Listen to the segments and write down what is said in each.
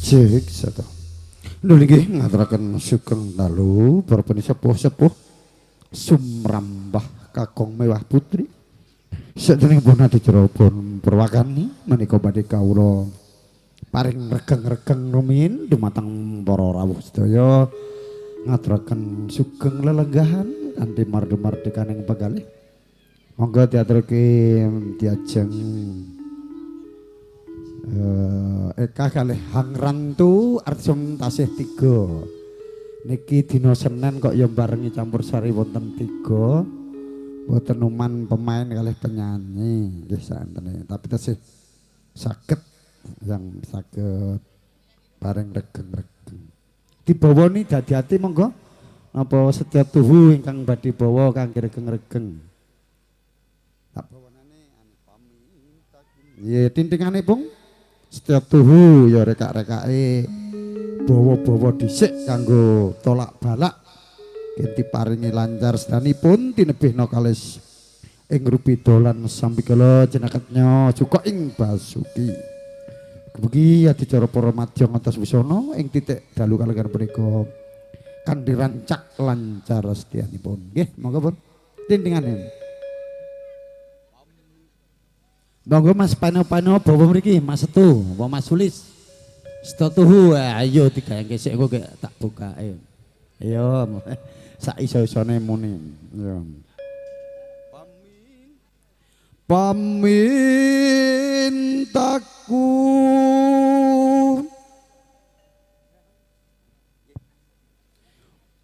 Cek satu. Lho nggih ngaturaken sugeng dalu para sepuh-sepuh sumrambah kakung mewah putri. Sadening pun adicara pun purwakani menika badhe kawula paring regeng-regeng rumiyin dumateng para rawuh sedaya ngaturaken sugeng lelenggahan kanthi mardi-mardikaning penggalih. Monggo diaturke diajeng Eka kalih Hangrantu Arjum tasih 3. Niki dina Senin kok ya barengi campur sari wonten 3. Mboten uman pemain kalih penyanyi nggih saentene, tapi tasih saged yang saged bareng regeng-regeng. Dibawani dadi ati monggo. Napa setya tuhu ingkang badhe bawa kangge regeng-regeng. Tak bawanane nggih tintingane Pung. Setiap tuhu ya rekak-rekake bawa-bawa dhisik kanggo tolak balak yen diparingi lancar sedanipun tinebihna kalis ing rupi dolan sambikala jenaketnya cuka ing basuki. Mugi adicara para madya ngantos wisana ing titik dalu kalenggan punika kanthi rancak lancar sedianipun. Nggih, monggo pun tintingane. Monggo Mas Pano-pano bawa mriki Mas Setu, apa Mas Sulis. Setu tuhu, ayo digayangke sik engko tak bukake. Ayo sak iso-isone muni. Yo. Pamintaku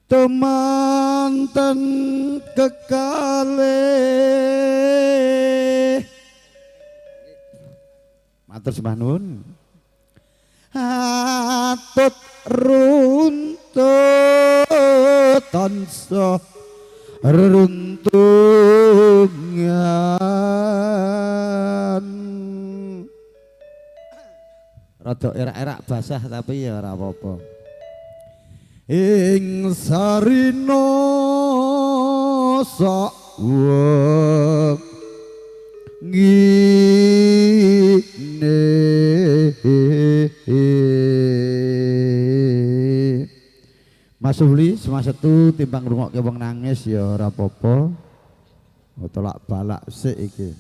temanten kekalih. Matur sembah nuwun. Atut runtut tansah reruntungan. Rada erak-erak basah tapi ya ora apa-apa. Ing sarina sak ngine. Mas Uli Mas Setu timbang ngrungokke wong nangis ya ora apa-apa. Tolak balak sik iki.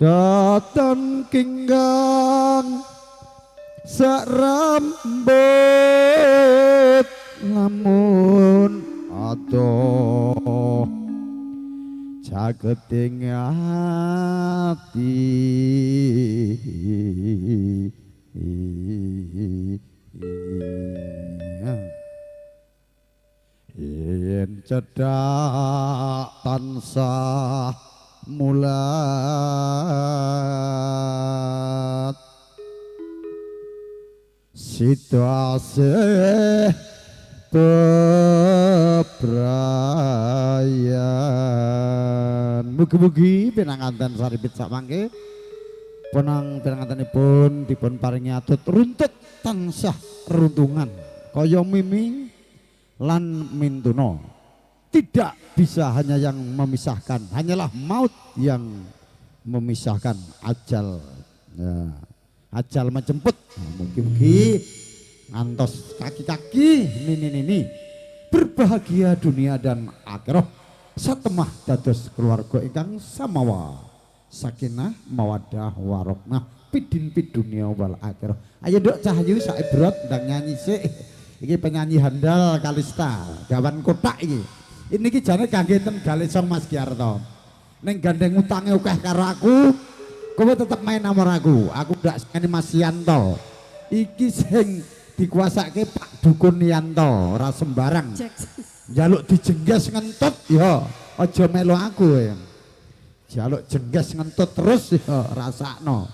Datan kinggang serambut lamun adoh jageting ati. Yen cedhak tansah mulat situasi bebrayan. Mugi-mugi pinanganten saripit samangke penang pinangantenipun dipun paringi atut runtut tansah runtungan kaya mimi lan mintuna. Tidak bisa hanya yang memisahkan, hanyalah maut yang memisahkan ajal. Ya, ajal menjemput. Mugi-mugi ngantos kaki-kaki nini-nini berbahagia dunia dan akhirah satemah dados keluarga ingkang samawa sakinah mawadah warahmah pidin pidunia wal akhirah. Ayo nduk Cahyu sak ibrot ndang nyanyi sik. Iki penyanyi handal Kalista gawan kotak iki. Ini iki jane kangge ten Galesong Mas Giarto. Ning gandeng utange akeh karo aku, kowe tetep main nomor aku. Aku ndak sengeni Mas Yanto. Iki sing dikuasake Pak Dukun Yanto, ora sembarang. Njaluk dijengges ngentut ya, aja melu aku ya. Njaluk jengges ngentut terus ya rasakno.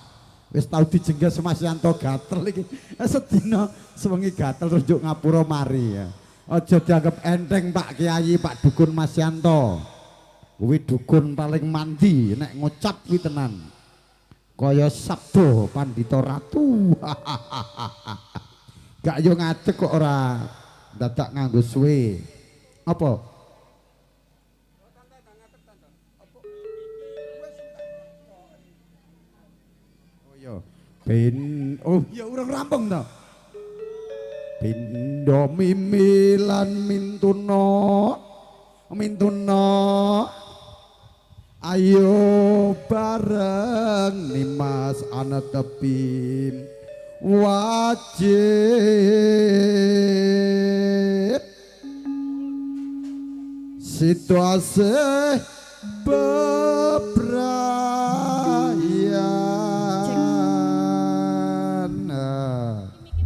Wis tau dijengges Mas Yanto gatel iki. Sedina sewengi gatel terus njuk ngapura mari ya. Aja dianggap enteng Pak Kiai, Pak Dukun Mas Yanto. Kuwi dukun paling mandi nek ngucap kuwi tenan. Kaya sabdo pandhita ratu. Gak yo ngadeg kok ora dadak nganggo suwe. Apa? Oh iya. Pin oh ya urung rampung to. Pindha mimi lan mintuna mintuna ayo bareng nimas anetepi wajib situasi bebrayan.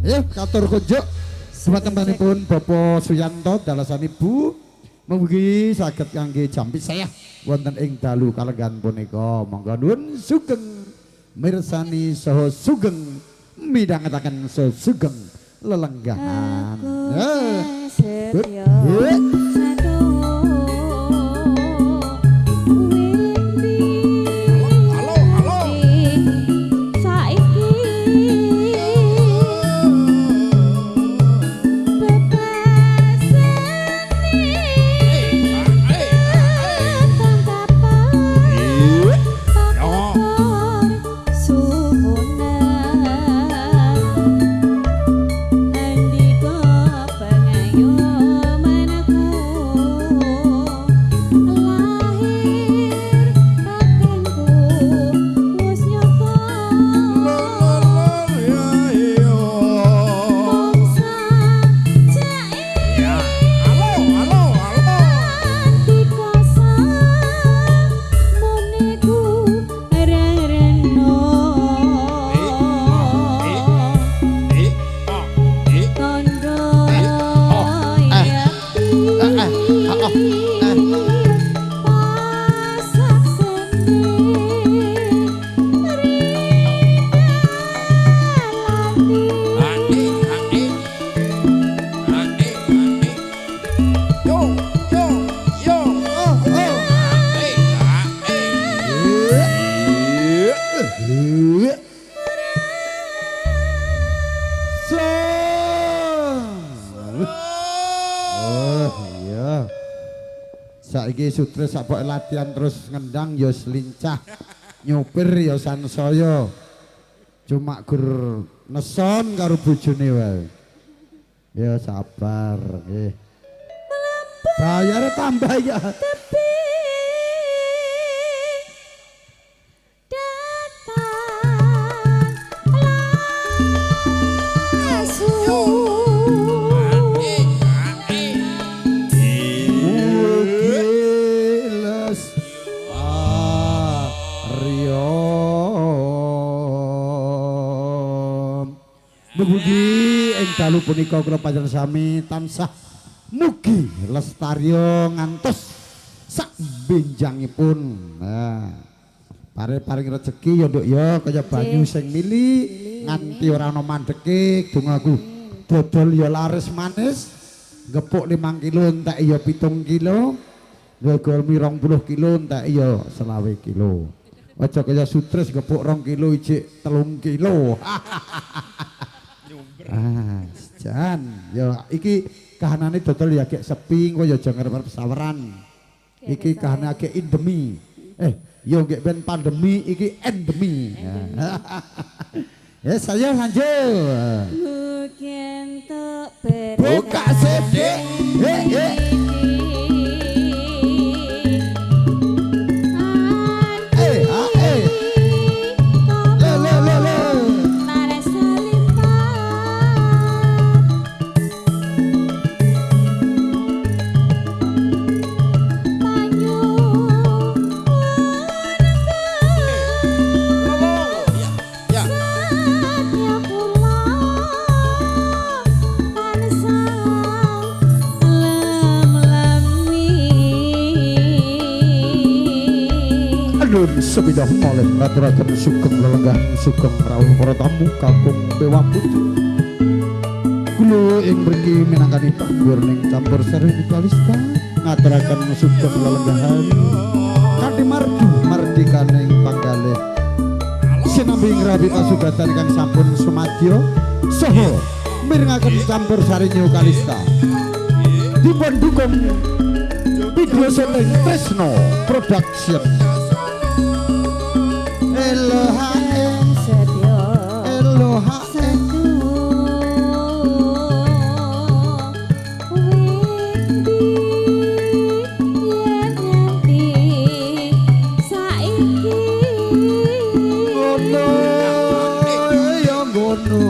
Ya katur kunjuk Sumatempanipun Bapak Suyanto dalasan Ibu mugi saged kangge jampi saya wonten ing dalu kalenggan punika. Monggo nuwun sugeng mirsani saha sugeng midhangetaken sugeng lelenggahan. Saiki sutres sapok latihan terus ngendang ya lincah, nyopir ya sansaya. Cuma gur neson karo bojone wae. Ya sabar nggih. Bayare tambah ya. Mugi ing dalu punika kula panjenengan sami tansah mugi lestarya ngantos sak benjangipun. Nah, paring-paring rejeki ya Nduk ya kaya banyu sing mili nganti ora ana mandeke dongaku. Dodol ya laris manis, gepuk 5 kilo entek ya 7 kilo, ngegol mi 20 kilo entek ya 25 kilo. Aja kaya sutres gepuk 2 kilo ijik 3 kilo. Ah, jan, ya iki kahanane dodol ya gek sepi, engko ya aja ngarep-arep saweran. Iki kahanane agek endemi. Yo gek ben pandemi iki endemi. Ya saya lanjut. Buka CD. Sepindah malih ngaturaken sugeng lelenggah sugeng rawuh para tamu kakung dewa putri. Kula ing mriki minangkani panggur ning campur sari Kalista ngaturaken sugeng lelenggahan kanthi mardu mardikaning panggalih sinambi ngrabi pasugatan kang sampun sumadya saha mirengaken campur sari New Kalista dipun dukung video syuting Tresno Production. Elo hae setyo kono.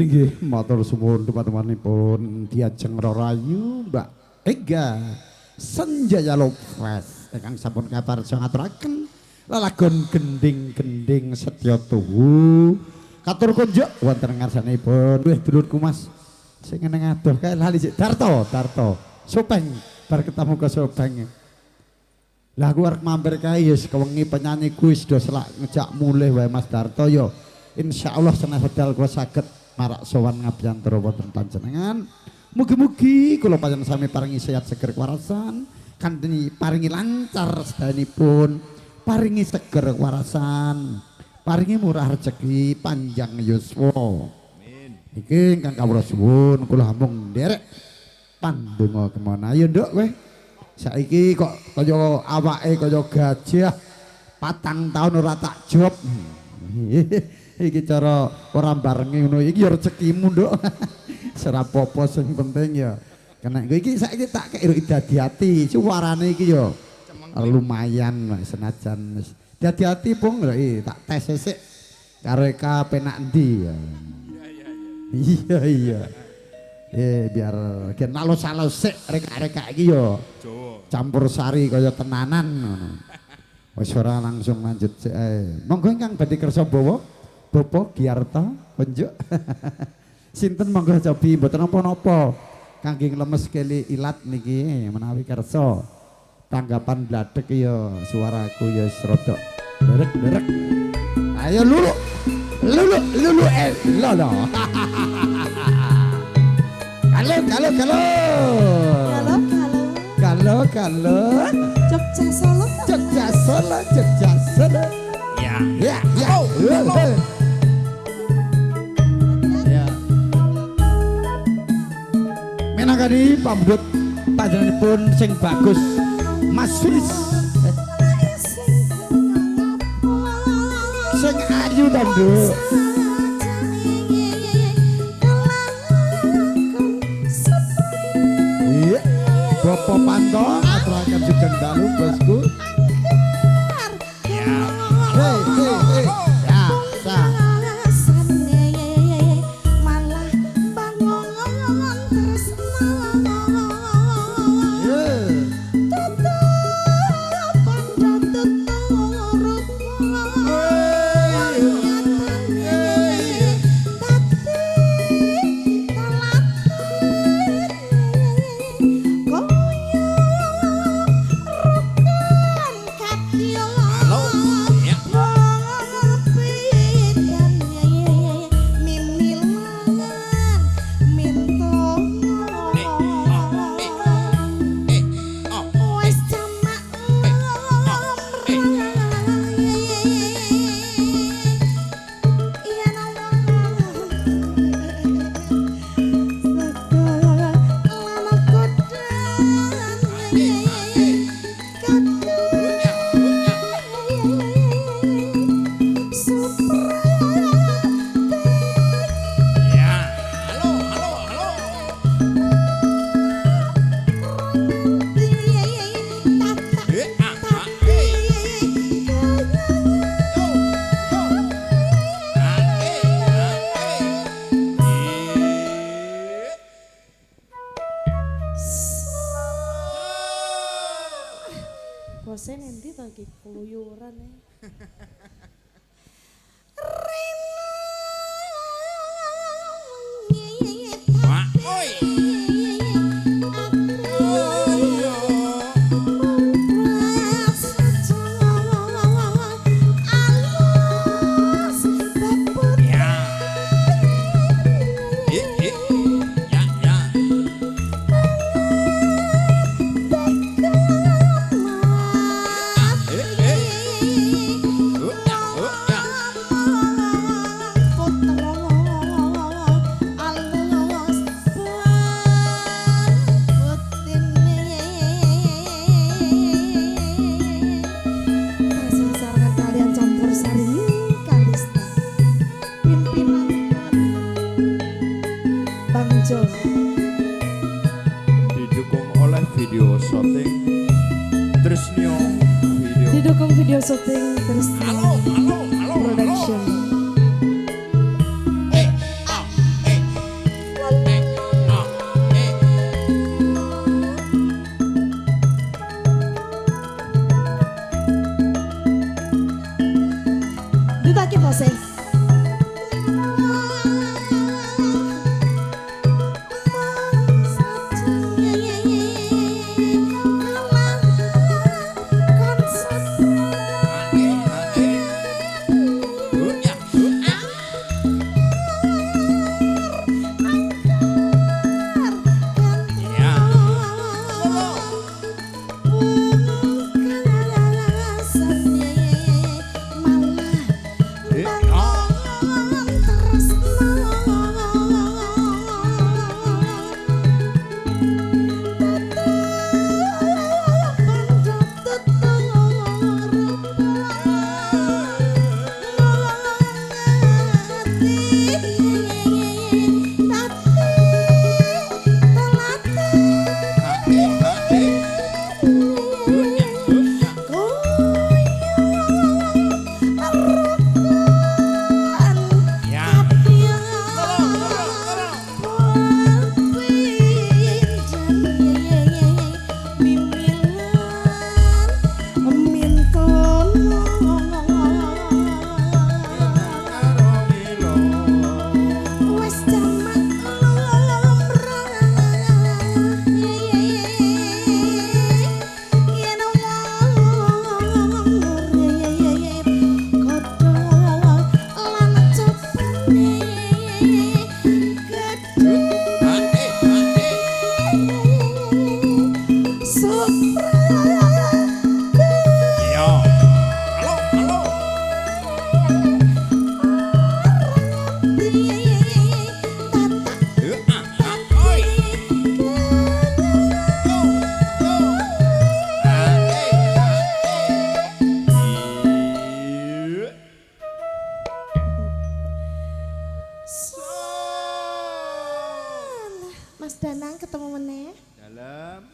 Nggih, matur suwun teman-temanipun diajeng rerayu Mbak Ega Senjaya Lopez ingkang sampun kaparsa ngaturaken lelagon gending-gending setya tuhu. Katur kunjuk wonten ngarsanipun wih dulurku Mas sing neng adoh kae lali sik Darto, Darto. Sopeng bar ketemu ke Sopeng. Lah aku arep mampir kae ya kewengi penyanyi ku wis do selak ngejak mulih wae Mas Darto ya. Insyaallah senah wedal kula saged marak sowan ngabiyantara wonten panjenengan. Mugi-mugi kula panjenengan sami paringi sehat seger kewarasan, kanthi paringi lancar sedayanipun, paringi seger kewarasan, paringi murah rezeki, panjang yuswa. Amin. Iki ingkang kawula suwun kula amung nderek pandonga kemana. Ayo nduk kowe. Saiki kok kaya awake kaya gajah 4 tahun ora tak job. Iki cara ora barengi ngono iki ya rezekimu nduk. Serapopo sing penting ya. Kena iki saiki tak kei dadi ati, suarane iki ya lumayan senajan wis. Dadi ati pung lho tak tes sik karo Eka penak endi ya. Iya iya. Biar gen alus-alus sik reka-reka iki ya. Campur sari kaya tenanan ngono. Wis ora langsung lanjut sik ae. Monggo ingkang badhe kersa bawa Bapak Giarta konjuk. Sinten monggo cobi mboten napa-napa kangge nglemes keli ilat niki menawi kersa. Tanggapan bladek ya suaraku ya wis rada derek-derek. Ayo lulu. Lulu lulu lolo. Halo halo halo. Halo halo. Halo halo. Jogja Solo. Jogja Solo, Jogja Solo. Ya. Ya, ya. Ya. Minangkani pambut panjenenganipun sing bagus Mas Fis. Sing ayu to, Nduk. Iya. Bapak Panto aturaken sugeng dalu bosku. Hey hey hey. Ya, sa. Bose nanti lagi keluyuran ya. Didukung oleh video syuting Trisnio Video. Didukung video syuting Trisnio Production. Dudaki proses. Mas Danang ketemu meneh. Dalem.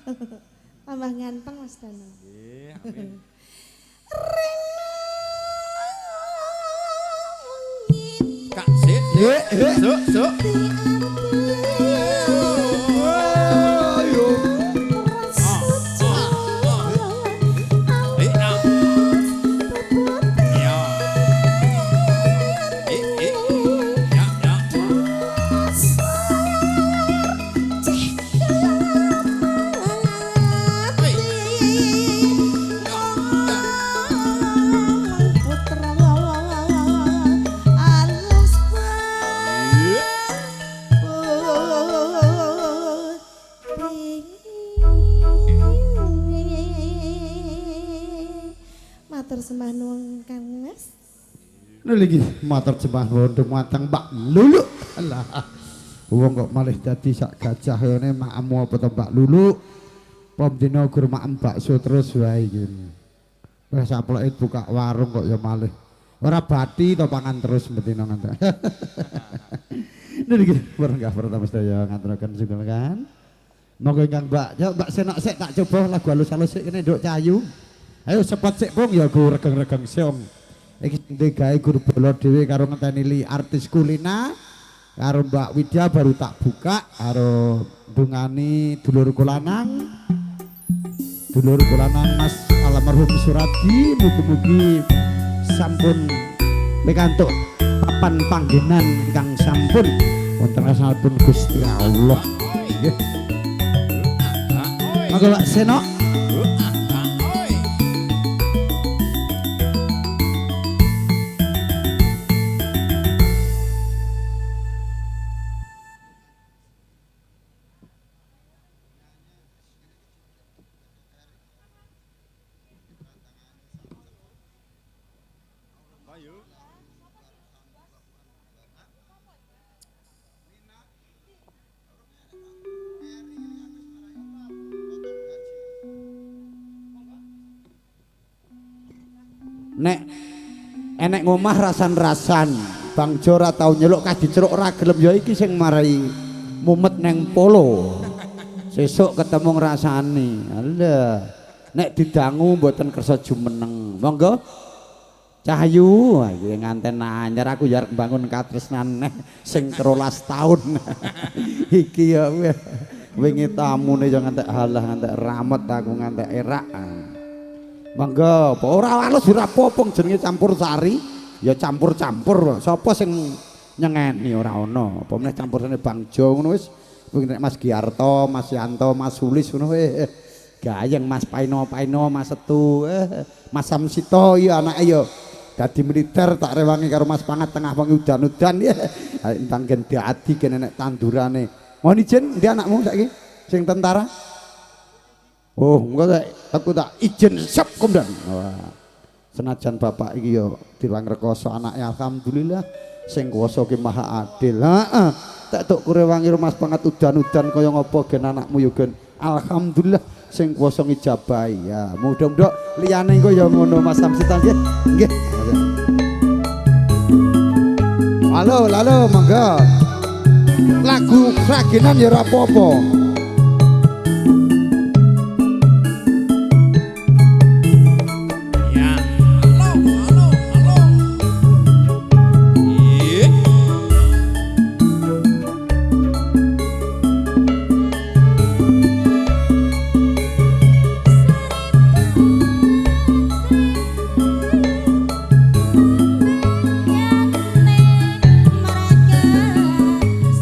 Tambah ganteng Mas Dano. Nggih, amin. Kak sik, suk suk. Ayo. Sembah nuwun Kang Mas. Lho iki matur sembah nuwun dumateng Mbak Lulu. Alah. Wong kok malih dadi sak gajah ngene makmu apa to Mbak Lulu? Pom dina gur maem bakso terus wae iki. Wis saploke buka warung kok ya malih. Ora bati to pangan terus mendina ngantek. Lho iki merenggah pertama sedaya ngaturaken sugeng kan. Monggo ingkang Mbak, yo Mbak Senok sik tak coba lagu halus-halus sik kene Nduk Cahayu. Ayo sepot sik Bung ya go regeng-regeng siong. Iki sing gawe guru bola dhewe karo ngenteni li artis kulina karo Mbak Widya baru tak buka karo dungani dulurku lanang. Dulurku lanang Mas almarhum Suradi mugi-mugi sampun pikantuk papan panggenan ingkang sampun wonten asmanipun Gusti Allah. Nggih. Monggo Pak Senok. Nek enek ngomah rasan-rasan Bang Jo ora tau nyeluk kah diceruk ora gelem ya iki sing marai mumet neng polo. Sesuk ketemu ngrasani. Alah nek didangu mboten kersa jumeneng. Monggo Cahayu iki nganten anyar aku ya arep mbangun katresnan neh sing 13 taun. Iki ya wingi tamune ya ngantek halah ngantek ramet aku ngantek erak. Monggo, ora halus ora apa-apa jenenge campur sari, ya campur-campur. Sapa sing nyengeni ora ana. Apa meneh campursane Bang Jo ngono wis. Nek Mas Giarto, Mas Yanto, Mas Sulis ngono gayeng Mas Paino-Paino, Mas Setu, Mas Samsito iya anake ya dadi militer tak rewangi karo Mas Pangat tengah wengi udan-udan ya. Entang gen dadi gen enek tandurane. Mohon izin ndi anakmu saiki sing tentara? Oh, engko aku tak izin sep komdan. Wah. Senajan bapak iki ya diwang rekoso anake alhamdulillah sing kuwasa ki maha adil. Heeh. Tak tok kurewangi Mas Pangat udan-udan kaya ngopo gen anakmu ya gen. Alhamdulillah sing kuwasa ngijabahi. Ya, mudah-mudahan liyane engko ya ngono Mas Samsita nggih. Nggih. Halo, halo monggo. Lagu Kragenan ya ora apa-apa.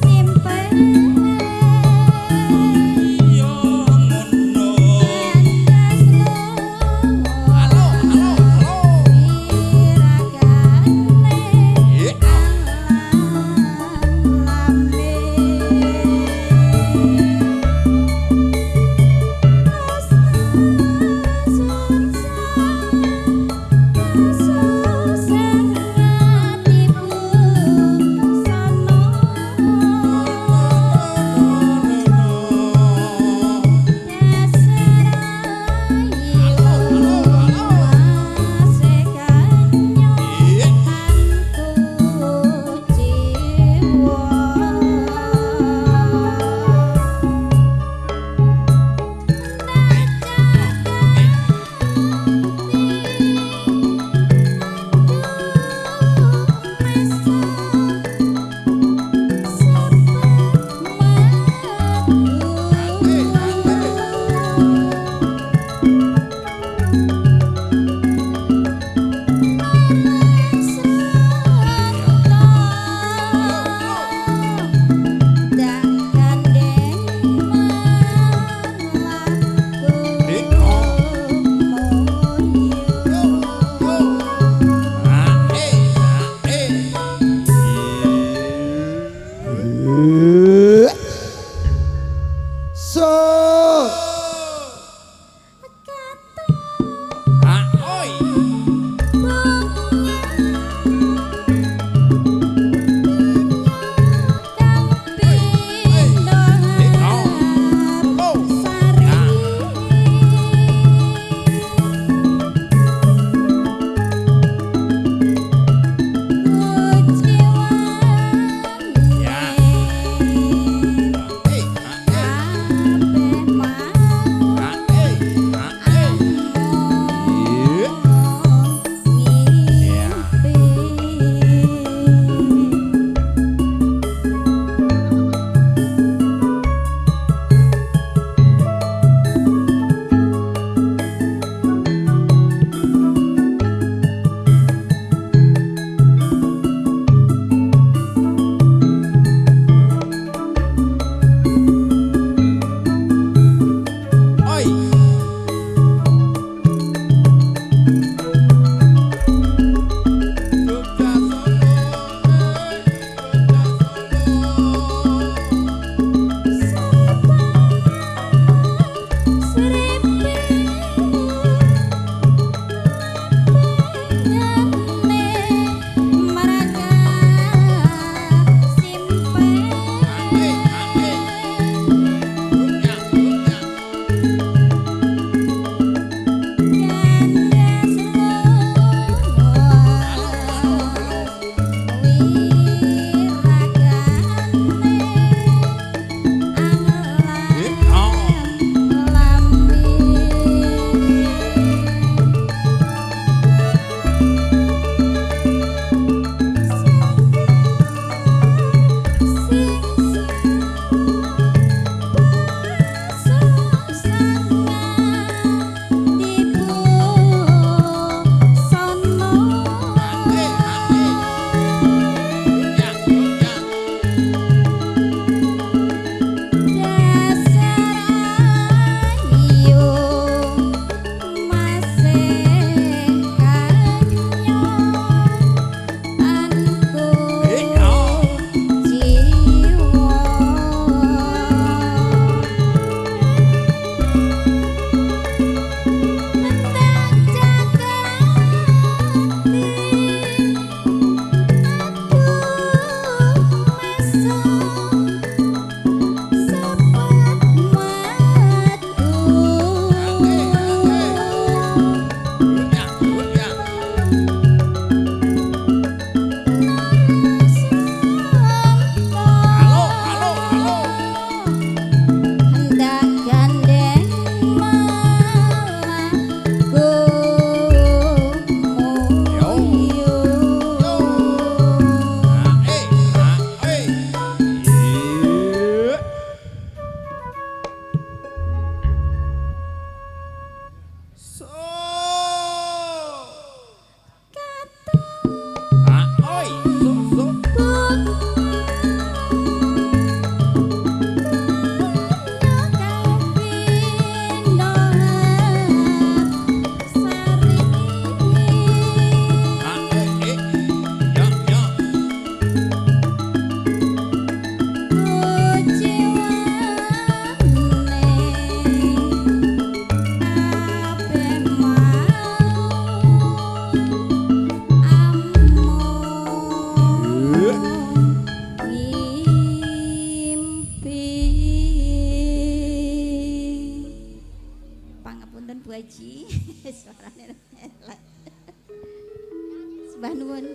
Simpen. Ngapunten Bu Haji, suarane elek. Sembah nuwun.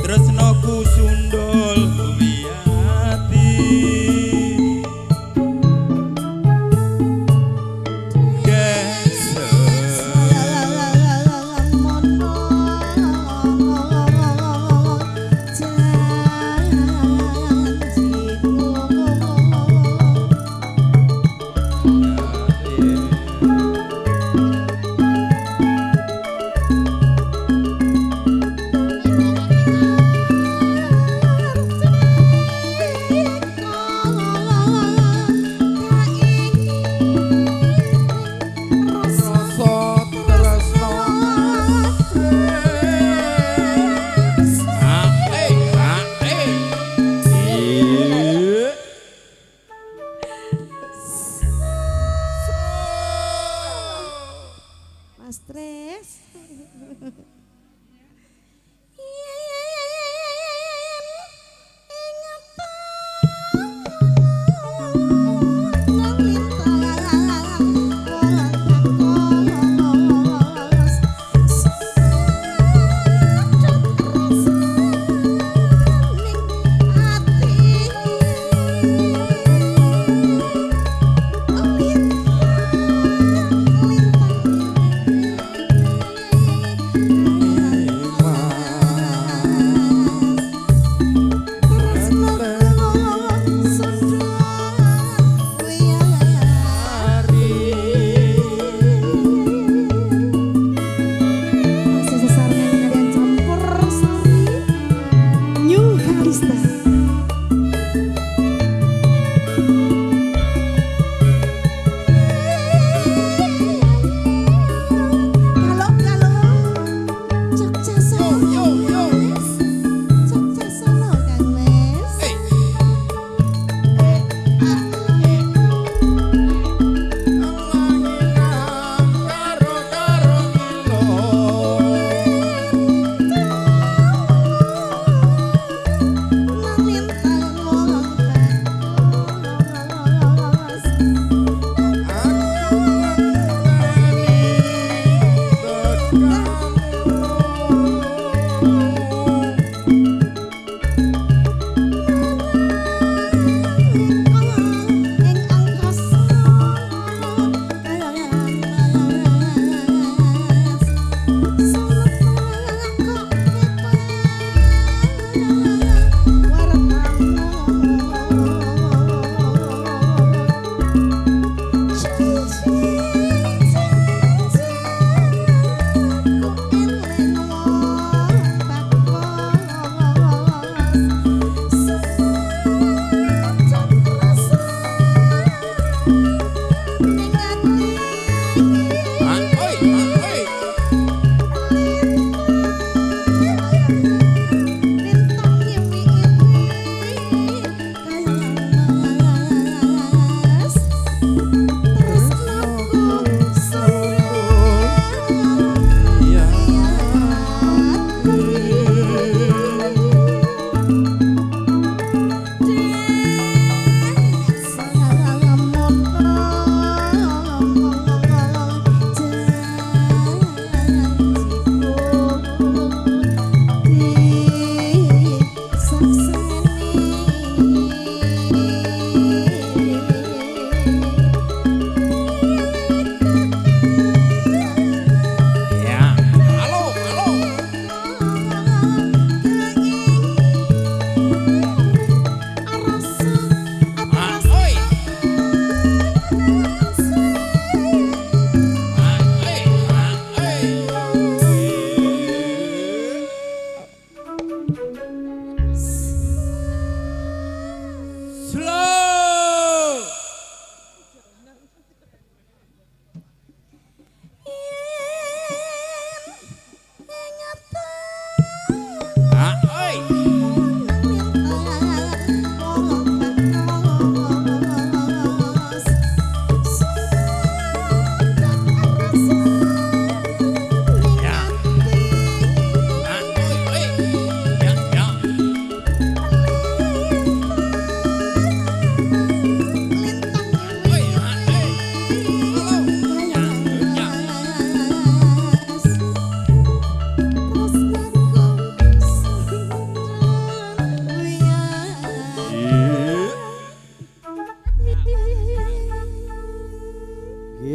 Tresnoku sundul wiyati.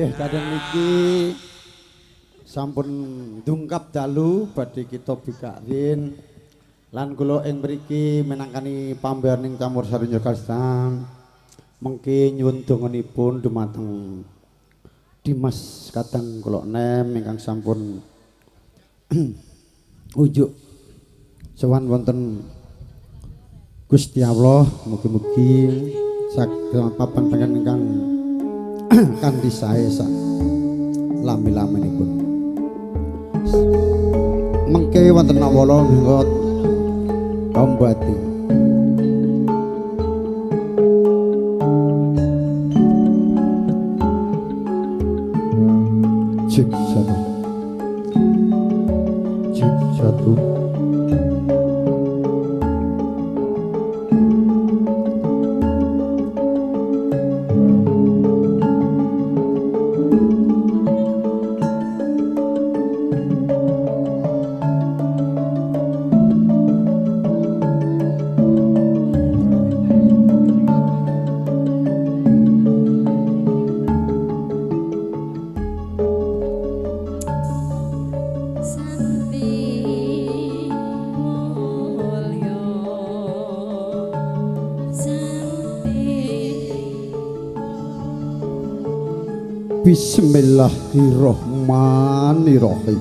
Nggih, kadang niki sampun dungkap dalu badhe kita bikarin lan kula ing mriki minangkani pambayaning campursari Yogyakarta mengki nyuwun donganipun dumateng Dimas kadang kula nem ingkang sampun unjuk sowan wonten Gusti Allah, mugi-mugi saged papan panggen ingkang kanthi sae sak lami-laminipun. Mengke wonten awala minggu tombati. Cek satu. Cek satu. Bismillahirrahmanirrahim.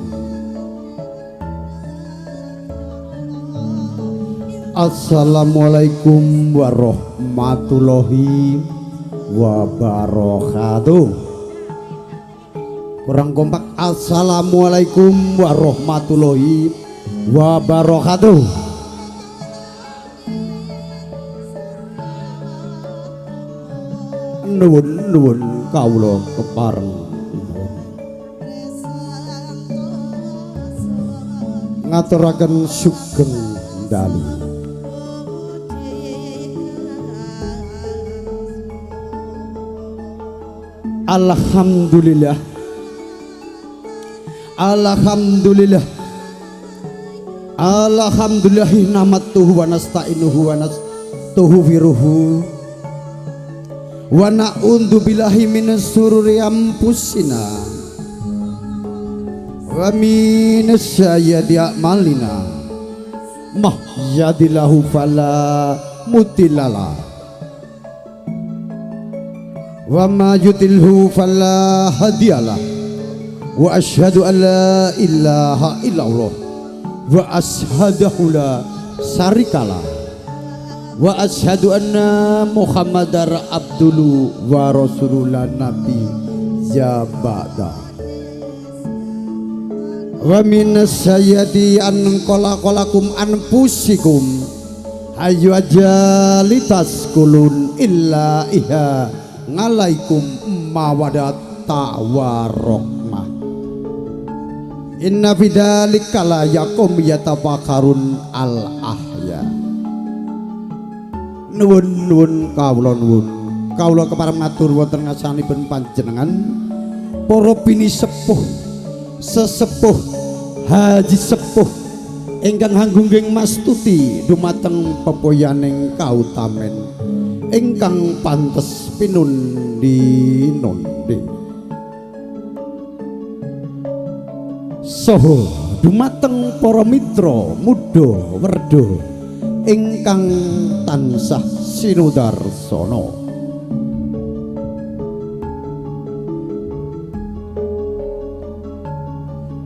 Assalamualaikum warahmatullahi wabarakatuh. Kurang kompak. Assalamualaikum warahmatullahi wabarakatuh. Nuwun nuwun kawula kepareng ngaturaken sugeng dalu. Alhamdulillah, alhamdulillah, alhamdulillahi namatuhu wa nasta'inuhu wa nastaghfiruhu wa na'udzu billahi min syururi anfusina wa min sayyiati a'malina. Mahyadillahu fala mudhillalah wa ma yudlilhu fala hadiyalah. Wa asyhadu an la ilaha illallah wa asyhadu la syarikalah wa asyhadu anna Muhammadar abdulu wa rasulullah nabi ya ba'da. Wa min sayyati an qalaqalakum anfusikum hayu ajalitas kulun illa iha ngalaikum mawadata warahmah. Inna bidzalika la yakum yatafakkarun al ahya. Nuwun nuwun kawula nuwun kawula kepareng matur wonten ngarsanipun panjenengan para pini sepuh sesepuh haji sepuh ingkang hanggungging mastuti dumateng pepoyaning kautamen ingkang pantes pinundi-nundi saha dumateng para mitra muda werda ingkang tansah sinudarsana.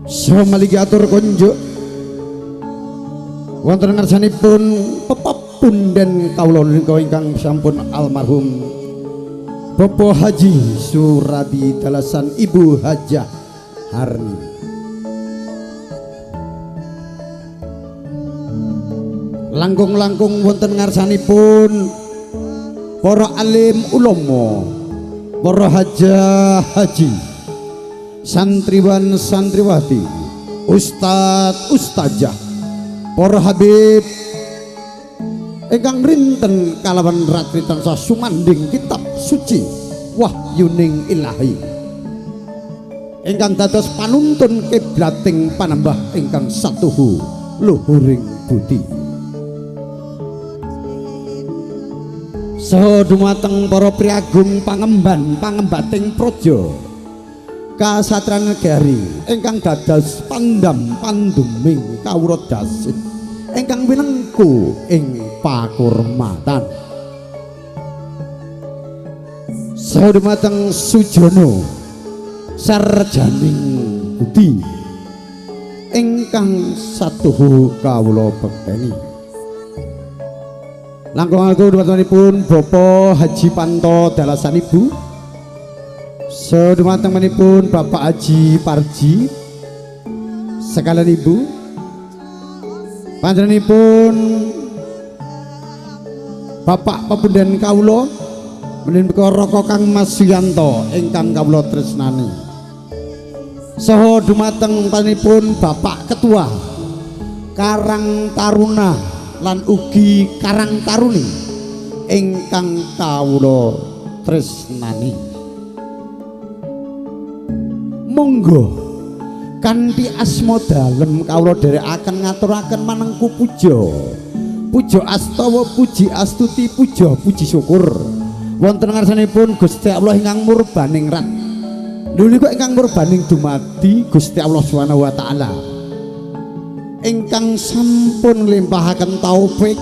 Saha maliki atur kunjuk wonten ngarsanipun pepepunden kawula nika ingkang sampun almarhum Bapak Haji Suradi Dalasan Ibu Hajah Harni. Langkung-langkung wonten ngarsanipun para alim ulama, para hajah haji, santriwan santriwati, ustad ustazah, para habib ingkang rinten kalawan ratri tansah sumanding kitab suci wahyuning ilahi ingkang dados panuntun kiblating panembah ingkang satuhu luhuring budi. Saha dumateng para priagung pangemban pangembating praja Kasatran negari ingkang dados pandam panduming kawula dasih ingkang winengku ing pakurmatan. Saha dumateng Sujono sarjaning budi ingkang satuhu kawula bekteni. Langkung agung dumatengipun Bapak Haji Panto dalasan Ibu. Saha dumatengipun Bapak Haji Parji sekalian Ibu. Panjenenganipun Bapak pepunden kawula menika Raka Kang Mas Suyanto ingkang kawula tresnani. Saha dumateng panjenenganipun Bapak Ketua Karang Taruna lan ugi Karang Taruni ingkang kawula tresnani. Monggo kanthi asma dalem kawula dherekaken ngaturaken manengku puja. Puja astawa puji astuti puja puji syukur wonten ngarsanipun Gusti Allah ingkang murbaning rat. Lho niku ingkang murbaning dumadi Gusti Allah Subhanahu wa taala. Ingkang sampun limpahaken taufik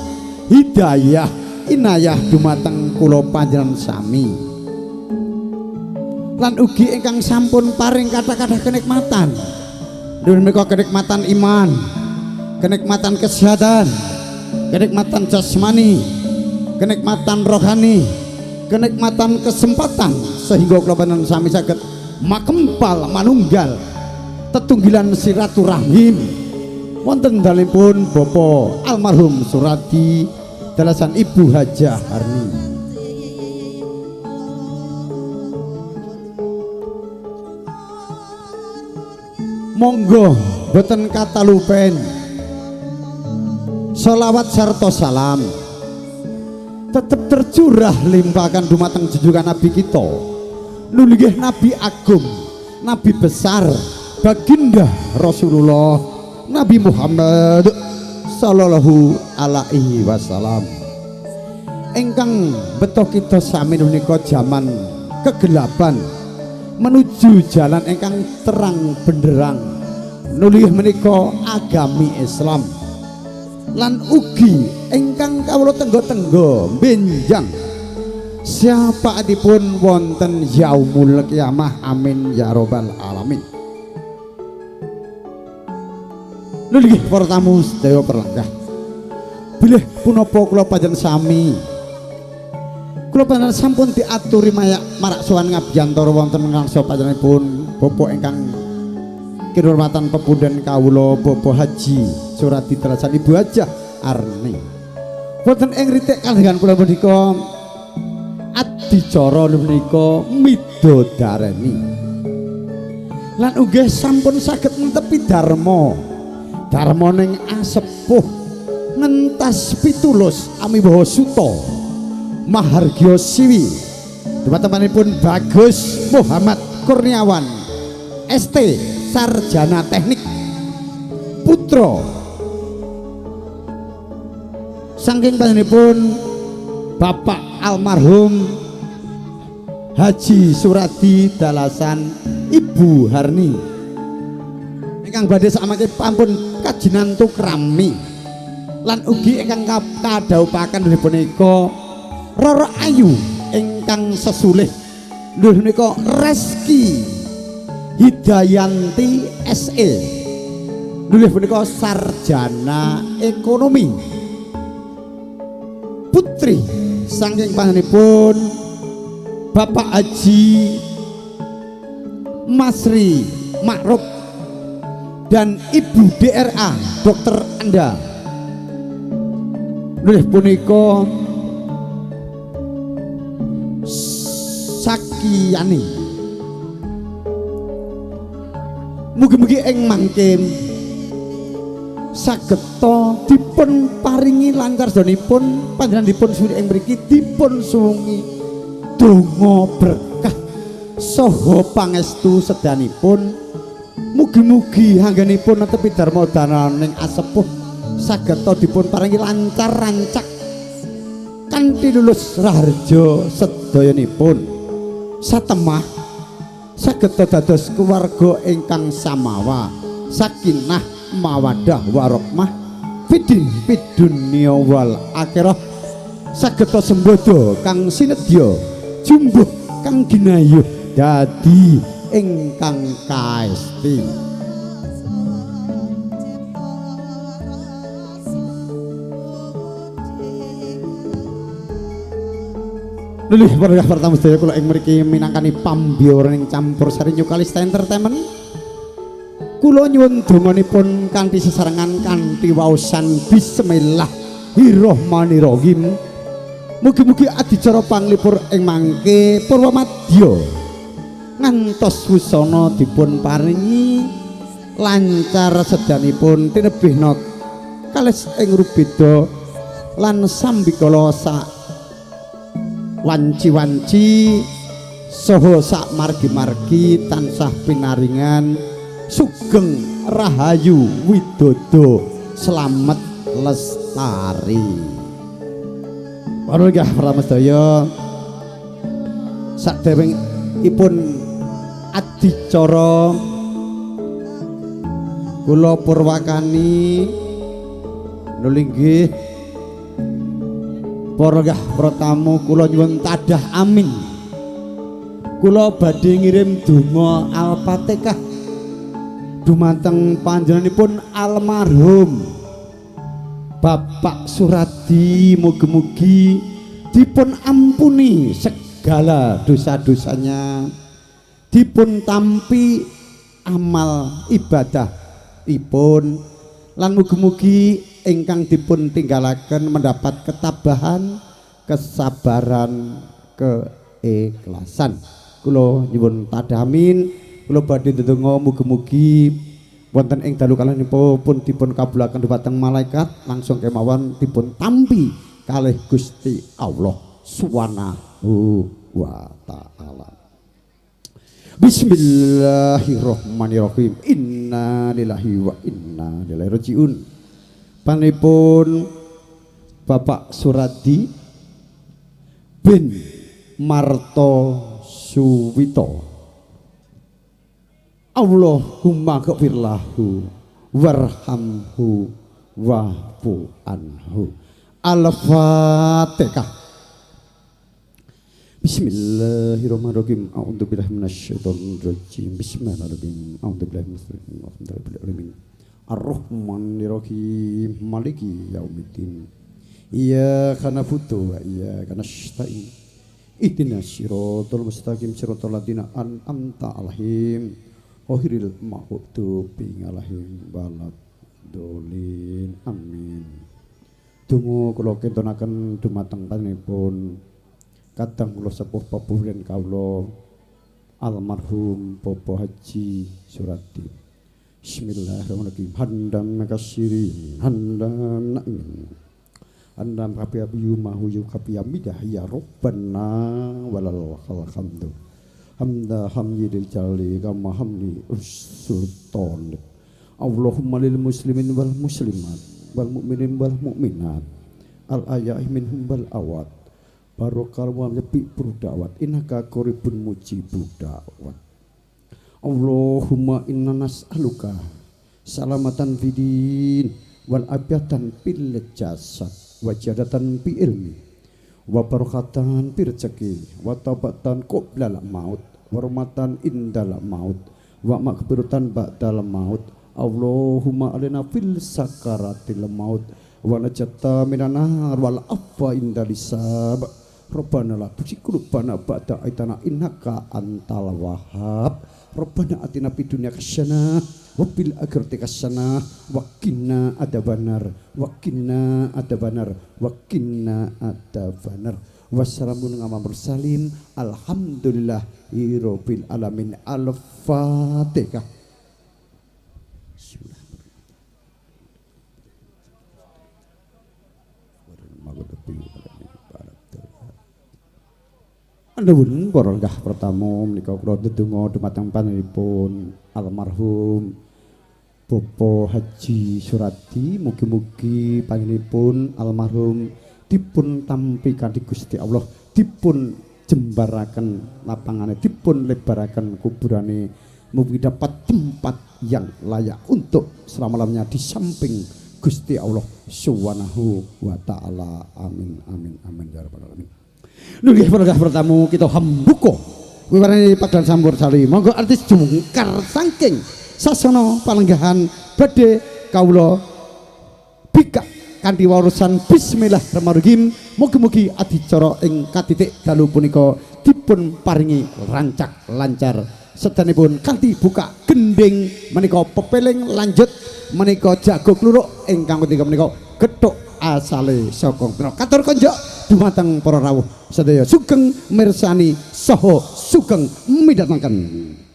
hidayah inayah dumateng kula panjenengan sami. Lan ugi ingkang sampun paring kathah-kathah kenikmatan. Lho menika kenikmatan iman, kenikmatan kesehatan, kenikmatan jasmani, kenikmatan rohani, kenikmatan kesempatan sehingga kula panjenengan sami saged makempal manunggal tetunggilan silaturahim wonten dalemipun Bapak almarhum Suradi dalasan Ibu Hajah Harni. Monggo boten katalupen sholawat sarta salam tetep tercurah limpahaken dumateng junjungan Nabi kita, nggih Nabi agung, Nabi besar, baginda Rasulullah Nabi Muhammad sallallahu alaihi wasallam. Ingkang beto kita sami menika jaman kegelapan menuju jalan ingkang terang benderang nulih menika agami Islam. Lan ugi ingkang kawula tenggo-tenggo benjang syafaatipun wonten yaumul qiyamah, amin ya robbal alamin. Nggih para tamu sedaya perlenggah, bilih punapa kula panjenengan sami, kula panjenengan sampun diaturi mayak marak sowan ngabiyantara wonten ngangsa panjenenganipun Bapak ingkang kinurmatan pepunden kawula Bapak Haji Suradi dalasan Ibu Hajah Arni. Wonten ing ritik kalenggan kula punika adicara menika midodareni lan ugi sampun saged netepi dharma. Dharma ning asepuh ngentas pitulus amiwaha suta mahargya siwi. Dumatengipun Bagus Muhammad Kurniawan ST Sarjana Teknik Putra saking panjenenganipun Bapak almarhum Haji Suradi dalasan Ibu Harni ingkang badhe samangke pampun kajinantu krami lan ugi ingkang kadhawuhaken inggih punika Roro Ayu ingkang sesulih nggih punika Reski Hidayanti SE nggih punika sarjana ekonomi putri saking panjenenganipun Bapak Haji Masri Ma'ruf dan Ibu DRA Dokter Anda nggih punika Sakiyani. Mugi-mugi ing mangke sageta dipun paringi lancar sedanipun panjenengan dipun suwun ing mriki dipun suwungi donga berkah saha pangestu sedanipun. Mugi-mugi anggenipun netepi dharma dananing asepuh sageta dipun paringi lancar rancak kanthi lulus raharja sedayanipun. Satemah Saged dados keluarga ingkang samawa, sakinah mawadah warahmah fidin fid dunya wal akhirah. Saged sembodo kang sinedya jumbuh kang ginayuh dadi ingkang kaesti. Lulih warga pertama sedaya kula ing mriki minangkani pambyuraning campur sari New Kalista Entertainment. Kula nyuwun donganipun kanthi sesarengan kanthi waosan bismillahirrahmanirrahim. Mugi-mugi adicara panglipur ing mangke purwamadya ngantos wusana dipun paringi lancar sedanipun tinebihna kalis ing rubeda lan sambikala sak wanci-wanci saha sak margi-margi tansah pinaringan sugeng rahayu widodo slamet lestari. Warga pramedaya sadèrèngipun adicara kula purwakani nulinggih para pratamu kula nyuwun tadah amin. Kula badhe ngirim donga Al-Fatihah dumateng panjenenganipun almarhum Bapak Suradi, mugi-mugi dipun ampuni segala dosa-dosanya, dipun tampi amal ibadah ipun, lan mugi-mugi ingkang dipun tinggalaken mendapat ketabahan, kesabaran, keikhlasan. Kula nyuwun tadah amin. Kula badhe ndedonga mugi-mugi wonten ing dalu kalanipun dipun kabulaken dhumateng malaikat langsung kemawon dipun tampi kalih Gusti Allah Subhanahu wa taala. Bismillahirrahmanirrahim. Inna lillahi wa inna ilaihi rajiun. Panipun Bapak Suradi bin Marto Suwito, Allahumma ghfirlahu warhamhu wa'fu anhu. Al-Fatihah. Bismillahirrahmanirrahim. A'udzubillahi minasyaitonir rajim. Bismillahirrahmanirrahim. A'udzubillahi minasyaitonir rajim. Ar-Rahmanir-Rahim. Maliki yaumiddin. Iyyaka na'budu wa iyyaka nasta'in. Ihdinas siratal mustaqim siratal ladzina an'amta 'alaihim ghairil maghdubi 'alaihim waladdallin. Amin. Donga kula kintunaken dumateng panjenenganipun kadang kula sepuh papuren kawula almarhum Bapak Haji Suradi. Bismillahirrahmanirrahim. Handam kasirin handam na'in handam kapiabiyu mahuyu kapiyamidah ya rabbana walal hamdu hamda hamdil jali kama hamdi sultan. Allahumma lil muslimin wal muslimat wal mu'minin wal mu'minat al aya'i minhum wal awat barokal wa lebih berdawat innaka qaribun mujibud da'wat. Allahumma inna nas'aluka salamatan fidin wal abyatan fil jasad wa jadatan fi ilmi wa barakatan fi rezeki wa taubatan qoblal maut wa rahmatan indal maut wa maghfiratan ba'dal maut. Allahumma alina fil sakaratil maut wa najata minan nar wal afwa indal hisab. Rabbana la tuzigh qulubana ba'da idh innaka antal wahhab. Rabbana atina fid dunya hasanah wa fil akhirati hasanah wa qina adzabannar wa qina adzabannar wa qina adzabannar. Wassalamun ala mursalin. Alhamdulillahirabbil alamin. Al-Fatihah. Nuwun para lenggah pertamu menika kula ndedonga dumateng panjenenganipun almarhum Bapak Haji Suradi, mugi-mugi panjenenganipun almarhum dipun tampi kanthi Gusti Allah, dipun jembaraken lapangane, dipun lebaraken kuburane, mugi dapat tempat yang layak untuk selama-lamanya di samping Gusti Allah Subhanahu wa taala. Amin amin amin ya rabbal alamin. Nggih para pertamu kita hambuka wiwarane pagelaran campur sari. Monggo artis jungkar saking sasana palenggahan badhe kawula bikak kanthi warusan bismillahirrahmanirrahim. Mugi-mugi adicara ing katitik dalu punika dipun paringi rancak lancar sedanipun kanthi buka gending menika pepeling lanjut menika jago kluruk ingkang ketiga menika gethuk asale saka Pira. Katur konjok dumateng para rawuh sedaya sugeng mirsani saha sugeng midhataken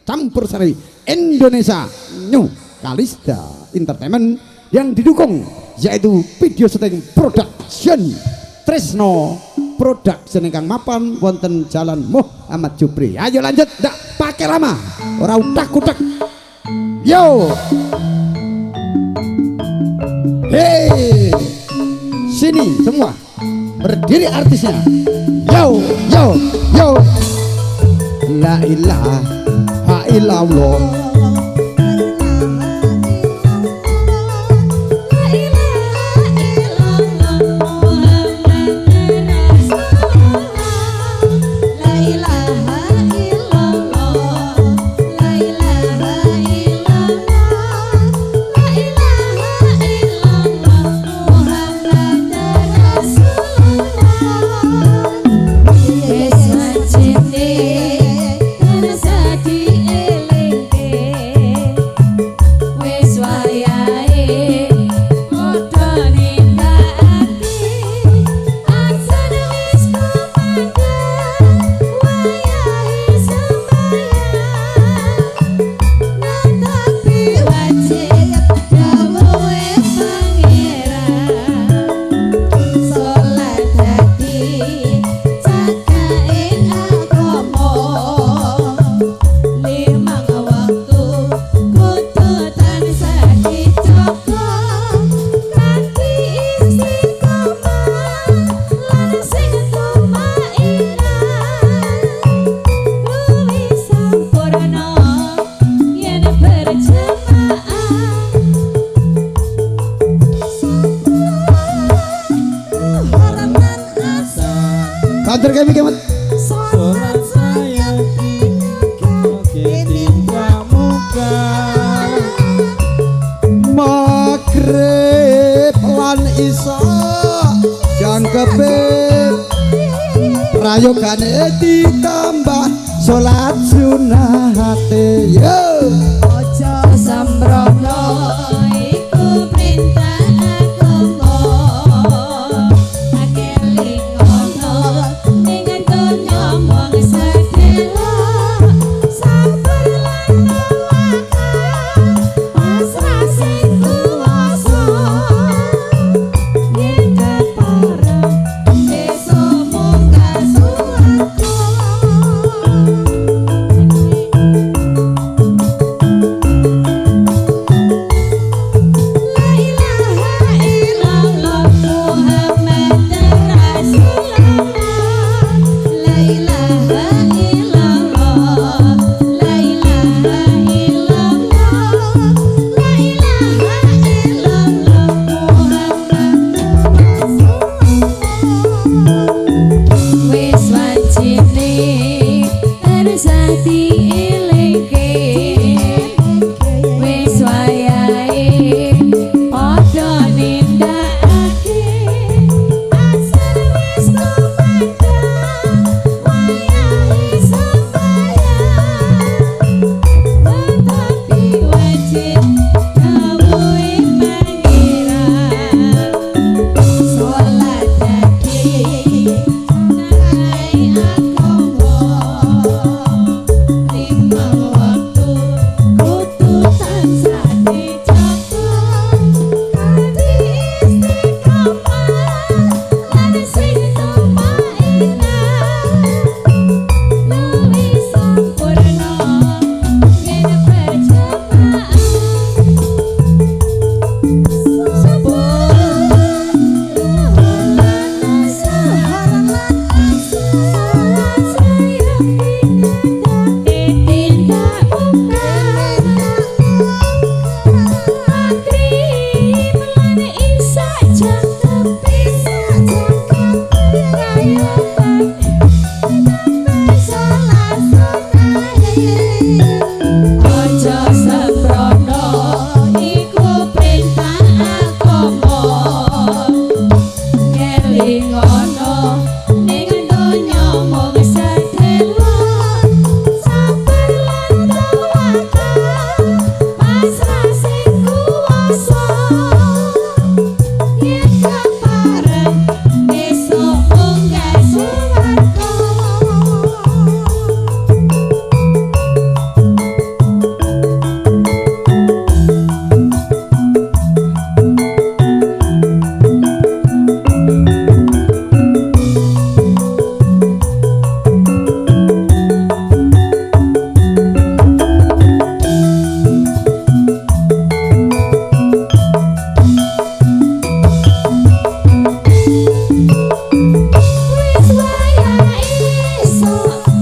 campur sari Indonesia New Kalista Entertainment yang didukung yaitu video syuting production Tresno Production ingkang mapan wonten Jalan Muhammad Jupri. Ayo lanjut, ndak pakai lama, ora utak-utak. Yo, hey, sini semua berdiri artisnya. Yo, yo, yo, la ilaha illallah. Maghrib lan Isya jangkepe prayogane ditambah salat sunate. Yo aja sembrono iku perintah agama, akeling ono ning donya mung sedelo, sabar lan tawakal pasrah sing kuwasa, yen kepareng besok munggah swarga.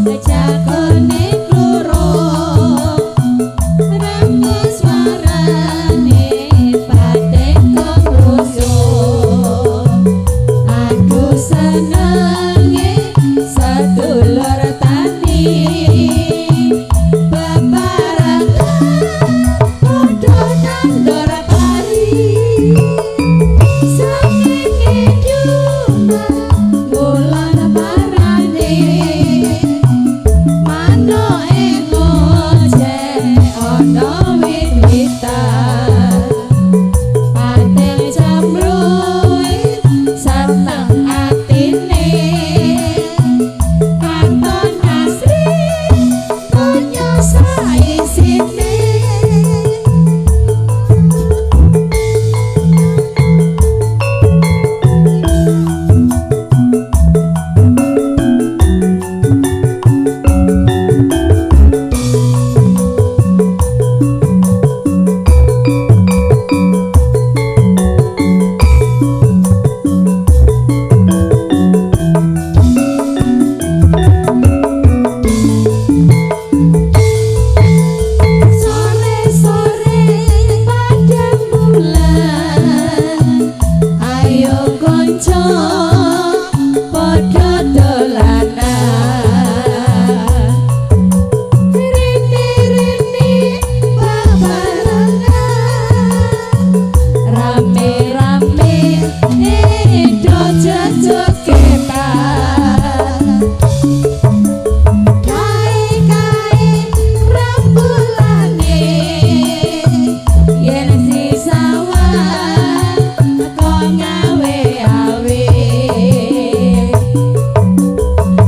jagone kluruk rembug suarane pating kemrusuk aduh senenge sedulur tani bebarengan padha nandur pari srengenge nyuwun bulan parane manoke ngoceh ana wit-witan pating cemruwit seneng atine katon asri donya saisine. Sore-sore padang bulan ayo kanca padha dolanan rene-rene babarengan rame-rame do jejogetan kae-kae rembulane yen sisawah kok ngawe-awe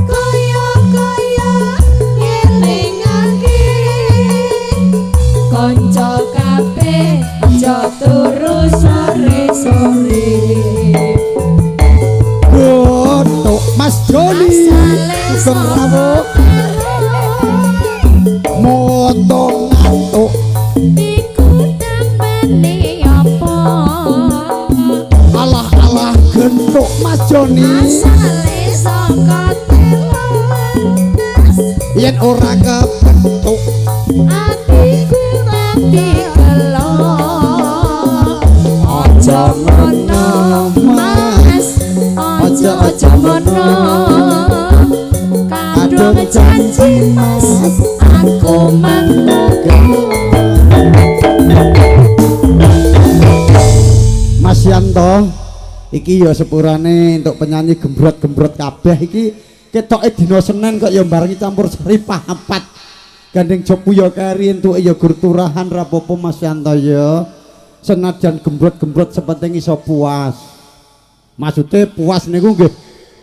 kaya-kaya ngelingake kanca kabeh aja turu sore-sore. Gotok Mas Joni Asale sugeng rawuh moto ngantuk iku tambane apa alah alah gentuk Mas Joni asale saka telas yen ora kebentuk atiku dadi gelo aja ngono Mas aja aja ngono kadung janji Mas aku mantu. Mas Yanto iki ya sepurane untuk penyanyi gembrot-gembrot kabeh iki ketoke dina Senin kok ya barengi campur sari papat gandeng jobku ya keri entuke ya gur turahan rapopo Mas Yanto ya senajan gembrot-gembrot sepenting iso puas. Maksude puas niku nggih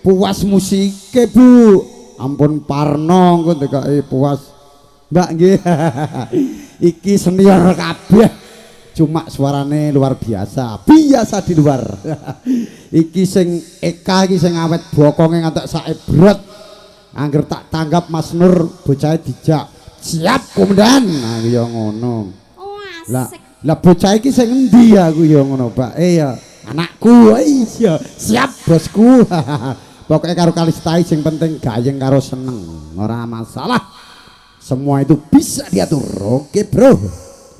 puas musike Bu. Ampun parno engko ndekake puas. Mbak nggih. Iki senior kabeh. Cuma suarane luar biasa. Biasa di luar. Iki sing Eka iki sing awet bokonge ngantek sak ebrot. Angger tak tanggap Mas Nur bocahe dijak. Siap komandan. Nah ya ngono. Oh Lah asik. lah bocah iki sing endi aku ya ngono, Pak. Ya anakku. Iya, siap bosku. Pokoknya karo Kalistai sing penting gayeng karo seneng, ora masalah. Semua itu bisa diatur. Oke, Bro.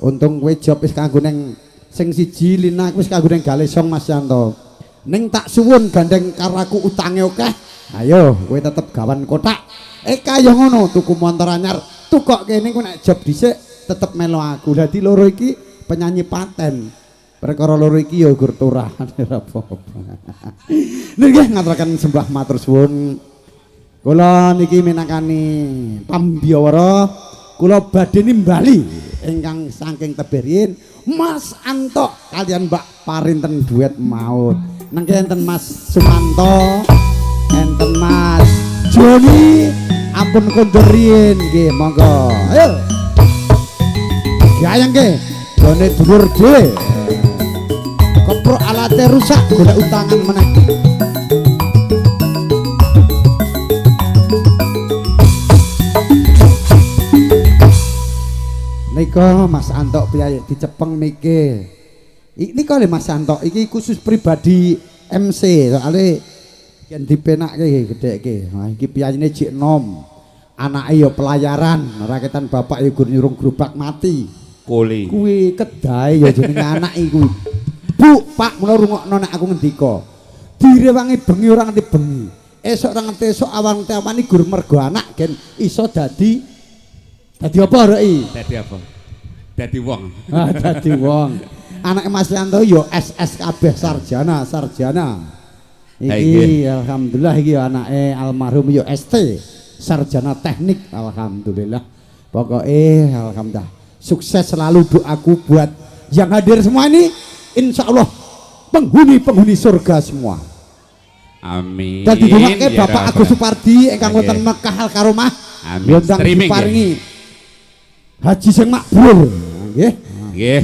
Untung kowe job wis kanggo neng sing siji Lina wis kanggo neng Galesong Mas Yanto. Ning tak suwun gandeng karo aku utange akeh. Ayo, kowe tetep gawan kotak. Eka ya ngono, tuku motor anyar. Tukok kene ku nek job dhisik tetep melo aku. Dadi loro iki penyanyi paten. Perkara loro iki ya gur turahan ora apa-apa. Nggih ngaturaken sembah matur suwun. Kula niki minangkani pambiyawara kula badhe nimbali ingkang saking tebih Mas Anto kalian Mbak Parinten duet maut. Nengke enten Mas Sumanto, enten Mas Joni, ampun kondur riyin nggih monggo. Ayo. Gayeng nggih, gone dulur dhewe. Keprok alate rusak golek utangan meneh. Nika Mas Antok piye dicepeng mike. Nika lho Mas Antok iki khusus pribadi MC soalé yen dipenakke gedhekke. Wah iki piyayine jek nom. Anake ya pelayaran, rakitan bapak ya gur nyurung gerobak mati. Kuli. Kuwi kedae ya jenenge anak iku. Bu, Pak, menawa rungokno nek aku ngendika. Direwangi bengi ora ngerti bengi. Esuk ora ngerti esuk, awan ngerti awan iki gur mergo anak gen iso dadi apa reki? Dadi apa? Dadi wong. Ah, dadi wong. Anake Mas Yanto ya SS kabeh sarjana, sarjana. Iki alhamdulillah iki anake almarhum ya ST, sarjana teknik alhamdulillah. Pokoke alhamdulillah. Sukses selalu doaku buat yang hadir semua ini, insyaallah penghuni-penghuni surga semua. Amin. Dan didongake Ya Bapak Rabbal. Agus Supardi ingkang wonten Mekah Al Karomah. Amin. Streaming Streaming haji sing makbul. Nggih. Nggih.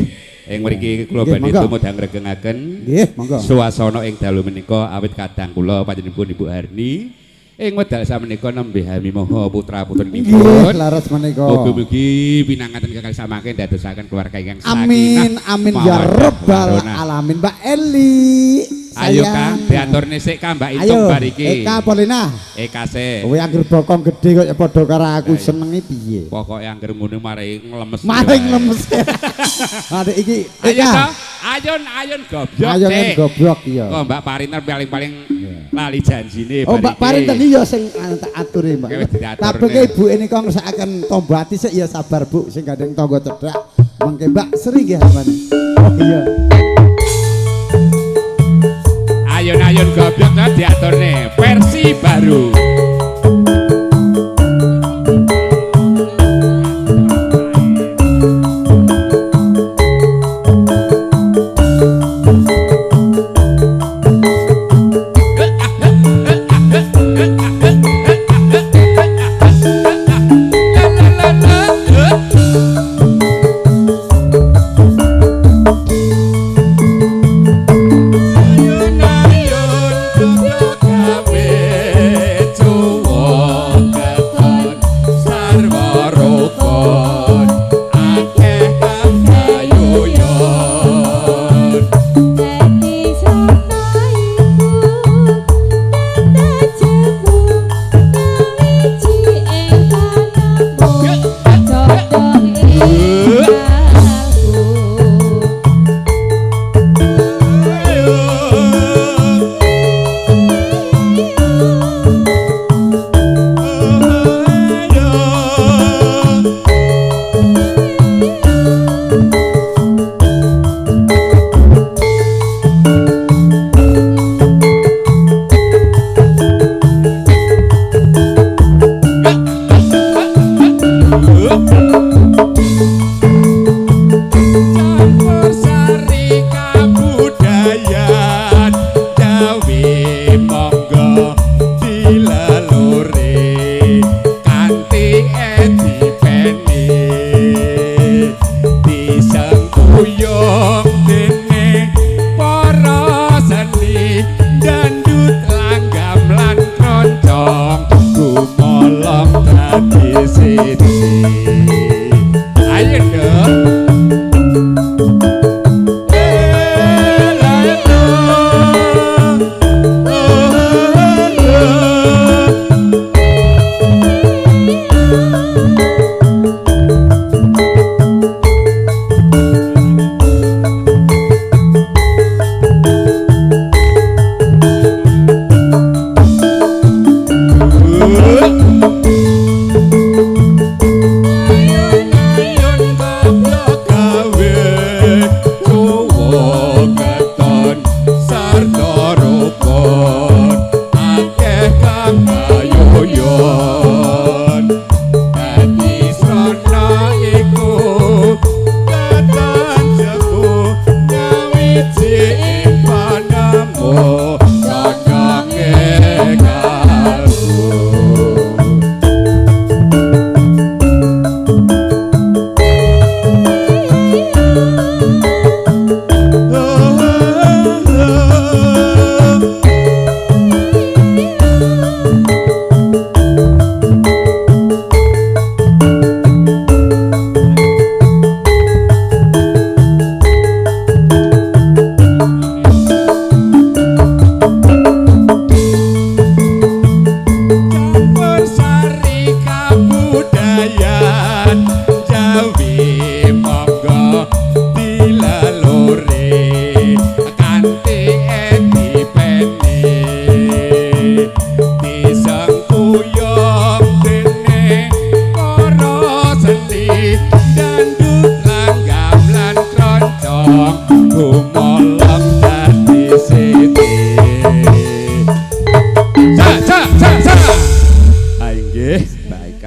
Ing mriki kula Nggih, badhe monggo. tumodang ngregengaken Nggih, monggo. suasana ing dalu menika awit kadang kula panjenenganipun Ibu Harni ing wedal samenika nembe hamimaha putra-putrinipun. Nggih, laras menika. Mugi-mugi pinanganten kekalih samangke ndadosaken keluarga ingkang sakinah. Amin, amin ya mawaddah rabbal warahmah. alamin. Mbak Eli. Ayo sayang. Kang, diaturne sik Kang Mbak Ayo, Itung bar iki. Eka Polina. Eka sik. Kowe anggere bokong gedhe kok ya padha karo aku Ayo. senenge piye? Pokoke angger ngono marai nglemes. Maring lemes. Adik iki Ayo Eka. ta, ayun ayun goblok. Ayo Cek. kan goblok iya. Kok Mbak Parinten paling-paling lali janjine Oh bar Mbak iki. Parinten iya sing tak aturi Mbak. Wis diaturne. Tapi ke ibu ini kok ngersakaken tombo ati sik ya sabar Bu sing gandeng tangga cedhak. Mengke Mbak Sri nggih hamane. Oh iya. Ayun-ayun goblok ta diaturne versi baru. Ayun-ayun goblok kabeh cuwok keton sarwa rukun akeh kayoyon. Dadi sapa iku tetejemu ngawiji ing tanahmu cocok ikalku. Campur sari kabudayan Jawi monggo dileluri kanthi edipeni disengkuyung dening para seni dandut langgam lan kroncong gumolong dadi siji. Ayo dong. Ayun-ayun goblok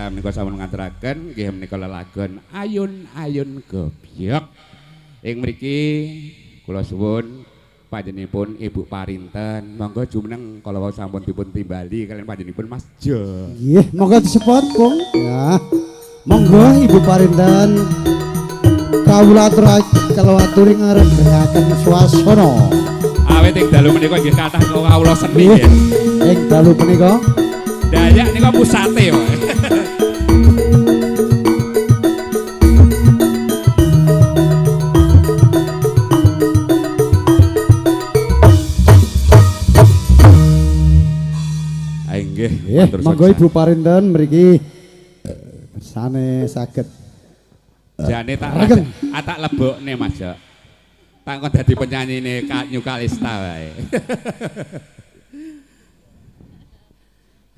SK menika sampun ngaturaken nggih menika lelagon Ayun-ayun Gebyok. Ing mriki kula suwun panjenenganipun Ibu Parinten, monggo jumeneng kala wau sampun dipun timbali kaliyan panjenenganipun Mas Jo. Nggih, monggo disepot, Kung. Ya. Monggo Ibu Parinten kawula aturi ngregenaken swasana. Awit ing dalu menika nggih kathah kawula seni nggih. Ing dalu menika Dayak nika pusate wae. Nggih, monggo Ibu Parinten mriki kersane saged. Jane tak tak lebokne Mas Jo. Tak kon dadi penyanyine Kak New Kalista wae.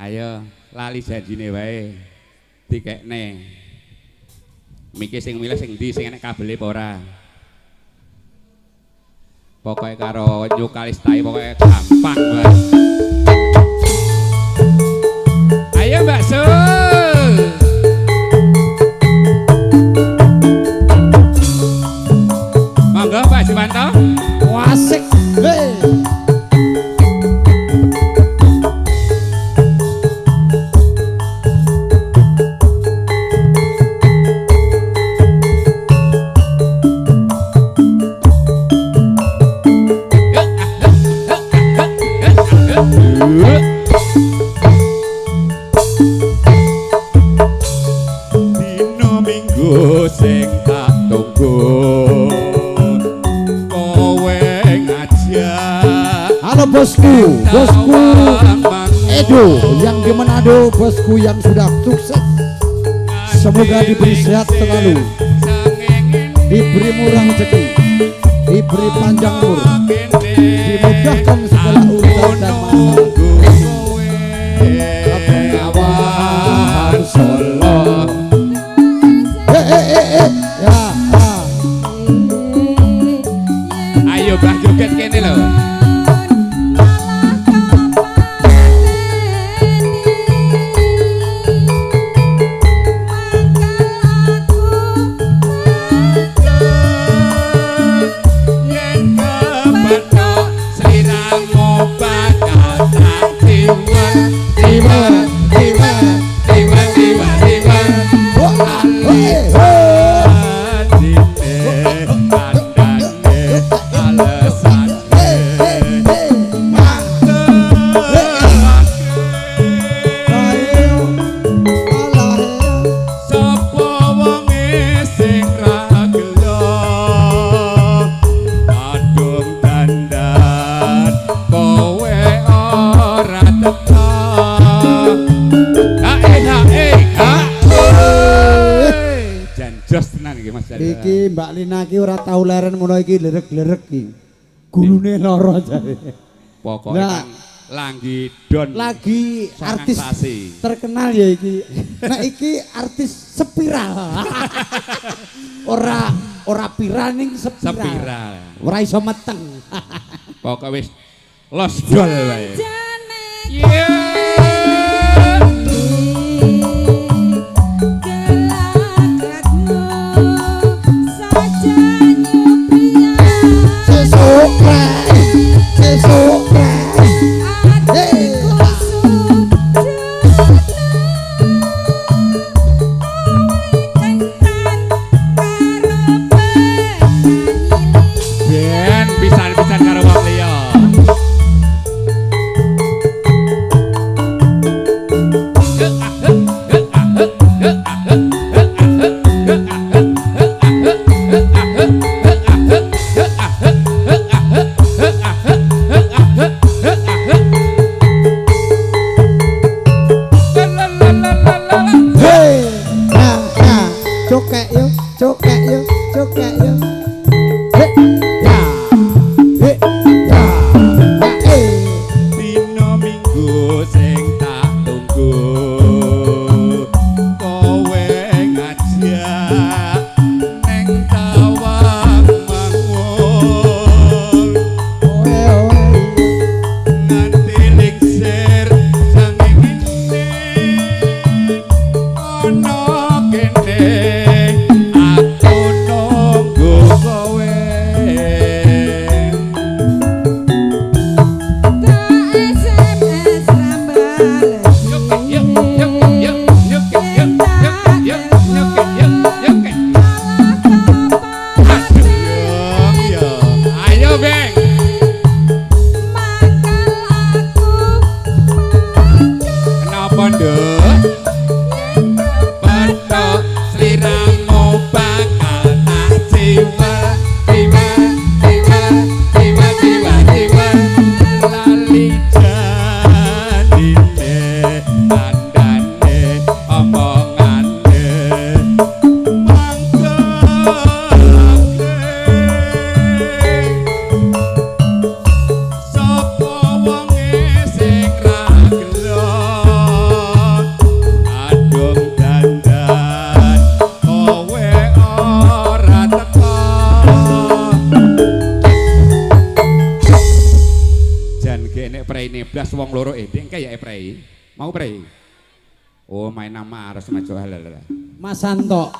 Ayo lali janjine wae dikekne. Miki sing milih sing ndi sing enek kabele apa ora? Pokoke karo New Kalista pokoke gampang wae. Ayo Mbak Su. Monggo Pak Jiwanto. Wasik. Hey. Sing tak tunggu kowe ngajak. Halo bosku, bosku Edo yang di Manado, bosku yang sudah sukses, semoga diberi sehat selalu, diberi murah rezeki, diberi panjang umur, dimudahkan segala urusan dan masalah. Bengawan Solo. Ya. Ayo bah joget kene lho. Yen kepethuk sliramu bakal tak tiwel tiwel tiwel tiwel tiwel tiwel. Iki Mbak Lina iki ora tau leren ngono iki lerek-lerek iki. Gulune lara jare. Pokoke kan langgi don. Lagi artis terkenal ya iki. Nek iki artis spiral. Ora ora viral ning spiral. Spiral. Ora iso meteng. Pokoke wis los dol wae. Yeah. Ben pisan-pisan karo wong liya. Cokek yo, cokek yo, cokek yo. He ya, he ya, eh. Dino Minggu sing tak tunggu, kowe ngajak neng Tawang Mangun. Oe oe. Nganti lingsir sanging ora blas wong loro ndek ya prei. Mau prei? Oh, main nama harus maju halal. Mas Santo,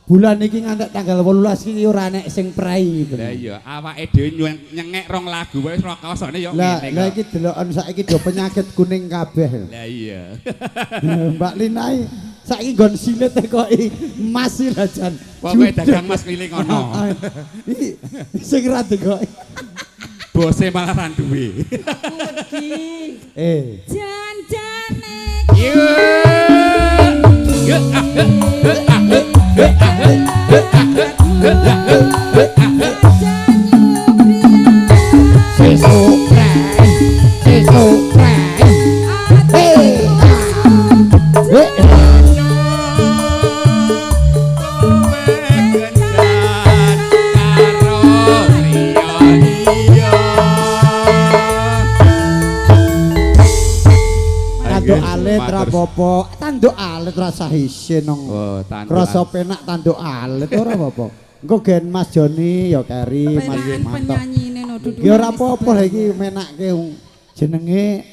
bulan iki ngantek tanggal 18 iki ora enek sing prei. Lah iya, awake dhewe nyengek rong lagu wae wis rakasane ya ngene. Lah iki deloken saiki do penyakit kuning kabeh. Lah iya. Mbak Lina saiki nggon silit kok emas iki lho jan. Pokoke dagang mas keliling ngono. Iki sing ra degoki. Bose malah ra duwe. Aku wedi. Jan-jane. Sesuk prei, sesuk prei. Tanduk alit ra apa-apa, tanduk alit rasa isin nang. Krasa penak tanduk alit ora apa-apa. Engko gen Mas Joni ya keri, Mas mantep. Ya ora apa-apa lha iki menakke jenenge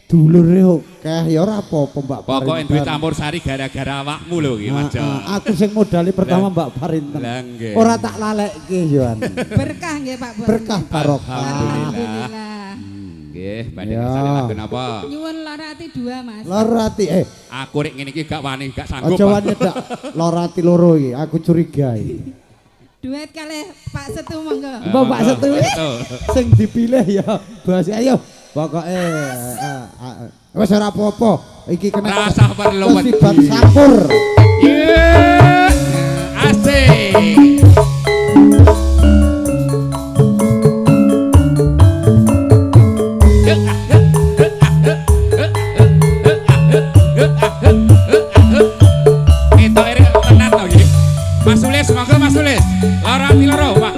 dulure akeh ya ora apa-apa Mbak Parinten. Pokoke duwe campur sari gara-gara awakmu lho iki Mas Jon. Aku sing modali pertama Mbak Parinten. Ora tak lalekke yo. Berkah nggih Pak. Berkah barokah. Alhamdulillah. Nggih, badhe kersane lagu napa? Nyuwun lara ati 2, Mas. Lara ati Aku rek ngene iki gak wani, gak sanggup. Aja wani ndak lara ati loro iki, aku curiga iki. Duet kalih Pak Setu monggo. Mbok Pak Setu sing dipilih ya bos. Ayo pokoke wis ora apa-apa. Iki kena rasah perlu wedi. Sampur. Asik. Mas Sulis, monggo Mas Sulis. Lara ati loro, Pak.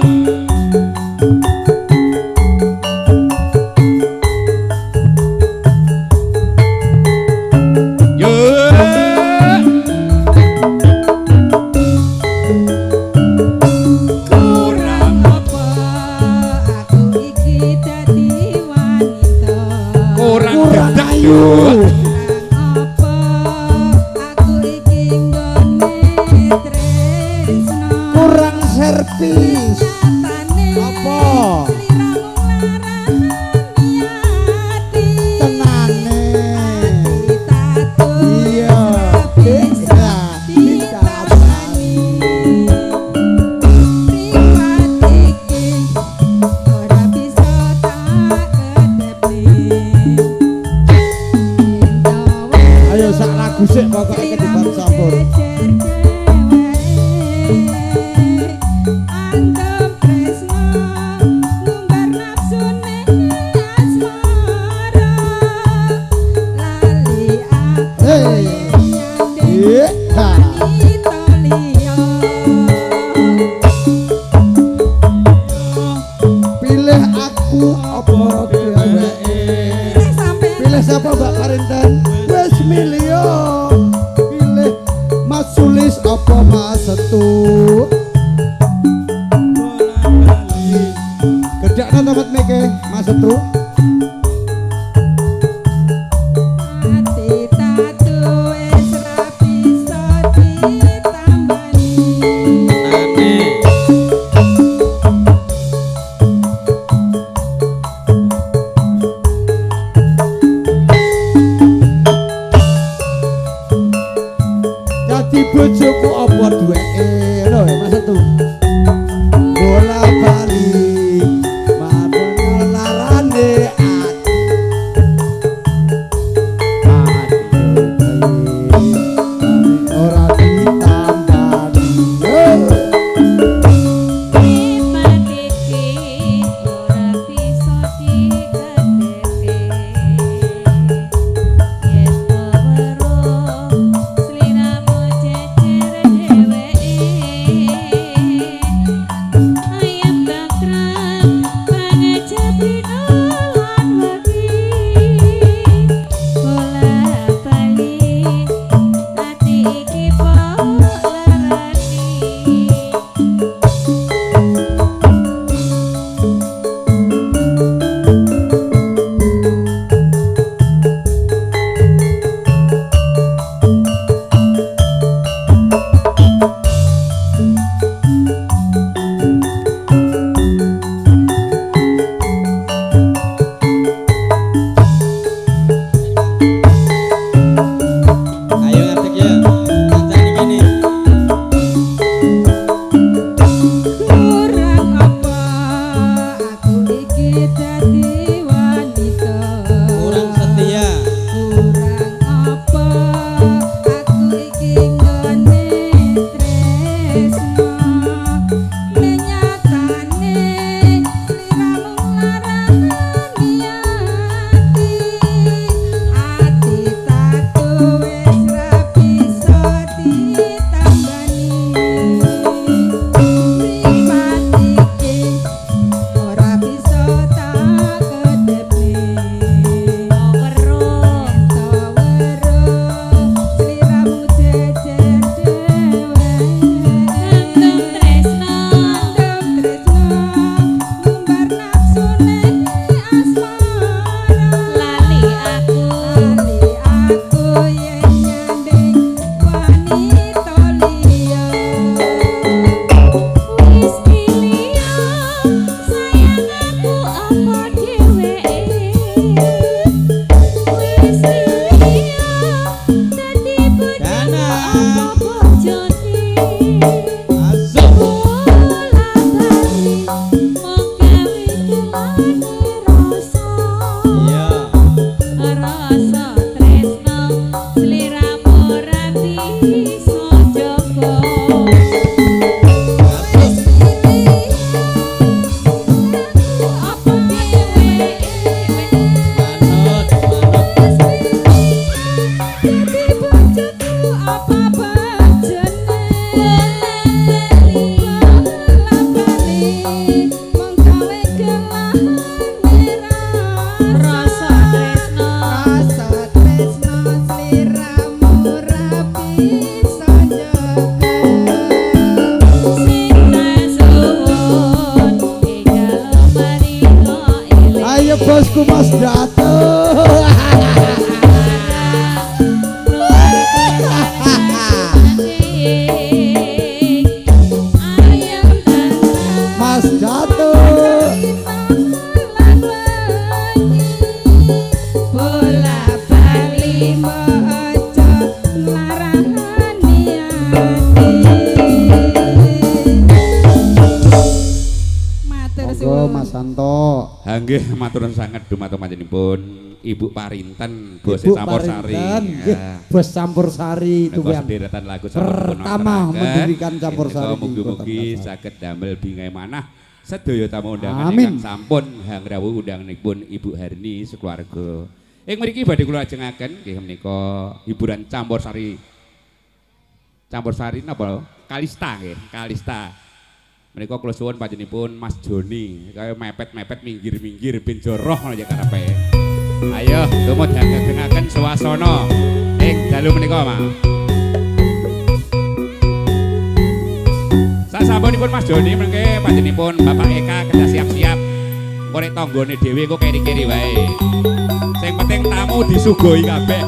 Yo. Kurang apa aku iki dadi wanita. Kurang dedak yo. Kurang servis apa tenane iya bisa ditambani privat iki ora bisa tak kedepne. Ayo sak lagu sik pokoke kediban sampur. Pilih aku apa dheweke? Pilih sapa Mbak Parinten? Wis milih. Pilih Mas Sulis apa Mas Setu? Gedhakno tempat mike Mas Setu. Bojoku apa duweke lho Mas Setu. Bola bali mabung larane ati. Ora ditambani. Primat iki ora bisa dikedheke. Yen weruh sliramu jejer dheweke. Ayem tentrem pangajabrina lan wedi. Bola bali ati iki pok larani. Mas Datuk. Mas Datuk. Bola bali mojo larani ati. Matur Monggo suwun. Mas Santo. Ha nggih matur sanget dumateng panjenenganipun Ibu Parinten Bose Ibu Campur Sari. Parinten, nggih, Bos Campur Sari itu Menika yang sederetan lagu sampun dipun pertama wontenaken. mendirikan Campur Menika Sari di Kota Mugi-mugi Makassar. saged damel bingai manah sedaya tamu undangan Amin. ingkang sampun hangrawuh undanganipun Ibu Herni sekeluarga. Ing mriki badhe kula ajengaken nggih menika hiburan Campur Sari. Campur Sari napa? Kalista nggih, Kalista. Menika kula suwun panjenenganipun Mas Joni, kaya mepet-mepet minggir-minggir ben joroh ngono ya karepe. Ayo tumut ajengaken swasana ing dalu menika, Mas. Sasampunipun Mas Joni mengke panjenenganipun Bapak Eka kedah siap-siap. Engko nek tanggane dhewe engko keri-keri wae. Sing penting tamu disuguhi kabeh.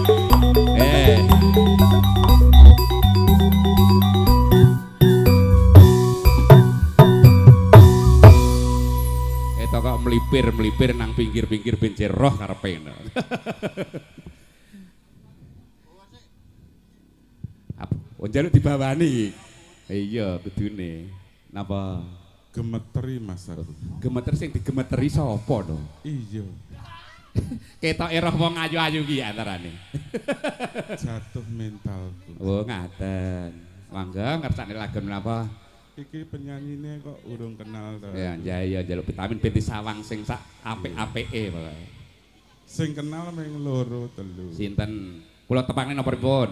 Eta kok melipir-melipir nang pinggir-pinggir ben roh karepe ngono. Apa? Oh, njaluk dibawani. Iya, kudune. Napa? Gemeteri Mas aku. Gemeter sing digemeteri sapa to? Iya, Ketoke roh wong ayu-ayu ki antarane. jatuh mentalku. Oh, ngaten. Mangga ngersakne lagu menapa? Iki penyanyine kok urung kenal to. Ya, ya ya njaluk vitamin ben disawang sing sak apik-apike pokoke. Sing kenal mung loro telu. Sinten? Kula tepangne noporipun?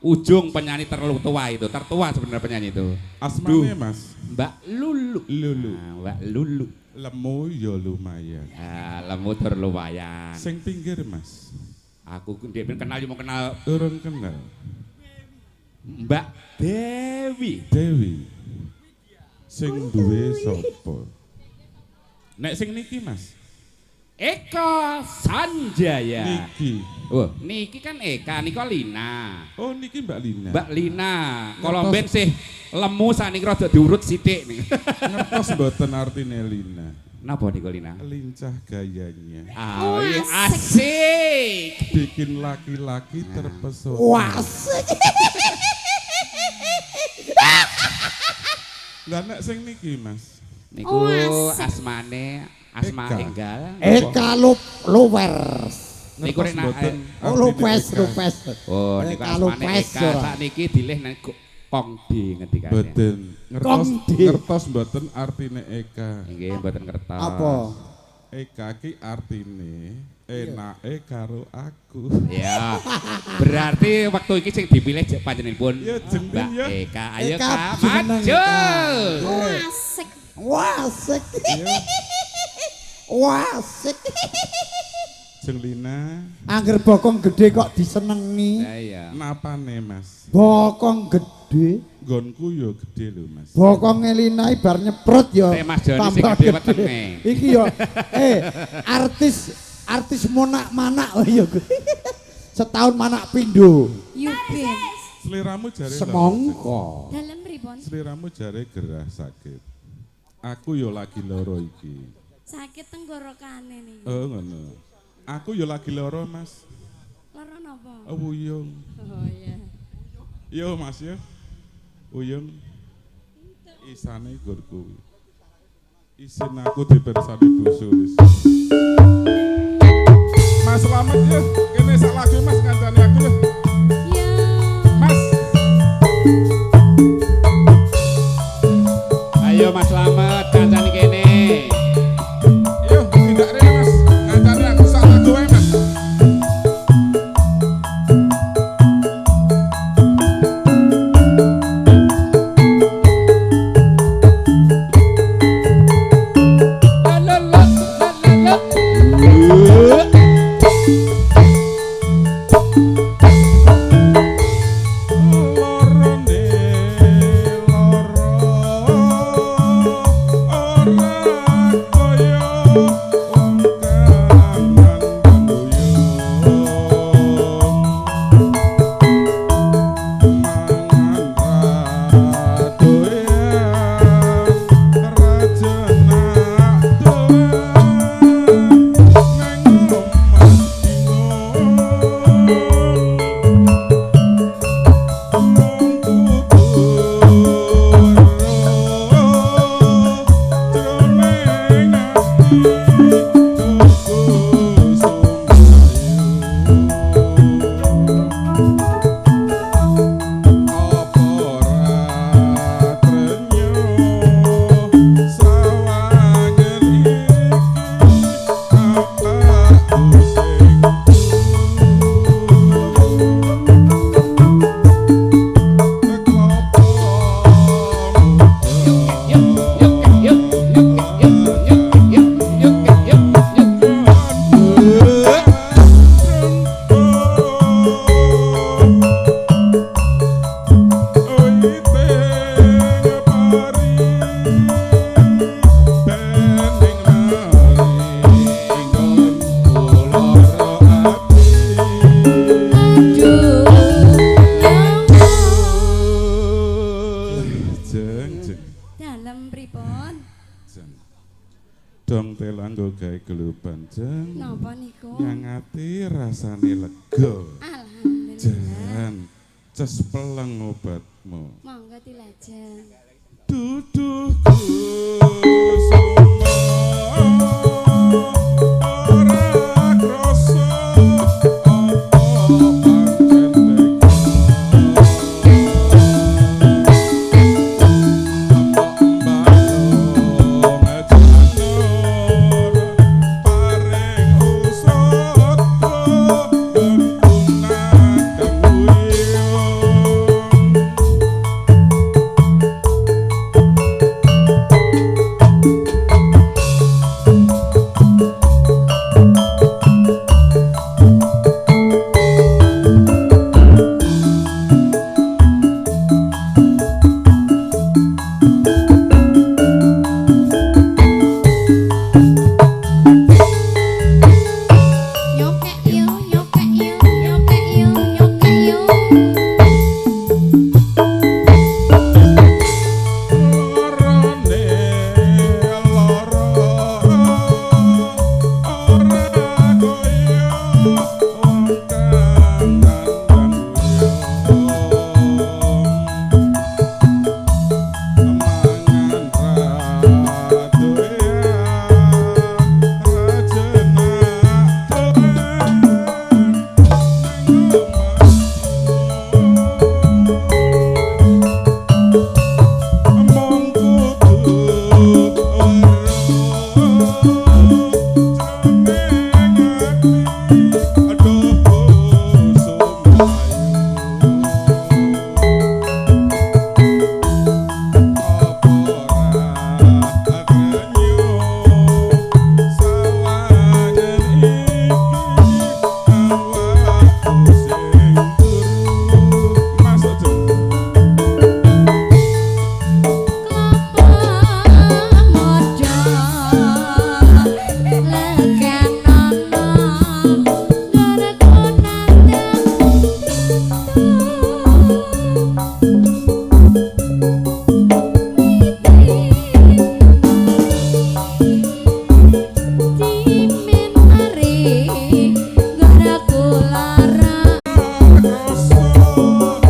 Ujung penyanyi terlalu tua itu, tertua sebenarnya penyanyi itu. Asmane Mas, Mbak Lulu. Lulu. Nah, Mbak Lulu. Lemu ya lumayan. Ah, lemu tur lumayan. Sing pinggir Mas, Aku ndek kenal yo mau kenal urung kenal. Mbak Dewi. Dewi. Sing duwe sapa? Nek sing niki Mas, Eka Sanjaya. niki. Wah, niki kan Eka, nika Lina. Oh niki Mbak Lina. Mbak Lina, kalau ben sih lemu sakniki rada diurut sithik nih. Ngertos mboten artine Lina. Napa niku Lina? Lincah gayanya. Ah, iya, asik. Bikin laki-laki terpesona. Wasik. Lah nek sing niki Mas, Niku Oh, asik. asmane Asma Eka. Enggal. Eka Lovers. Niku ngertos rek nak- mboten Oh, artine Lopez, Eka? Lopez. Oh, niku Eka asmane Lopez Eka ora. sakniki dilih nang Kongdi ngendikane. Mboten. Ngertos Kongdi. ngertos mboten artine Eka. Nggih, mboten ngertos. Apa? Eka ki artine enake karo aku. Ya. Berarti waktu iki sing dipilih jek panjenenganipun Ya, jeng Mbak ya. Eka. Ayo Eka, Kak, jumeneng, maju. Eka. Asik. Wasik. Wasik. Jeng Lina, Angger bokong gede kok disenengi. Lah iya. napane Mas? Bokong gede. Nggonku yo gede lho Mas. Bokonge Lina bar nyeprot ya. Nek Mas Joni sing tambah gede wetenge. Iki yo artis artis monak manak oh iya. Setahun manak pindho. Yubin. Seliramu jare loro, Semongko. Dalem pripun? Jeng. Seliramu jare gerah sakit. Aku yo lagi loro iki. Sakit tenggorokane niki. Oh ngono. Aku yo lagi loro Mas. Lara napa? Oh, wuyung. Oh iya. Yo Mas yo. Uyung. Isane gur kuwi. Isin aku dipersani Bu Sulis. Mas selamat yo. Kene sak lagu Mas kancane aku yo. Ya. Mas. Ayo Mas Slamet kancane kene. Yo tindak rene Mas. Kancane aku sak lagu wae Mas. La la la la la. Lorone Godhong tela nggo gawe geluban jeng. Napa niku? Nyangati rasane lega. Alhamdulillah. Jan ces peleng obatmu. Monggo dilajeng. Duduh kusuma ora krasa apa pancen teka. Paring usata kunang Nyokek yo, nyokek yo, nyokek yo, nyokek yo. Lorone lara ora kaya wong kang nandang mangan ra doyan ra jenak doyan nang omah. Mong kudu weruh jroning ati aduh sumayu apa ora krenyu sawangen iki awakku sing turu masuk jeng. Klopo modho leganono nggonku nandang Cimen mari nggonku lara. Krasa apa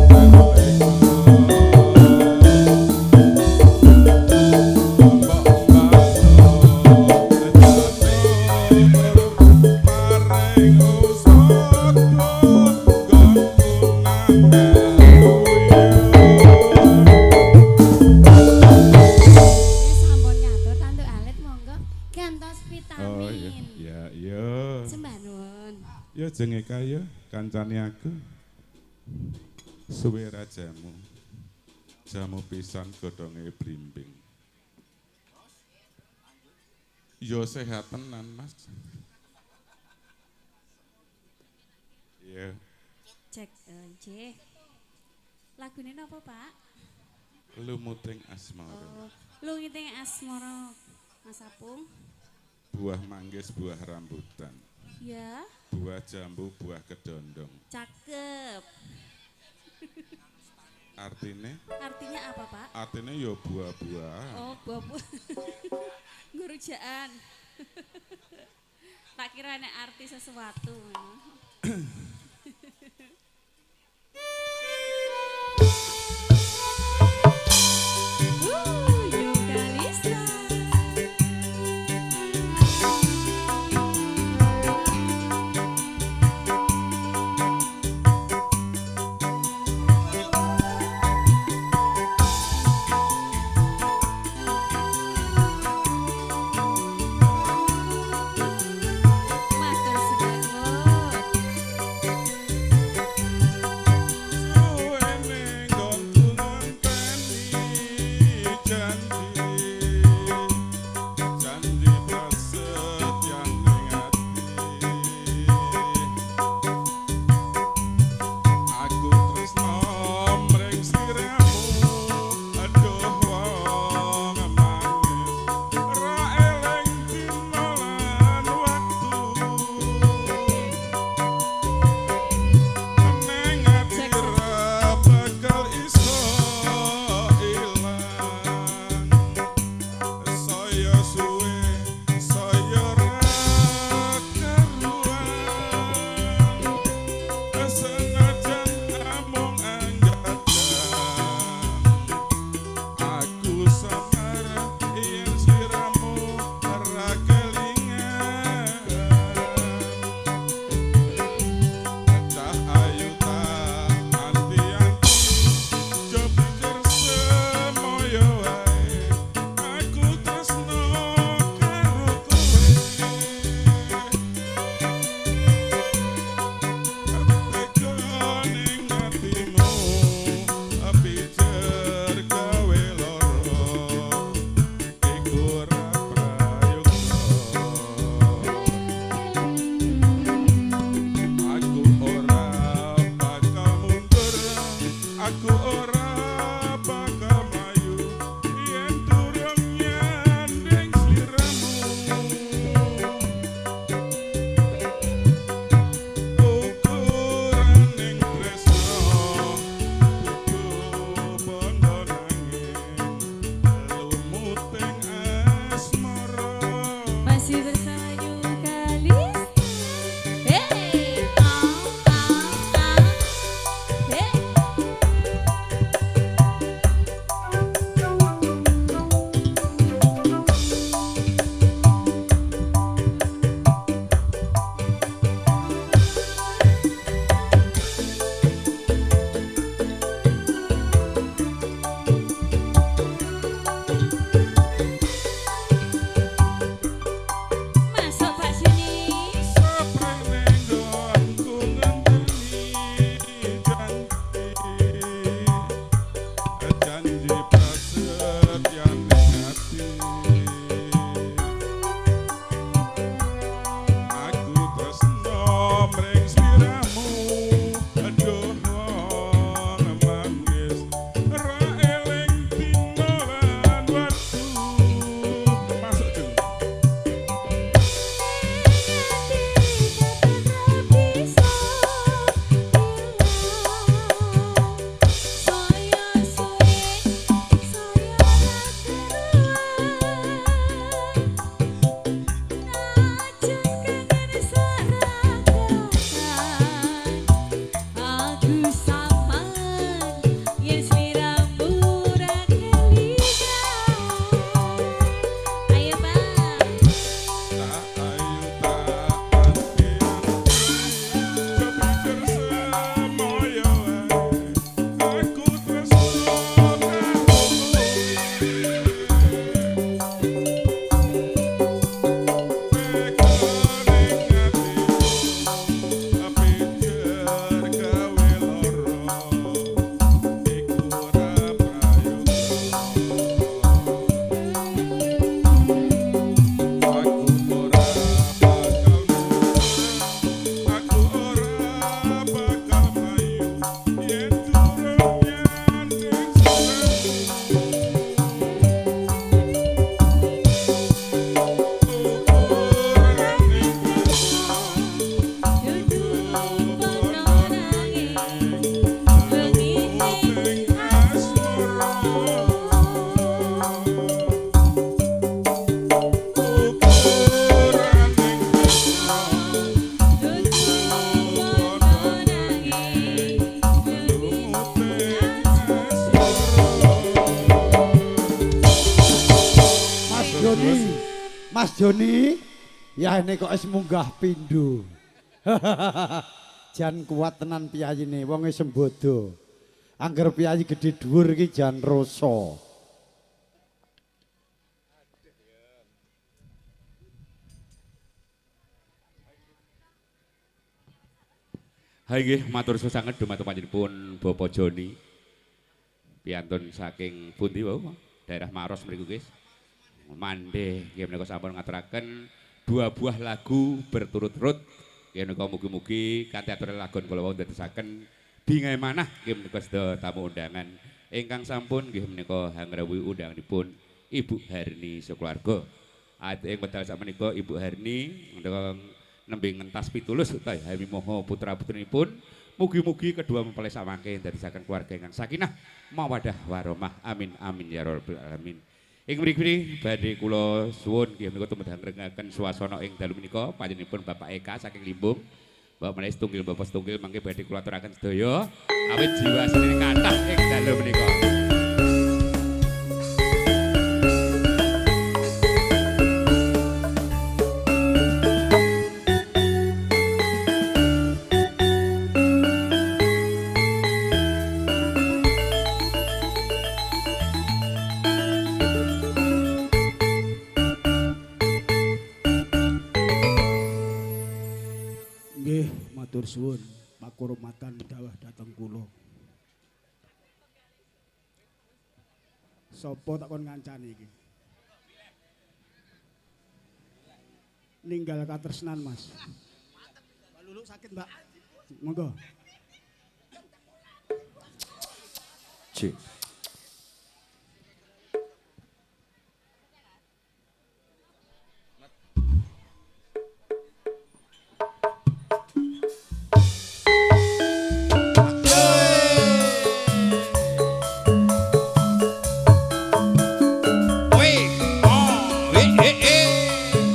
pancen Sampun nyatur tanduk alit monggo gantos Oh iya, vitamin. ya iya. Sembah nuwun. Ya jenge kaya kancane aku. Suwe ra jamu. Jamu pisan godhonge blimbing. Yo sehat tenan, Mas. Iya. Cek nggih. Lagune napa, Pak? Lumuting asmara. Oh, Lungiting Asmara. Mas Apung. Buah manggis, buah rambutan. Ya, Buah jambu, buah kedondong. cakep. Artine, Artinya apa, Pak? artine yo buah-buahan. Oh, buah-buah. Ngurujaan. Tak kira nek arti sesuatu. Yogalista. Matur suwun. Aku ora bakal mlayu yen durung nyanding sliramu. Ukuraning tresno dudu bondo nanging lumuting asmara. Masih bersama New Kalista. Hey, ah, ah, ah. Hey. Masuk Pak sini. Saprene nggonku ngenteni janji, janji prasetyane ati. Aku tresno mring sliramu, aduh wong manggis ra eling dina lan wektu. Masuk dulu. Ayo Pak. Tak ayu tak anti-anti, kepikir semoyo wae. Aku tresno karo kowe. Teko ning atiku, pijer gawe lara, iku ora prayoga. Aku ora bakal mundur, aku ora bakal mlayu yen durung nyanding sliramu. Ukuraning tresno Dudu bondo nanging lumuting asmara. Ukuraning tresno dudu bondo nanging lumuting asmara. Mas Joni, Mas Joni, ya ini kok wis munggah pindho. Jan kuat tenan piyayine, wonge sembodo. Angger piyayi gedhe dhuwur iki jan rasa. Hai nggih matur suwun sanget dumateng panjenenganipun Bapak Joni. Piantun saking pundi wau? Daerah Maros mriku guys. Mandeh nggih menika sampun ngaturaken dua buah lagu berturut-turut. Nggih menika mugi-mugi kanthi aturan lagon kula wau ndadosaken bingai manah nggih menika sedaya tamu undangan ingkang sampun nggih menika hangrawuhi undanganipun Ibu Harni sakeluarga. Ing wekdal sakmenika Ibu Harni menika nembe ngentas pitulus utawi hamimoho putra-putrinipun mugi-mugi kedua mempelai samangke ndadosaken keluarga ingkang sakinah mawaddah warahmah amin amin ya rabbal alamin. Ing mriki badhe kula suwun nggih menika tumedhang ngrengaken swasana ing dalu menika panjenenganipun Bapak Eka saking Limbung. Bapak menawi setunggal Bapak setunggal mangke badhe kula aturaken sedaya awit jiwa senine kathah ing dalu menika. Nggih, matur suwun pakurmatan dawuh dhateng kula. Sopo tak kon ngancani iki? Ninggal katresnan, Mas. Mbak Lulu sakit, Mbak. Monggo. J.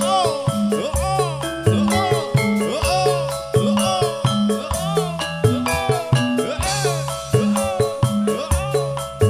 Oh, oh, oh, oh, oh, oh, oh, oh, oh, oh.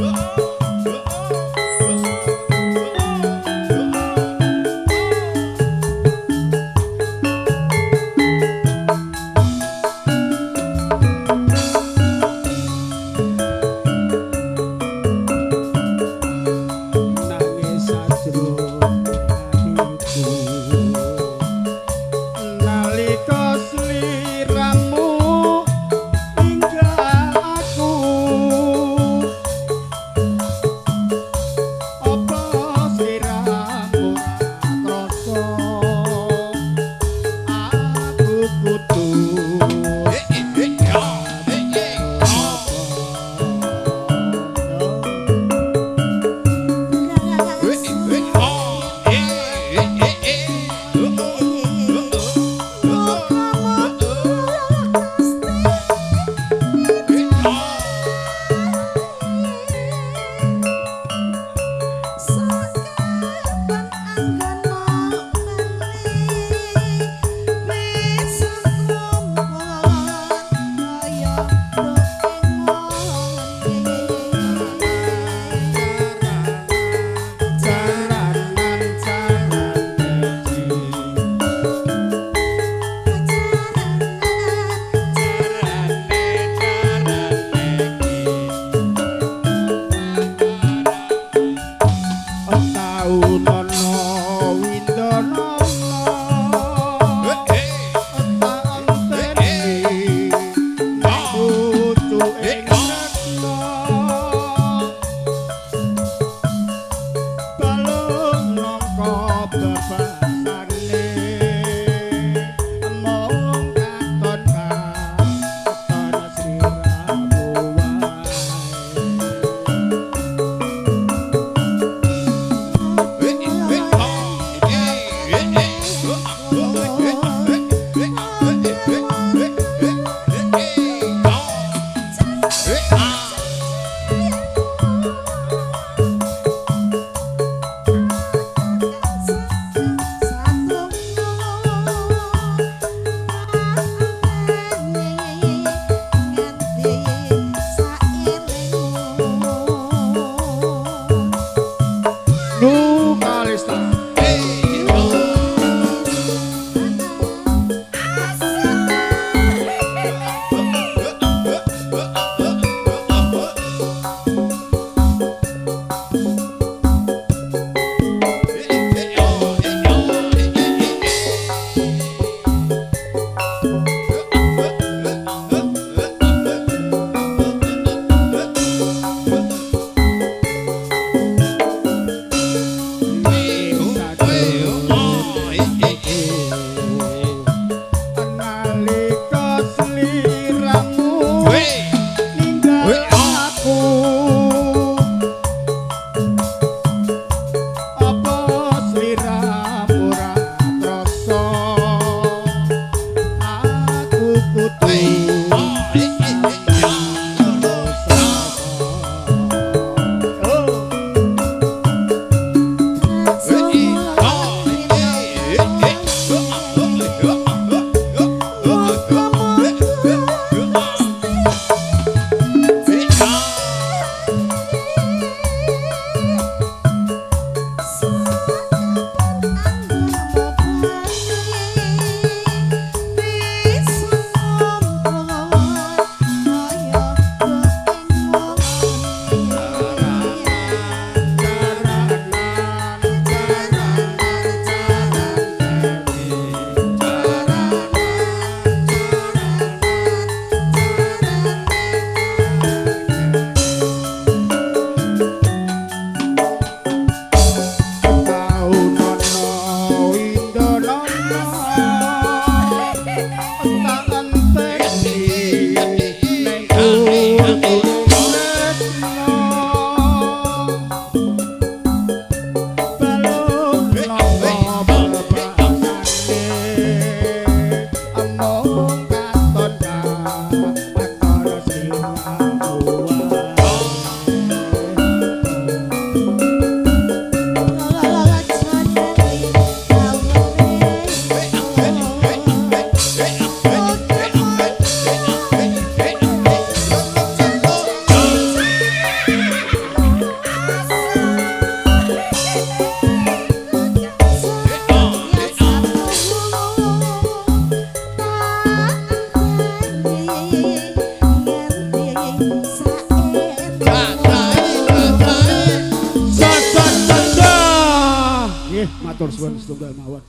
Nggih, matur suwun setunggal mawon.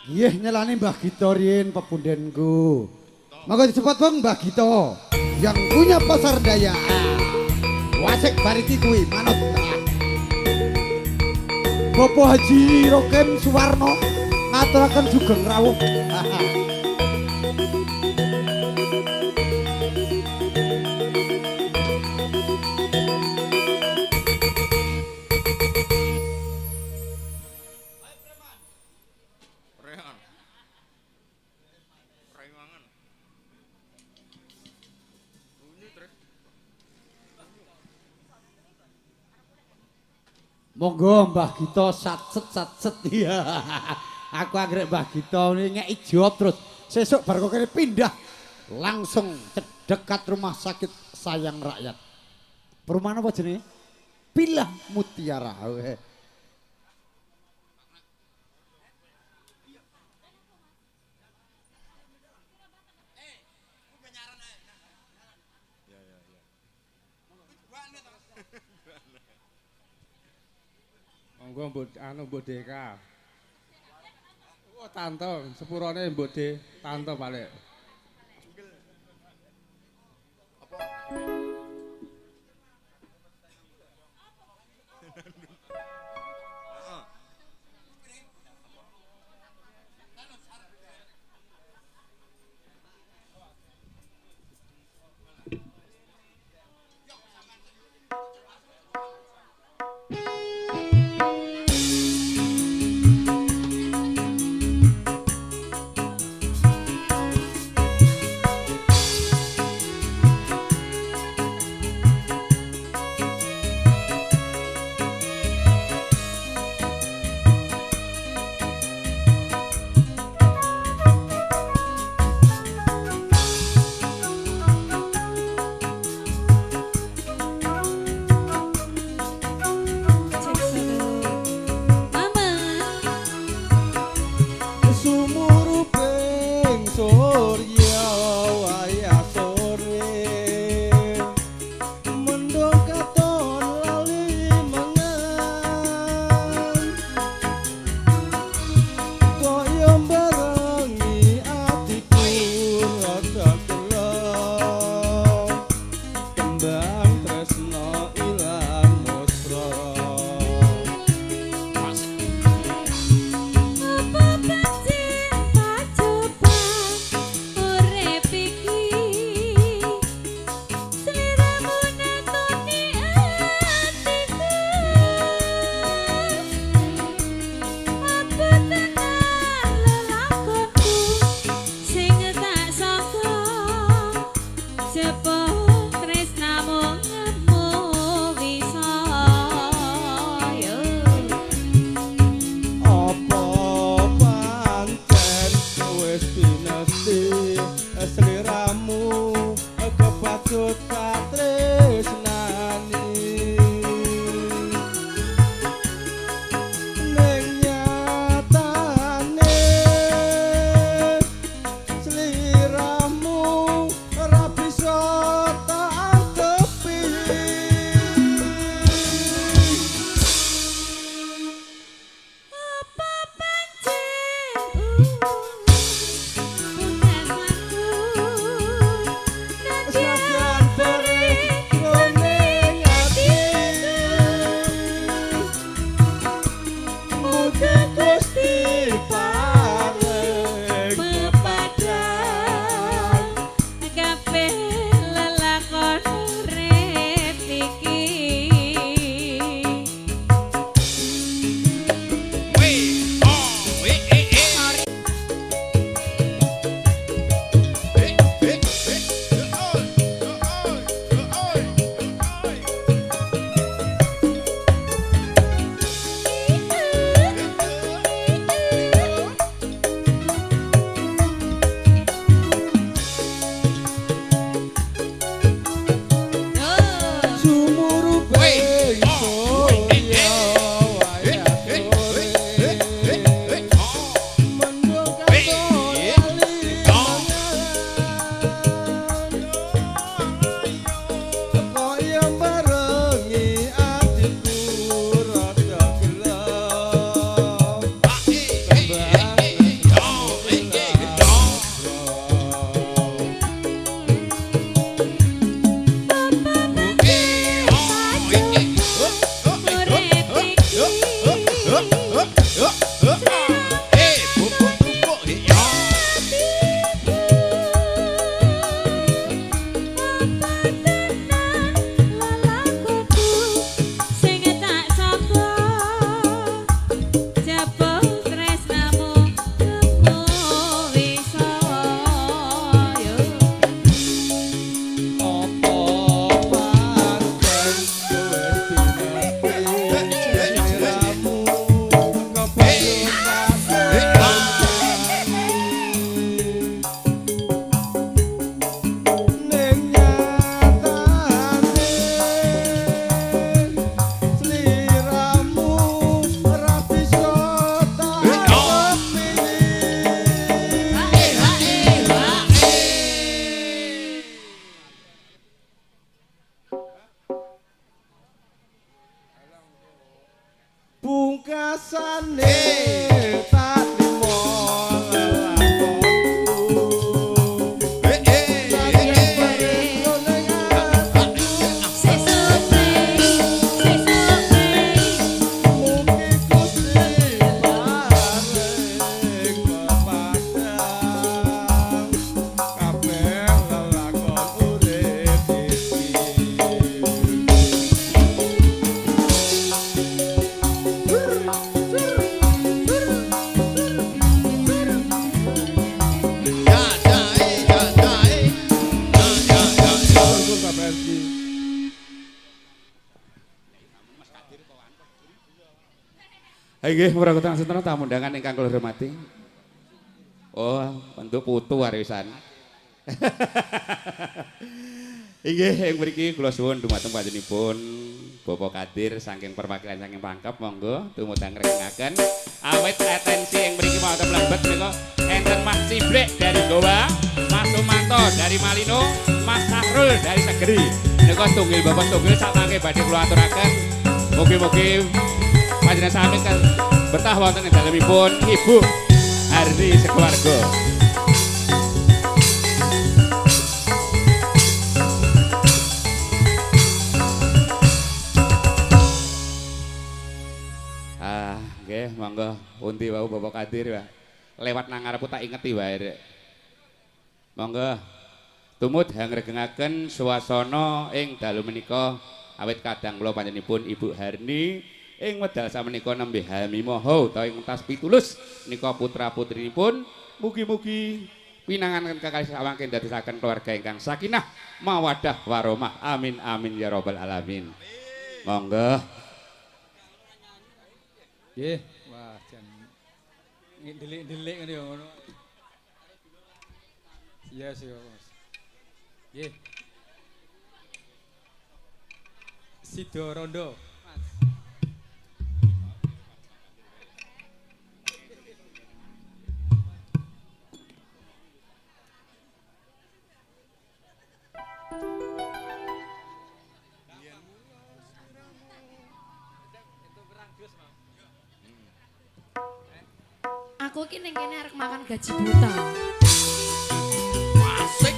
Nggih nyelani Mbah Gito riyin pepundenku. Monggo disebut Bang Mbah Gito yang punya pasar daya. Wasik bariki kuwi manut. Bapak Haji Rokem Suwarno ngaturaken sugeng rawuh. Monggo Mbah Gito satset satset. Iya. Aku angrek Mbah Gito ngeki jawab terus. Sesuk bar kok kene pindah langsung dekat rumah sakit Sayang Rakyat. Perumahan apa jenenge? Pilah Mutiara. Oke. Monggo mbok anu mbok Deka. Oh tante, sepurane mbok De, tante balik. Rasane tak trimo lelakonku. Sesuk prei, sesuk prei. Mugi Gusti paring pepadang kabeh lelakon urip iki. Suwun Bapak Rizky. Nggih, para kutang tamu undangan ingkang kula hormati. Oh, bentuk putu warisan. Inggih, ing mriki kula suwun dumateng panjenenganipun Bapak Kadir saking perwakilan saking Pangkep, monggo tumutang ngrengaken. Awit atensi ing mriki wonten mlebet menika enten Mas Ciblek dari Goa, Mas Sumanto dari Malino, Mas Sahrul dari Negeri. Menika tunggil bapak tunggil samangke badhe kula aturaken. Mugi-mugi panjenengan sami kan betah wonten ing dalemipun Ibu Arni sekeluarga. Ah, nggih, monggo pundi wau Bapak Kadir, Pak. Lewat nang ngarepku tak ingeti wae rek. Monggo tumut hangregengaken swasana ing dalu menika awit kadang kula panjenenganipun Ibu Harni ing wedal samenika nembe hamimaha utawi ing tas pitulus nika putra-putrinipun mugi-mugi pinangan kekalih sawangke ndadosaken keluarga ingkang sakinah mawaddah warahmah. Amin amin ya rabbal alamin. Monggo. Nggih, wah jan ndelik-ndelik ngene ya ngono. Iya sih, Mas. Nggih. Sido Rondo. Mas. Aku ki ning kene arep makan gaji buta. Asik.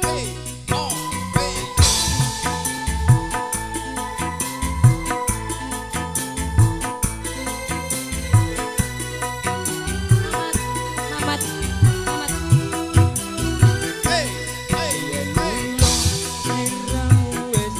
Hey, oh, hey. Mamat, Mamat, Mamat. Hey, hey, hey. Yen wis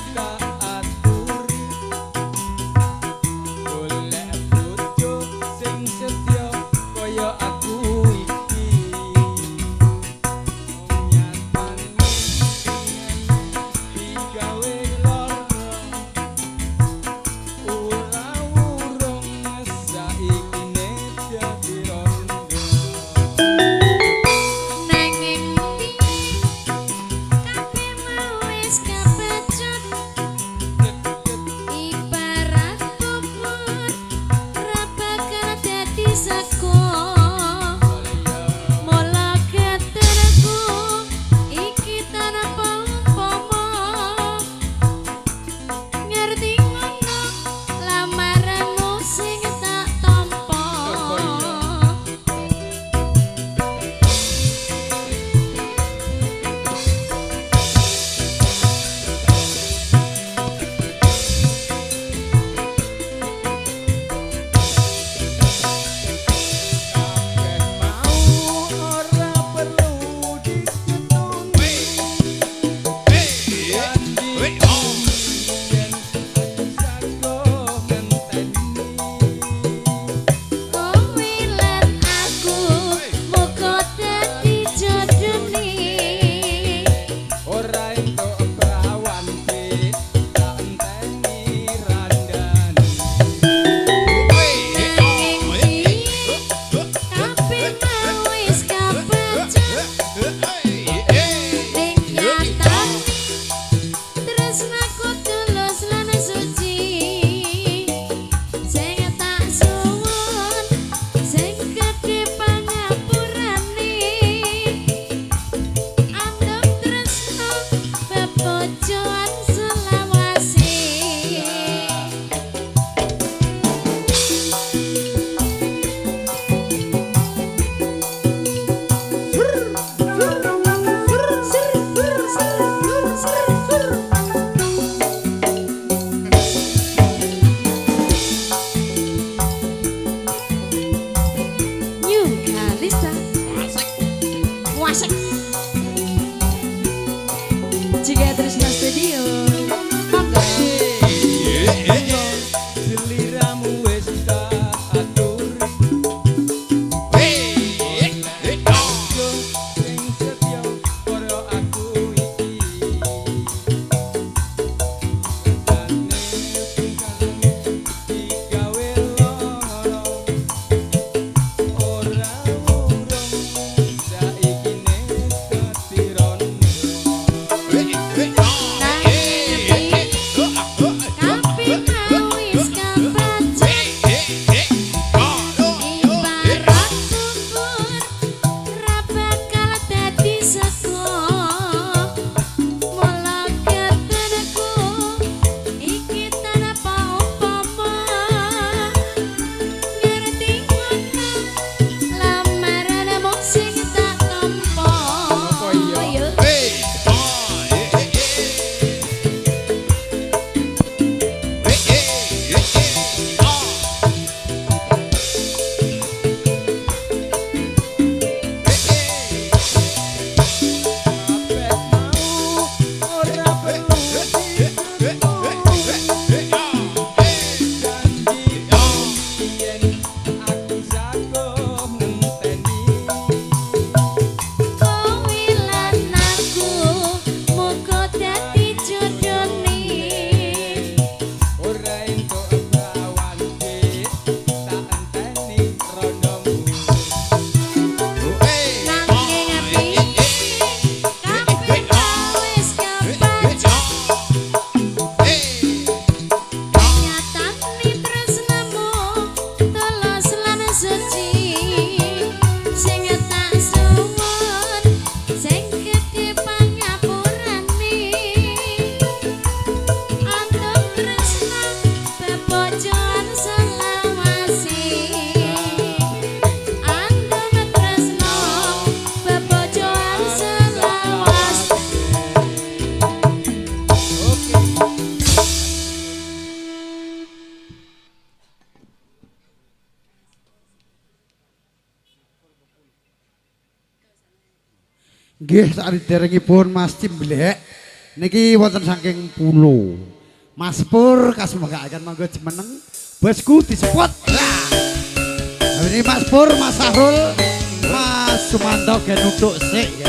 Nggih saderengipun Mas Cimblek niki wonten saking Pulo. Mas Pur kasumanggaken monggo jumeneng bosku disepot. Lah ini Mas Pur, Mas Sahrul, Mas Sumanto gen nuthuk sik ya.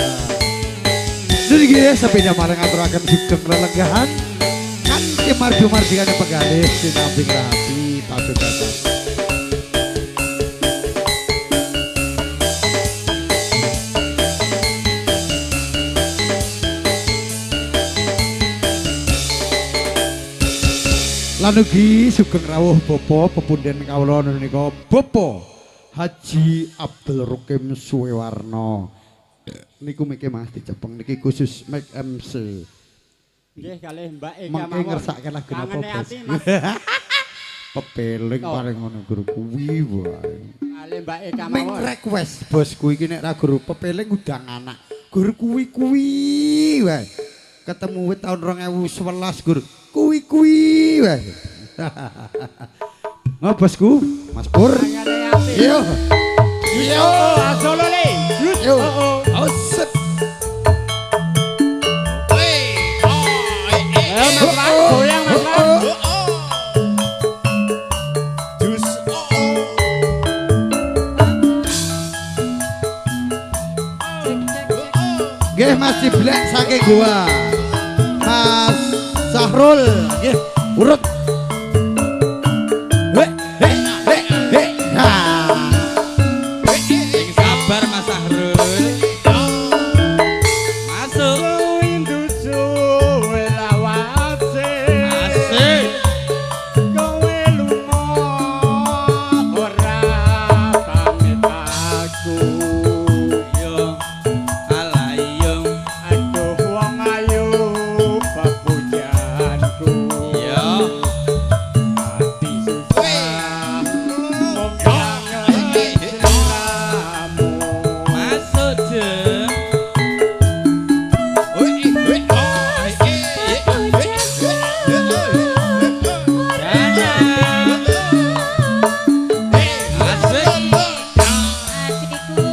Niki sepindah marang aturaken sugeng lelenggahan kanthi margi-margikane penggalih sinambi rapi pasukan. Lan ugi sugeng rawuh bapa pepunden kawula menika Bapak Haji Abdul Rukim Suwewarno. Niku mike Mas dicepeng niki khusus mic MC. Nggih kalih Mbak Eka mawon. Mangke ngersake lagu napa Bos? Pepeling paling ngono guru kuwi wae. Kalih Mbak Eka mawon. Ming request bosku iki nek ra guru pepeling undang anak. Guru kuwi kuwi wae. Ketemu wit tahun 2011 guru. Kuwi-kuwi wae. Ngo bosku, Mas Pur. Yo. Yo, solo le. Yo. Asep. Ayo Mas Wan, goyang Mas Wan. Jus. Nggih Mas Ciblek saking gua. Mas Sahrul, nggih, urut. He he he he. Ha. Sing sabar Mas Sahrul. Masuk. Asik. Kowe lunga ora pamit aku. Yo alayo. Aduh wong ayu pepujaanku. Yo. Ati susah mung kangen sliramu. Masuk jeng. Asik. Atiku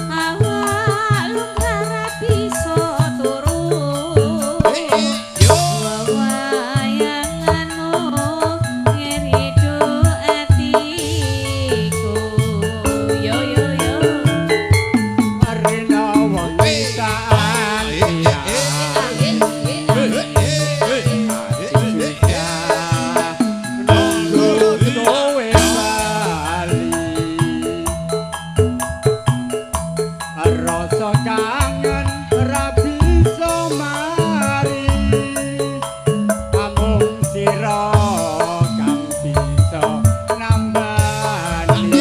awak lunga ra bisa turu. Wayanganmu ngeridu atiku. Yo yo yo. Rina wengi tak nunggu kowe bali. Rasa kangen ra bisa mari. Amung sira kang bisa nambani.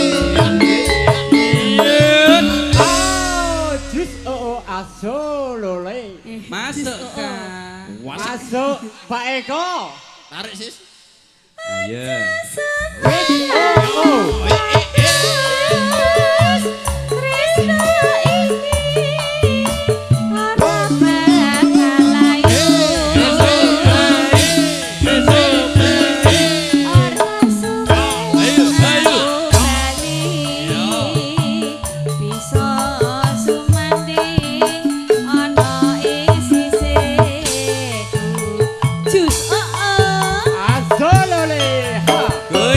Oh, jus oh asolole. Masuk Kak. Masuk Pak Eko. Tarik sis. Ayo. Wis oh. Tresno iki ora bakal layu. Ora suwe bali. Bisa sumanding ana ing sisihku. Jus oh oh. Asolole. Ha. Goyang.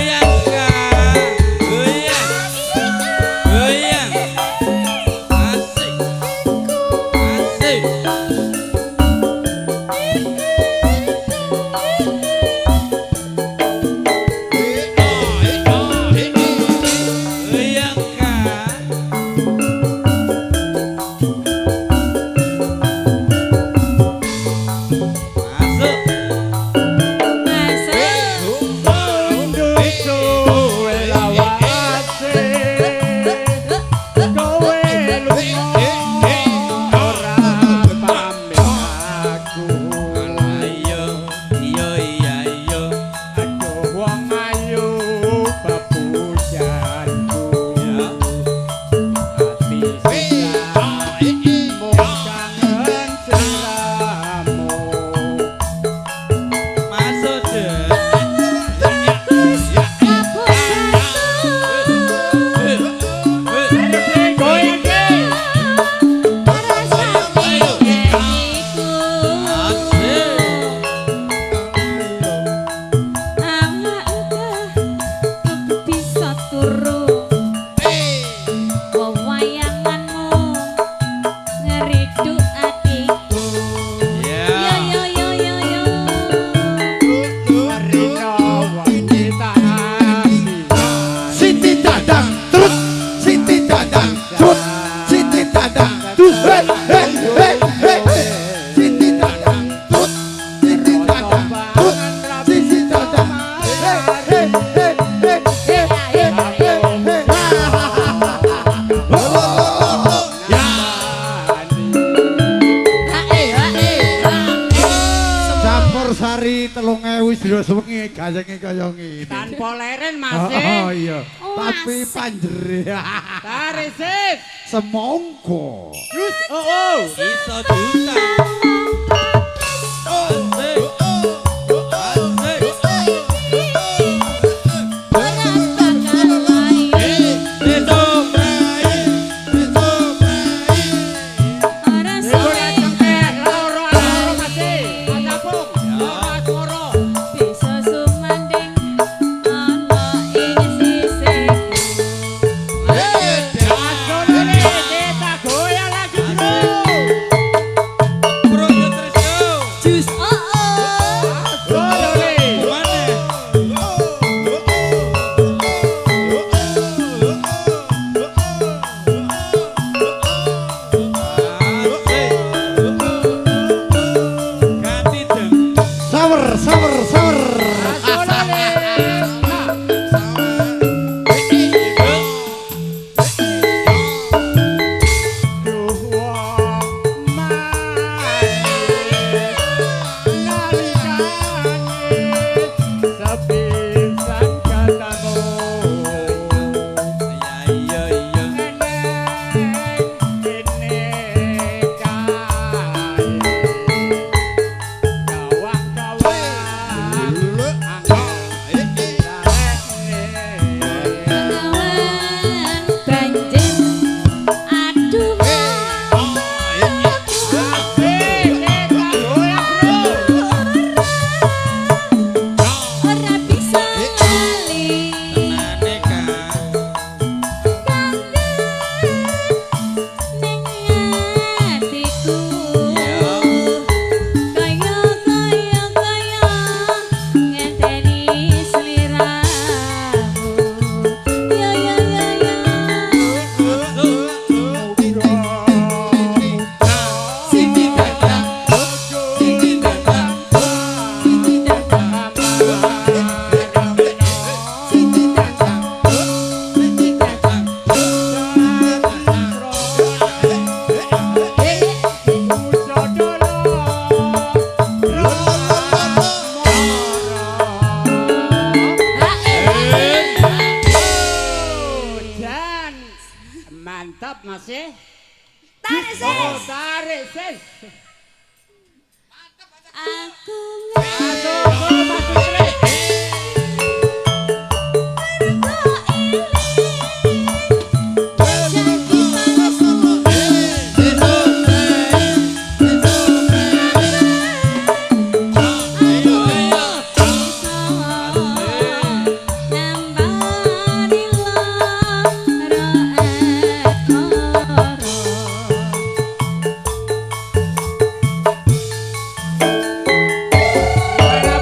kaya ngene. Tanpa leren Mas. Oh iya. Tapi panjere. Tarik sis. Semongko. Jus oh oh. Iso diutang. Asik. Asik. Mantap masih. Tarik sis. Tarik sis. Aku Para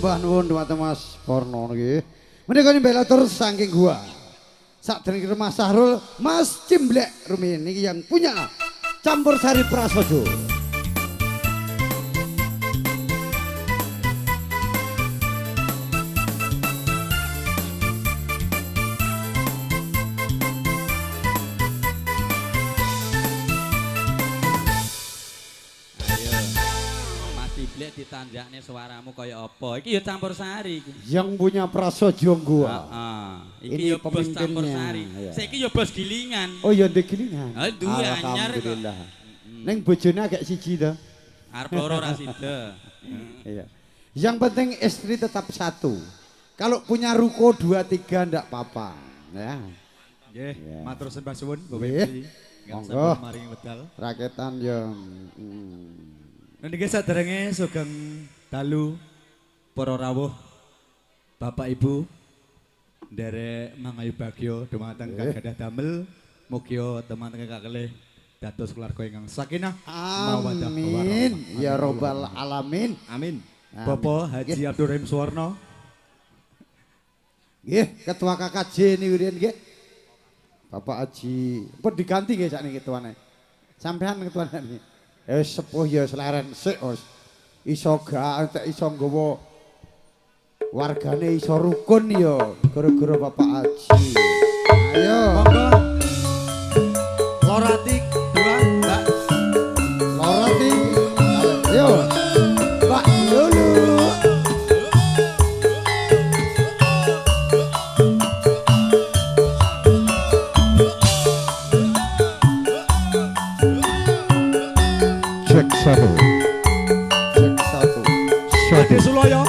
Sembah nuwun dhumateng Mas Porno nggih. Menika nyembelatur saking gua. Sakderenge Mas Sahrul, Mas Cimblek rumiyin niki yang punya Campur Sari Prasojo. Ditanjakne suaramu kaya apa? Iki ya campur sari iki. Yang punya Prasojo gua. Heeh. Iki ya bos campur sari. Saiki ya bos gilingan. Oh ya ndek gilingan. Ha duwe anyar kok. Alhamdulillah. Ning bojone agak siji to. Arep loro ora sida. Iya. Yang penting istri tetap satu. Kalau punya ruko 2 3 ndak apa-apa, ya. Nggih, matur sembah suwun Bapak Ibu. Monggo. Maringi wedal. Raketan ya. Niki saderenge sugeng dalu para rawuh Bapak Ibu nderek mangayu bagya dumateng kang gadah damel mugia teman-teman kakelih dados keluarga ingkang sakinah mawaddah warahmah. Amin ya robbal alamin. Amin. Bapak Haji Abdurrahim Suwarno. Nggih, Ketua KKJ niku riyen nggih. Bapak Haji pun diganti nggih sakniki ketuane. Sampean ketuane niki. Sepuh ya seleren sik wis. Iso gak entek iso nggawa wargane iso rukun ya gara-gara Bapak Haji. Ayo. Monggo. Lorati 2, Mbak. Lorati. Ayo. Mbak Lulu. Cek satu. Cek satu. Ade Suloyo.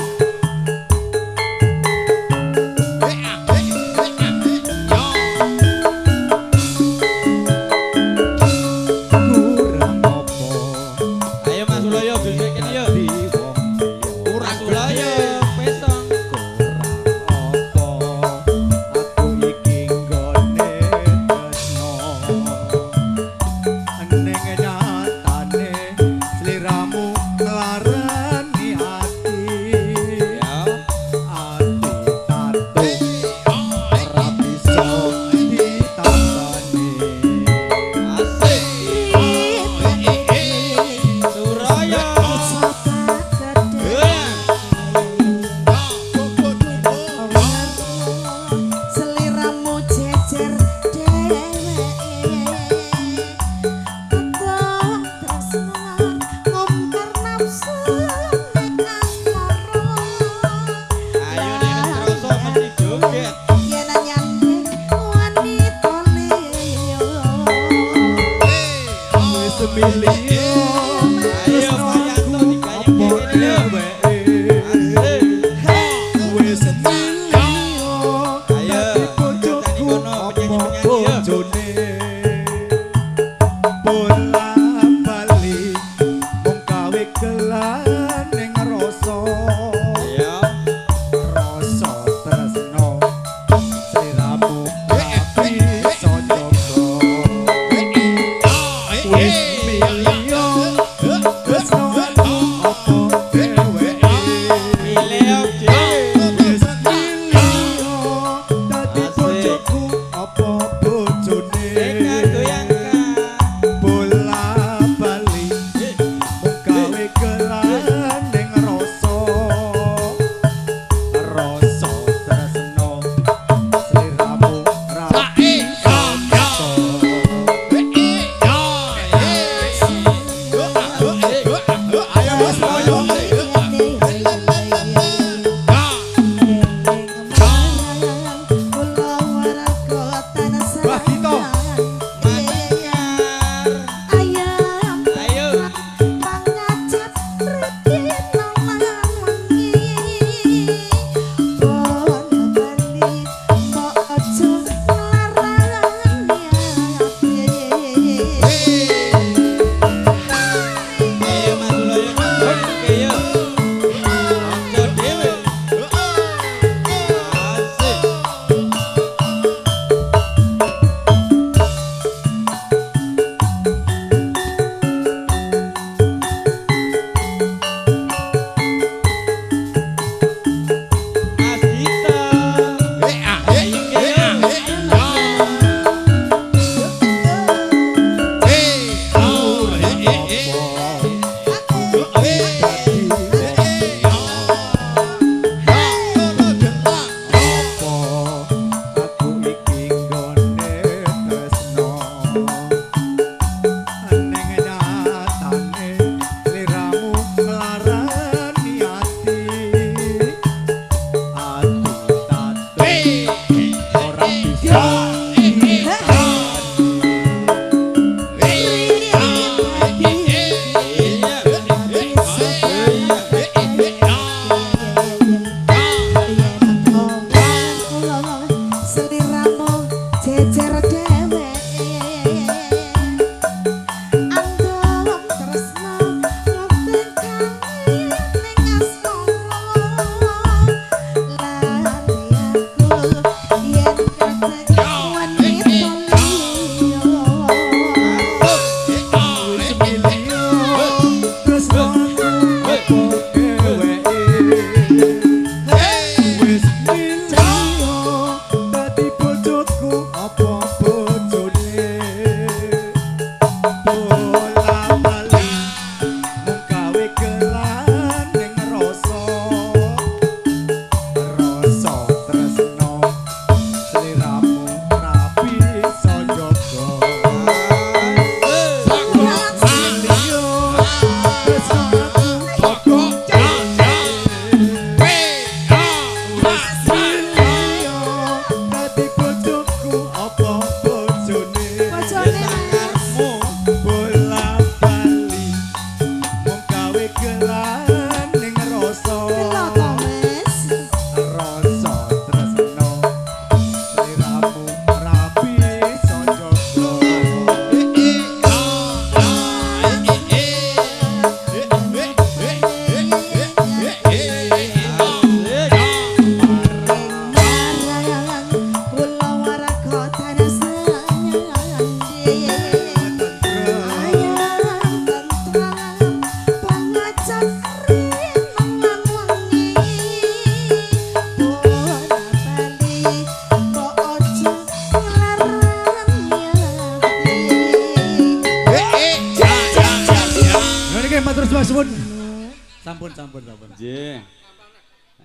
Sampun, sampun. Nggih.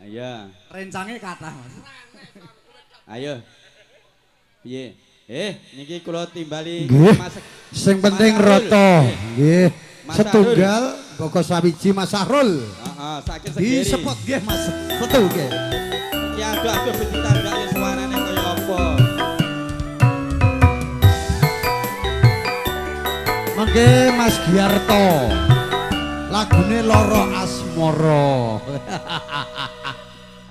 Ayo. Rencange kathah, Mas. Ayo. Piye? Niki kula timbali Mas. Sing penting rata. Nggih. Setunggal boko sawiji Mas Sahrul. Heeh, sakit segeri. Di spot nggih Mas. Setu nggih. Iki aduh-aduh ben ditandake suarane kaya apa. Mangke Mas Giarto. Lagune Loro Asmara.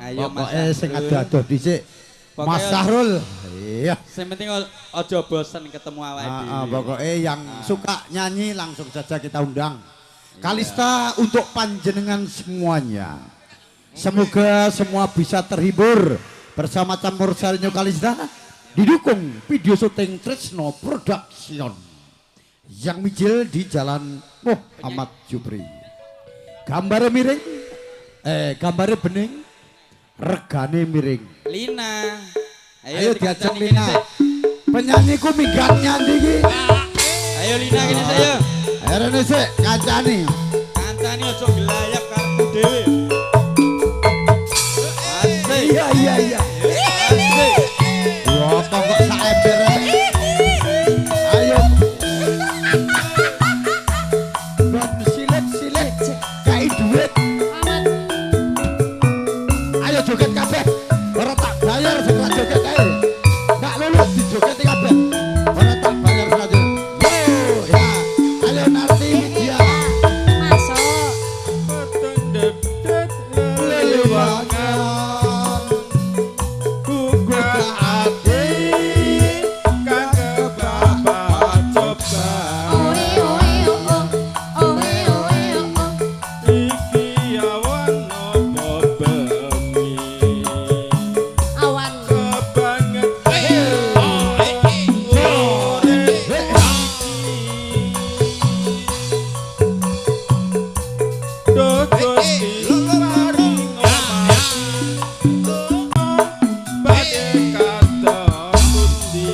Ayo Mas. Pokoke sing adoh-adoh dhisik. Mas Sahrul. Iya. Sing penting aja bosen ketemu awake dhewe. Pokoke yang suka nyanyi langsung saja kita undang. Kalista untuk panjenengan semuanya. Semoga semua bisa terhibur bersama Campursari New Kalista, didukung video syuting Tresno Production yang mijil di Jalan Muhammad Jupri. Gambare miring, gambare bening, regane miring. Lina. Ayo diajak Lina. Penyanyiku minggat nyanyi iki. Ayo Lina kene saya. Ayo rene sik kancane. Kancane aja glayap karepmu dhewe. Asik. Iya iya iya. Asik. Yo kok sak ember. Ayo. Ben silet-silet kai duit. Ayo joget kabeh. Ora tak bayar sing ora joget ae. Ndak lulus dijoget kabeh. Ora tak bayar sing joget. Yo ya. Ayo Narti Widya. Masuk. Peteng dedet lelewangan. Buka ati kang kebapak coba. Oe oe o oe oe o. Iki awan apa bengi. Awan. Kebangetan urip Duh Gusti paring omah badhe katon pundi.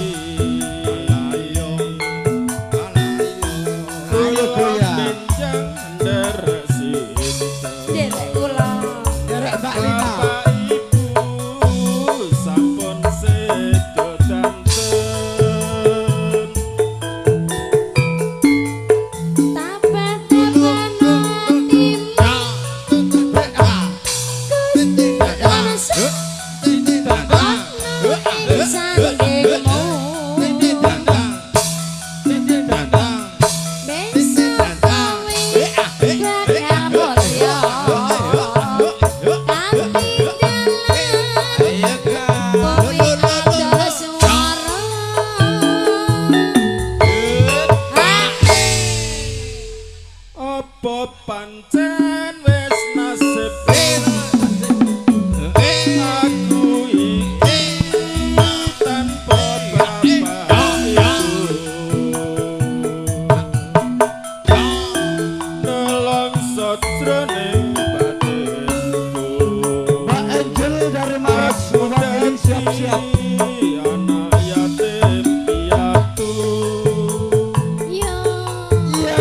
Ayo goyang. Benjang nderek sinten. Derek kula. Derek Mbak Lina. Bapak Ibu sampun sedo danten. Tabat-tabat atimu Gusti sandingmu. Besok kowe bakal mulya kanthi dalan kowe ada swara. Apa pancen wis nasib aku iki tanpa bapak ibu. Nelongso jroning batinku. Mbak Angel dari Maros mewakili siap-siap. Anak yatim piatu. Yo Iya.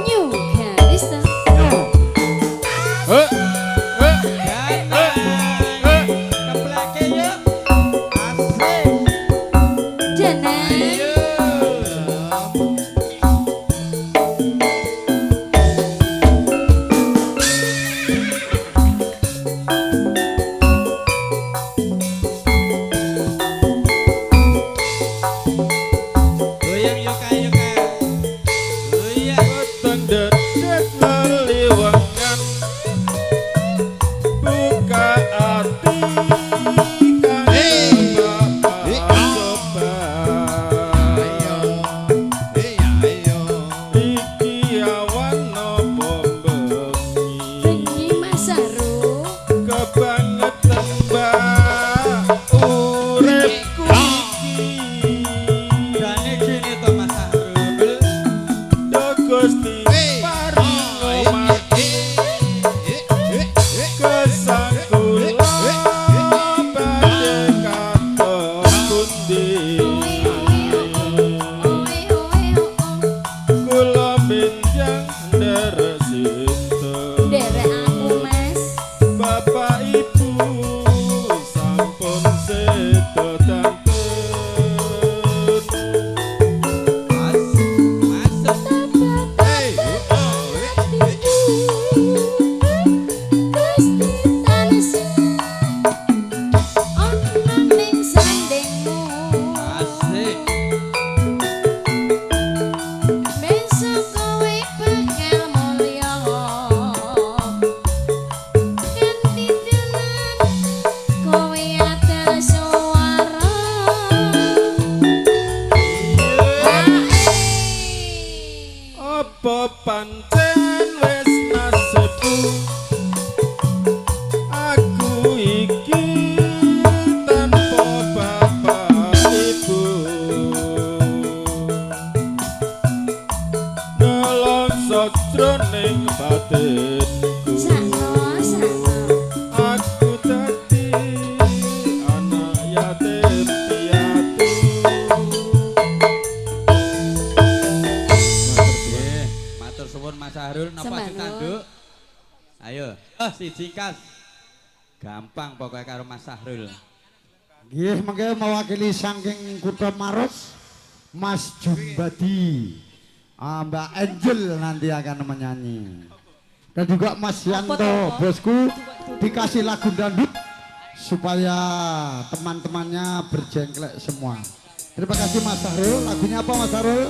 New Kalista. Kepleke yo. Asik. Jeneng. Ayo. Goyang yo kae yo kae. Goyang. Peteng dedet leliwengan. Buka ati kang bapak coba. Iki awan nopo bengi. Bengi Mas Saru. Kebangetan mbak uripku iki. Jane gini to Mas Sahrul. Duh Gusti paring omah gesang kula badhe katon pundi. Oe oe o. Kula benjang nderek sinten. Siji kas. Gampang pokoknya karo Mas Sahrul. Nggih, mengke mewakili saking Kutha Maros Mas Jumbadi. Mbak Angel nanti akan menyanyi. Dan juga Mas Yanto bosku dikasih lagu dangdut supaya teman-temannya berjengklek semua. Terima kasih Mas Sahrul. Lagunya apa Mas Sahrul?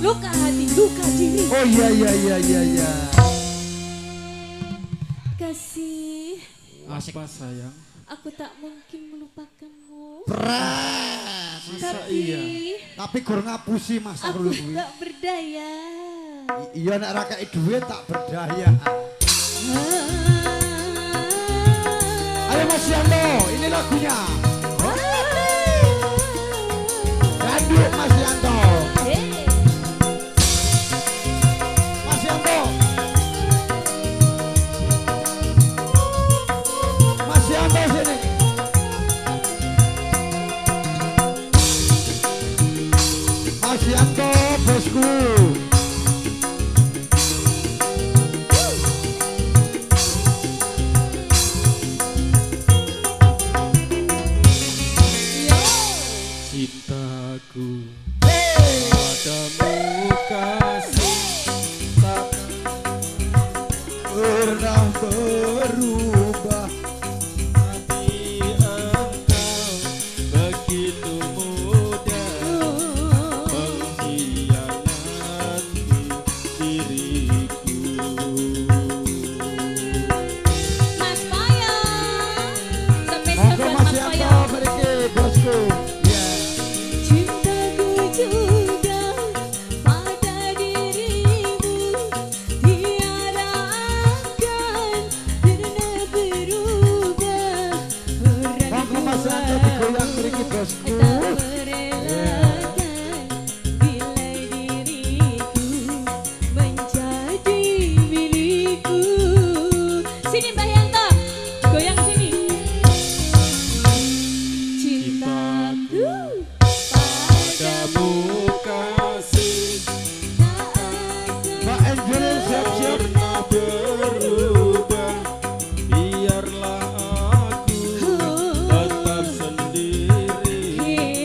Luka hati, luka diri. Oh iya iya iya iya iya. Kasih. Apa sayang? Aku tak mungkin melupakanmu. Pres. Tapi iya. Tapi gur ngapusi Mas aku Sahrul kuwi. tak berdaya. Iya nek ra kei duit tak berdaya. Ayo Mas Yanto, ini lagunya. Dangdut Mas Yanto. Mas Yanto. Mas Yanto sini. Mas Yanto bosku. Cintaku padamu kasih tak pernah berubah. Tapi engkau begitu mudah mengkhianati diriku. Mas Poyo. Spesial Monggo buat Mas Mas Yanto Poyo. mriki bosku. Ya. Cintaku juga pada dirimu tiada akan pernah berubah. Orang Monggo Mas Yanto digoyang mriki bosku. tak merelakan bila diriku menjadi milikku. Sini Mbak Yanto. Goyang sini. Cintaku Padamu kasih tak akan Mbak Angel siap-siap. pernah berubah. Biarlah aku tetap sendiri.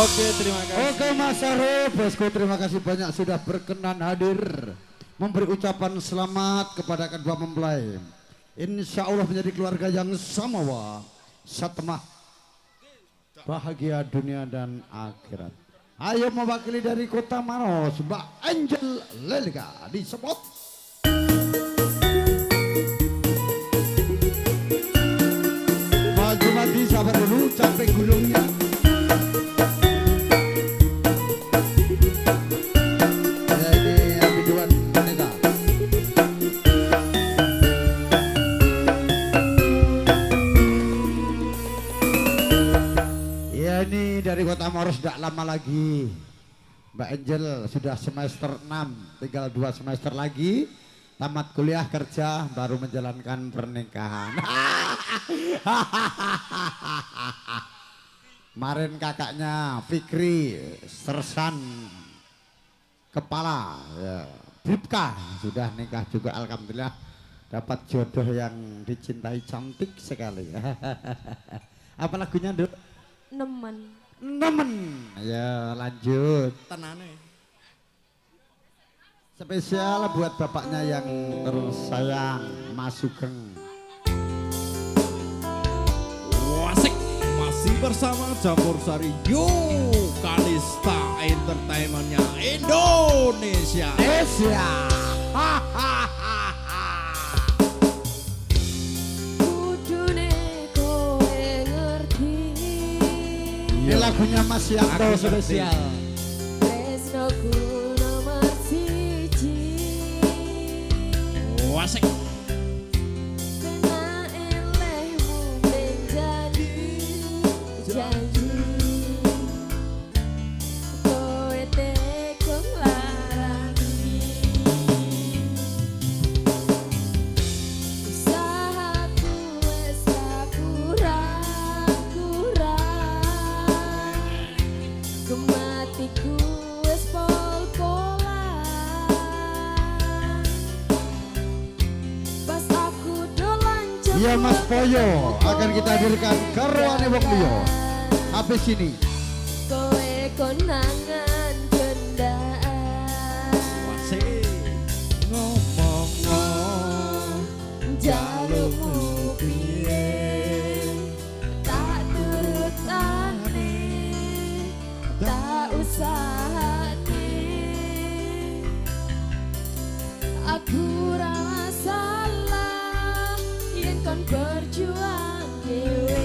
Oke, terima kasih. Oke Mas Arif, bosku terima kasih banyak sudah berkenan hadir memberi ucapan selamat kepada kedua mempelai. Insya Allah menjadi keluarga yang samawa, satemah, bahagia dunia dan akhirat. Ayo mewakili dari Kota Maros, Mbak Angel Lelga disebut. Maju-maju sabar dulu, capek gulungnya. Ya ini biduan wanita. Ya ini dari Kota Maros tidak lama lagi. Mbak Angel sudah semester 6, tinggal 2 semester lagi. Tamat kuliah, kerja, baru menjalankan pernikahan. Kemarin kakaknya Fikri, sersan kepala, ya, Bribka, sudah nikah juga, alhamdulillah dapat jodoh yang dicintai, cantik sekali. Apa lagunya, Duk? Nemen. Nemen. Ya lanjut. Tenane. Spesial buat bapaknya yang tersayang, Mas Sugeng. Wasik masih bersama Campur Sari Yo Kalista Entertainmentnya Indonesia. Indonesia. Kudune kowe ngerti. Ini lagunya Mas Yanto spesial. Tresnoku nomor siji. Wasik. Kena elehmu menjadi janji. Kowe teko nglarani. Usahaku wis tak kurang-kurang. Kematiku wis pol-polan. Pas aku dolan Iya Mas Poyo akan kita hadirkan Garwane Wong Liya. Habis ini. Kowe konangan gendaan. Wasik ngomong Jalukmu piye tak turutane, tak usahane. Aku ra salah yen kon berjuang dhewe.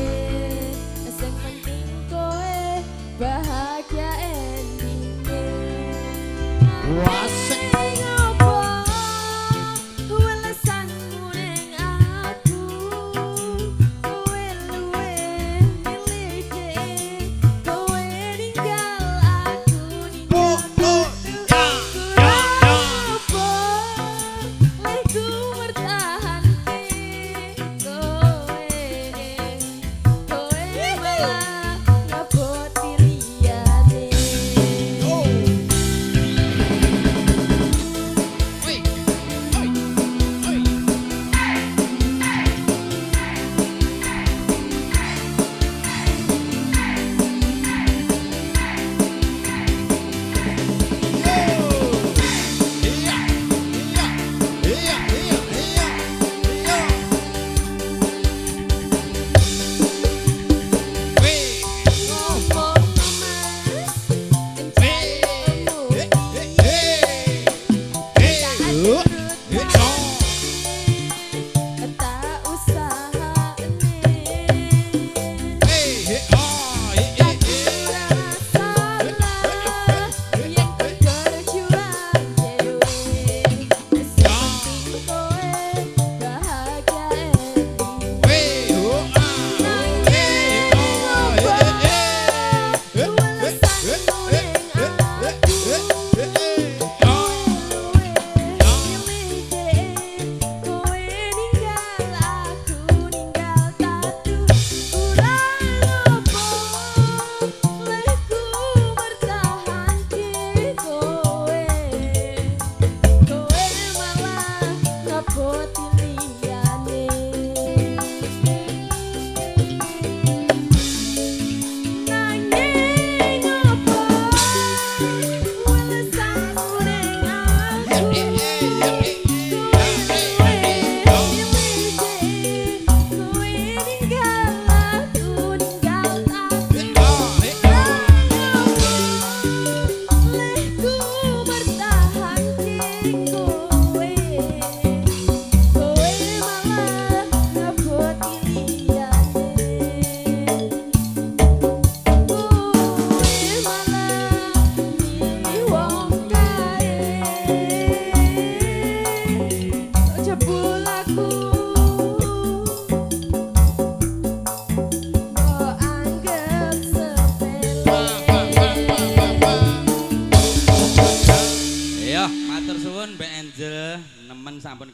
Sing penting kowe bahagia endinge.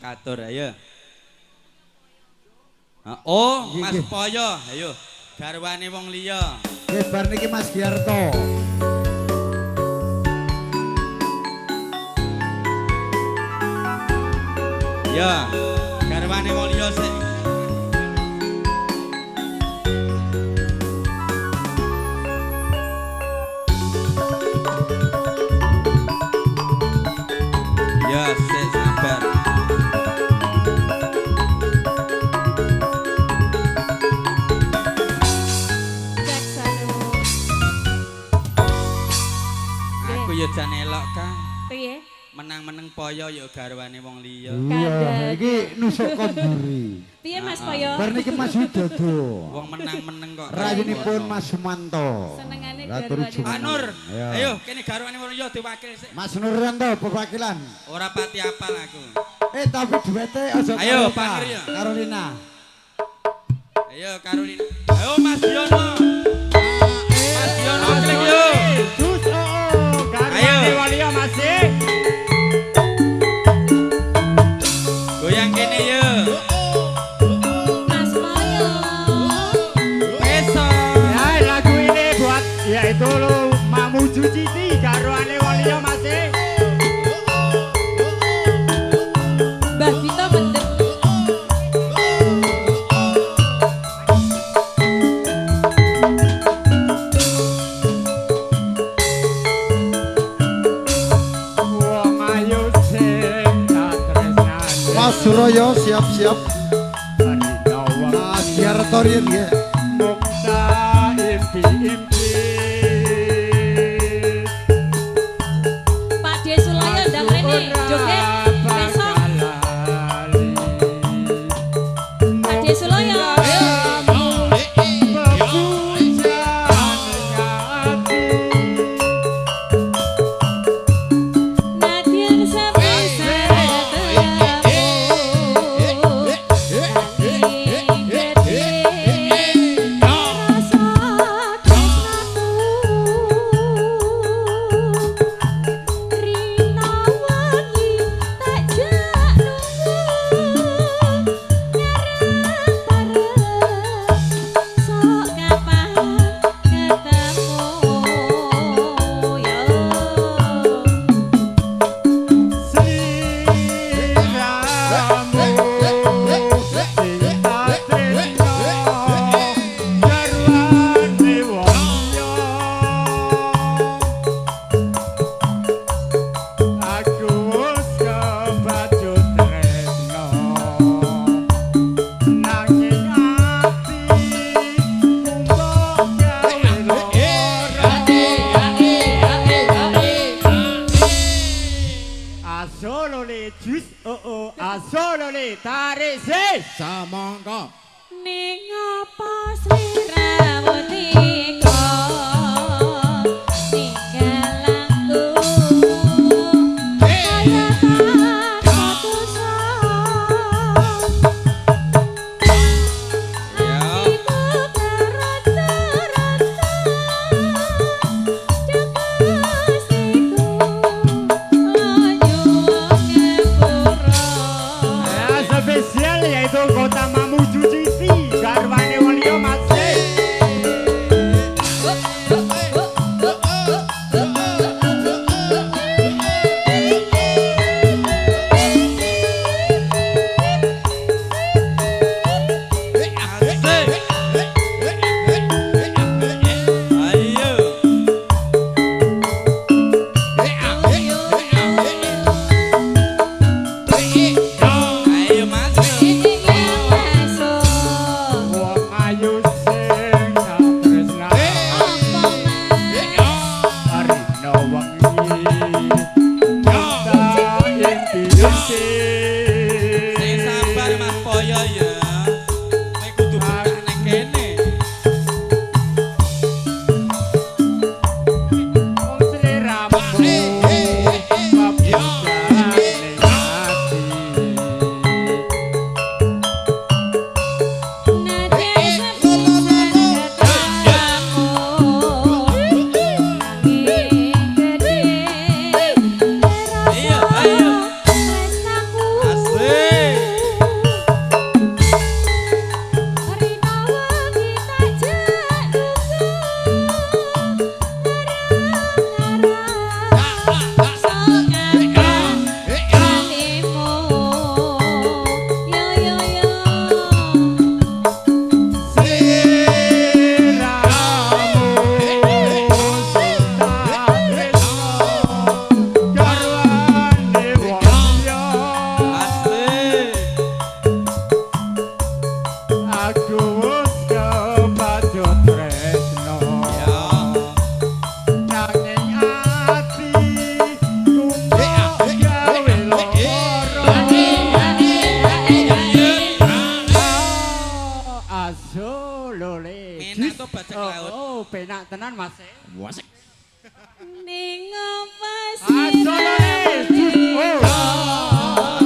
Katur ayo. Oh, Mas Poyo, ayo. Garwane wong liya. Nggih, bar niki Mas Giarto. Ya, garwane wong liya sik. Ya, sik sabar. Aku ya jan elok, Kang. Piye? Menang-meneng Poyo ya garwane wong liya. Iya, iki nusuk konduri. Piye Mas Poyo? Bar niki Mas Widodo. Wong menang-meneng kok. Rayinipun Mas Sumanto. Senengane garwane. Pak Nur, ayo kene garwane wong liya diwakil sik. Mas Nuryanto pewakilan. Ora pati apal aku. Tapi duwete aja. Ayo Pak Nur ya. Carolina. Ayo Carolina. Ayo Mas Diono. Mas Diono klik yo. Garwane wong liya masih. Goyang kene yo. Mas Poyo. Besok. Ya lagu ini buat yaitu lo Mamuju City garwane wong liya masih. Mbah Gito mendem. Wong ayu sing tak tresnani. Mas Suroyo siap-siap. Mas Giarto riyen nggih. Mung tak impi-impi. Pak De Suloyo ndang rene joget besok. Pak De Suloyo. Nadyan sepisan ketemu nanging gedhe rasa tresnaku rina wengi tak jak nunggu ngarep arep sok kapan ketemu yo. Sliramu sing tak tresno garwane wong liya. Aku wis kebacut tresno nanging ati mbok gawe lara. Asolole jus oh oh asolole tarik sih. Samangka. Ning apa sliramu teka ninggal aku kaya tanpa dosa atiku keronta-ronta dekesiku ayo ngepura. Ya spesial yaitu kota Mamuju City. Oh, lho le. Penak to bajak laut. Oh, penak tenan Mas. Wasik. Ning Aso lho le. Oh.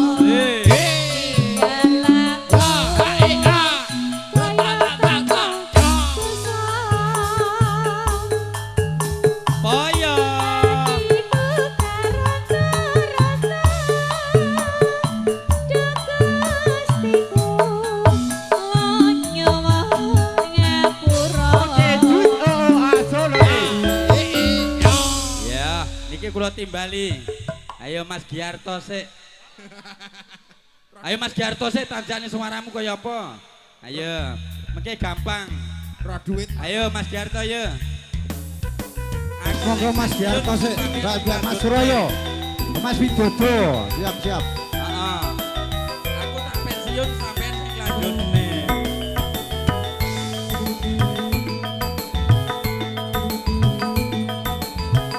Poyo. Oke, jus. Oh, aso lho le. Ya, niki kula timbali. Ayo Mas Giarto sik. Ayo Mas Giarto sik tanjane suaramu kaya apa? Ayo, mengke gampang. Ora duit. Ayo Mas Giarto ya. Monggo Mas Giarto sik, Mbak Mas Suroyo. Mas Widodo, siap-siap. Heeh. Aku tak pensiun sampean sing lanjutne.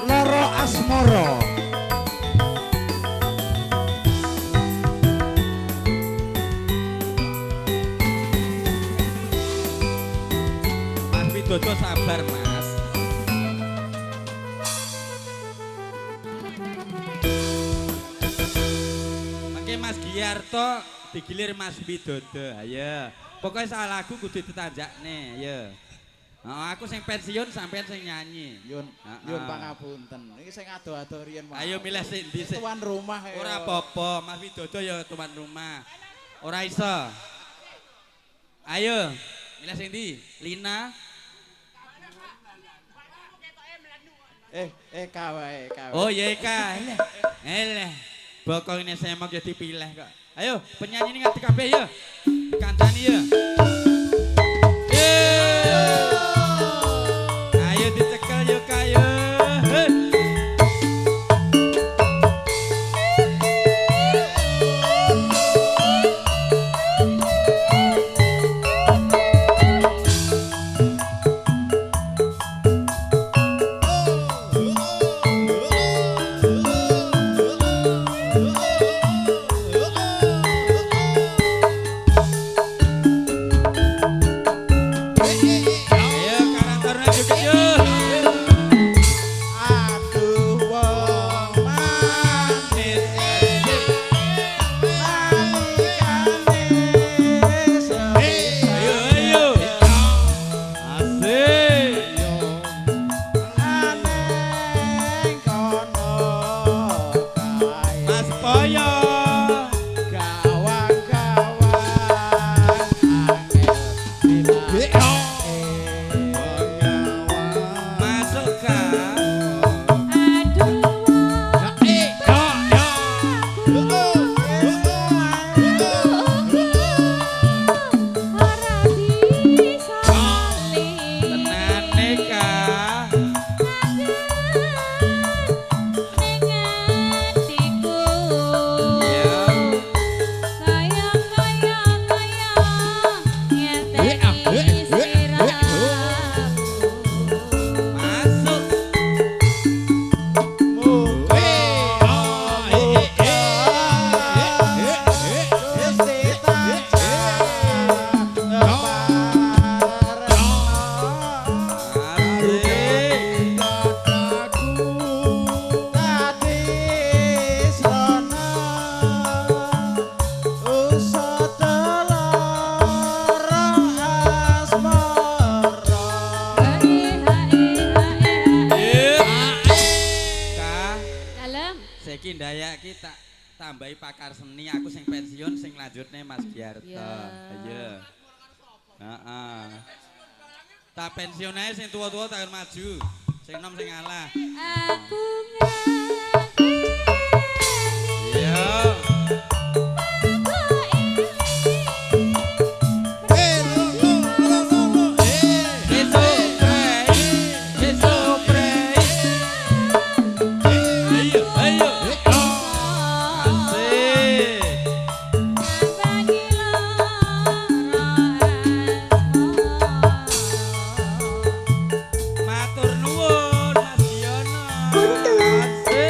Loro Asmoro. Mas Widodo sabar, Mas. Mengke Mas Giarto digilir Mas Widodo. Ayo. Pokoke sak lagu kudu ditanjakne, ayo. Heeh, aku sing pensiun sampean sing nyanyi. Yun, Heeh. yun pangapunten. Iki sing ado-ado riyen wae. Ayo milih sik ndi sik. Tuan rumah ya. Ora apa-apa, Mas Widodo ya tuan rumah. Ora iso. Ayo, milih sing ndi? Lina. Eka wae, Eka. Oh iya Eka. Eleh. Eleh. Bokong ini semok ya dipilih kok. Ayo, penyanyi ini ngerti kabeh ya. Kancani ya. Ayo dicekel yo kayo. Ayo Karang Taruna joget yo. Aduh wong Manis. nalikane sepi. Ayo ayo. Asik. Aneng kono kae. Mas Poyo. Gawang-gawang angel dilakokake. Masuk Kak. Tenane Kak. Ya. Masuk. Gusti tansah ngeparengno. Asik. Dadi srana usada lara asmara. Kak, Dalem. saiki ndayak iki tak tambahi pakar seni aku sing pensiun sing lanjutne Mas Giarto. Ya. Ayo. Heeh. Tak pensiun ae sing tua-tua tak maju. Sing nom sing ngalah. Aku Iya. Besok prei. Besok prei. Ayo, ayo. Asik. Matur nuwun Mas Giono. Asik.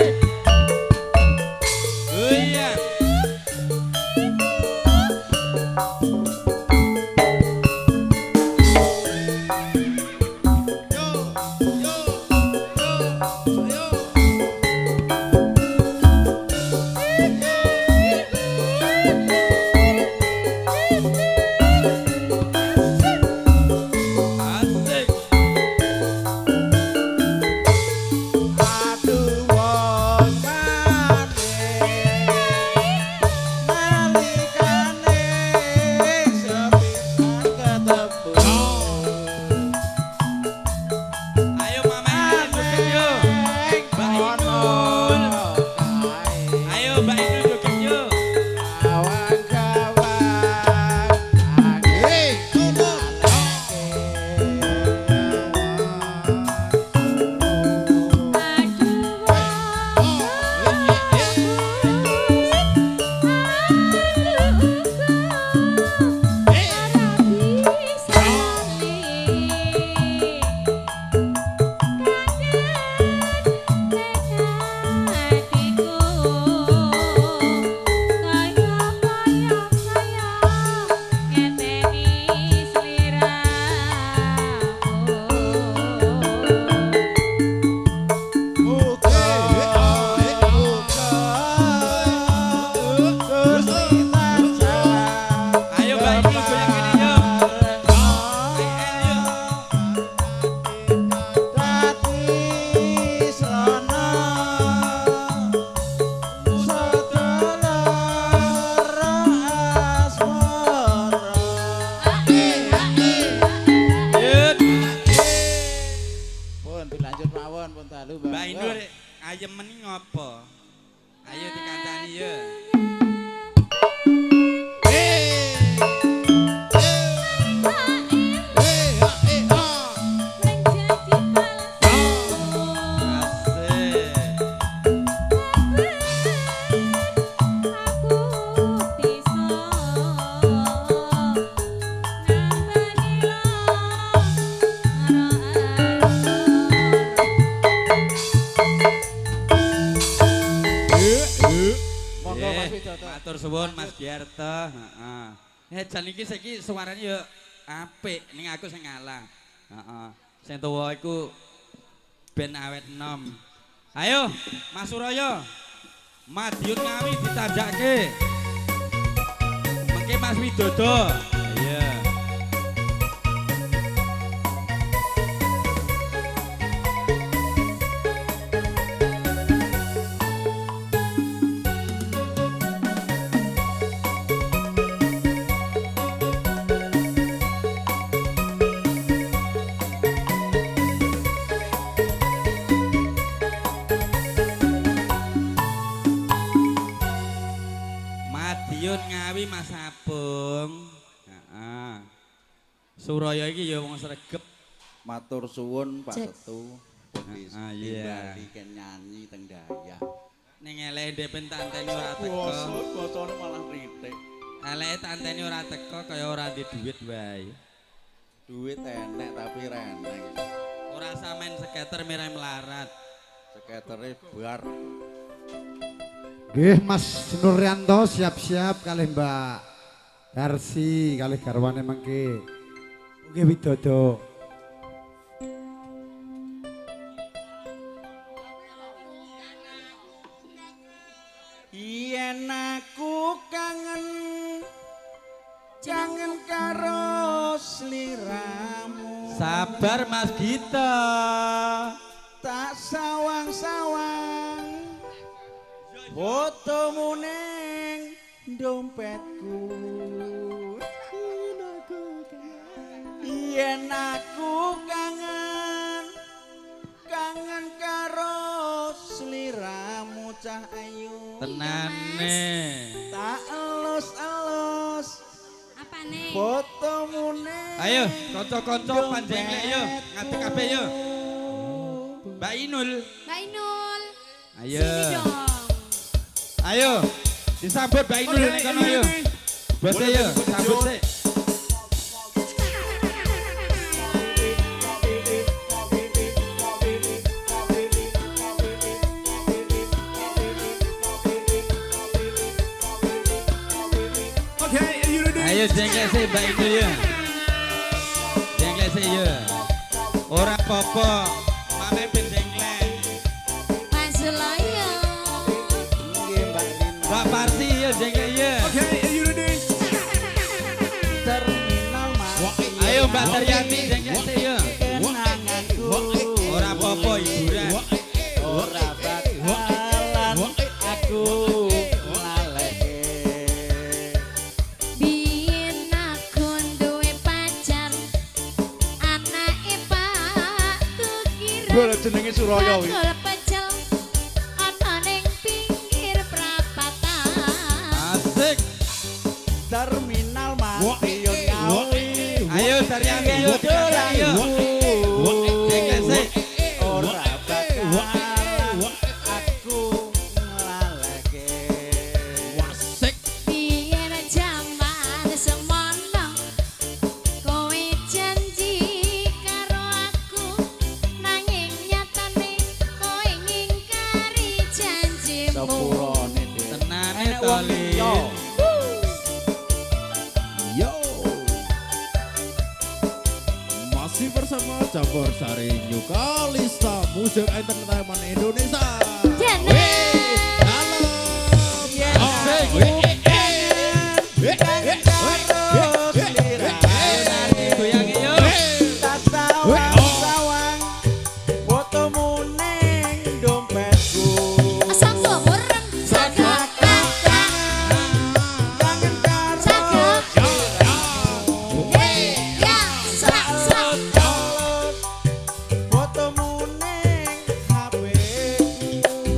Ayem meni ngopo? Ayo dikancani ya. Matur suwun Mas Giarto, heeh. Jan iki saiki suarane ya apik ning aku sing ngalah. Heeh. Sing tuwa iku ben awet enom. Ayo Mas Suraya. Madiun Ngawi ditanjake. Mengke Mas Widodo. Iya. Ngawi Mas Apung. Heeh. Suraya iki ya wong sregep. Matur suwun Pak Setu. Heeh, iya. Ken nyanyi teng dayah. Ning eleke ndek ben tanteni ora teko. Bosone malah kritik. Eleke tanteni ora teko kaya ora ndek duit wae. Duit enek tapi reneng. Ora samen skater mireh melarat. Skatere bar. Nggih Mas Nuryanto siap-siap kalih Mbak Darsi kalih garwane mengke. Nggih Widodo. Yen aku kangen kangen karo sliramu. Sabar Mas Gita. Tak sawang-sawang fotomu ning dompetku. Yen aku kangen kangen karo sliramu cah ayu. Tenane. Tak elus-elus apane fotomu ning. Ayo kanca-kanca panjenglek yo ngadeg kabeh yo. Mbak Inul. Mbak Inul. Ayo. Ayo, disambut Mbak Inul ning kono ayo. Bose yo, sambut sik. Okay, are you ready? Ayo jengklek sik Mbak Inul yo. Jengklek sik yo. Ora apa-apa, mame ben jengklek. Mas Suraya. Mbak Parsi ya jengklek ya. Okay, are you ready? Terminal Mas. Ayo Mbak Daryati jengklek sik ya. Kenanganku. Ora apa-apa hiburan. Ora bakalan aku laleke. Biyen aku duwe pacar anake Pak Tukiran. Lho jenenge Suraya kuwi. Terminal Madiun Ngawi. Ayo Daryati yo ayo. Jengklek sik. Ora bakalan aku nglaleke. Wasik. Biyen jaman semono kowe janji karo aku nanging nyatane kowe ngingkari janjimu. Sepurone Dik. Tenane to Lin. Yo. Masih bersama Campur Sari New Kalista Musik Entertainment Indonesia. Jene. Sawang fotomu ning dompetku. Sapa mureng saka Kangen karo saka ya sak sak fotomu ning HP-ku.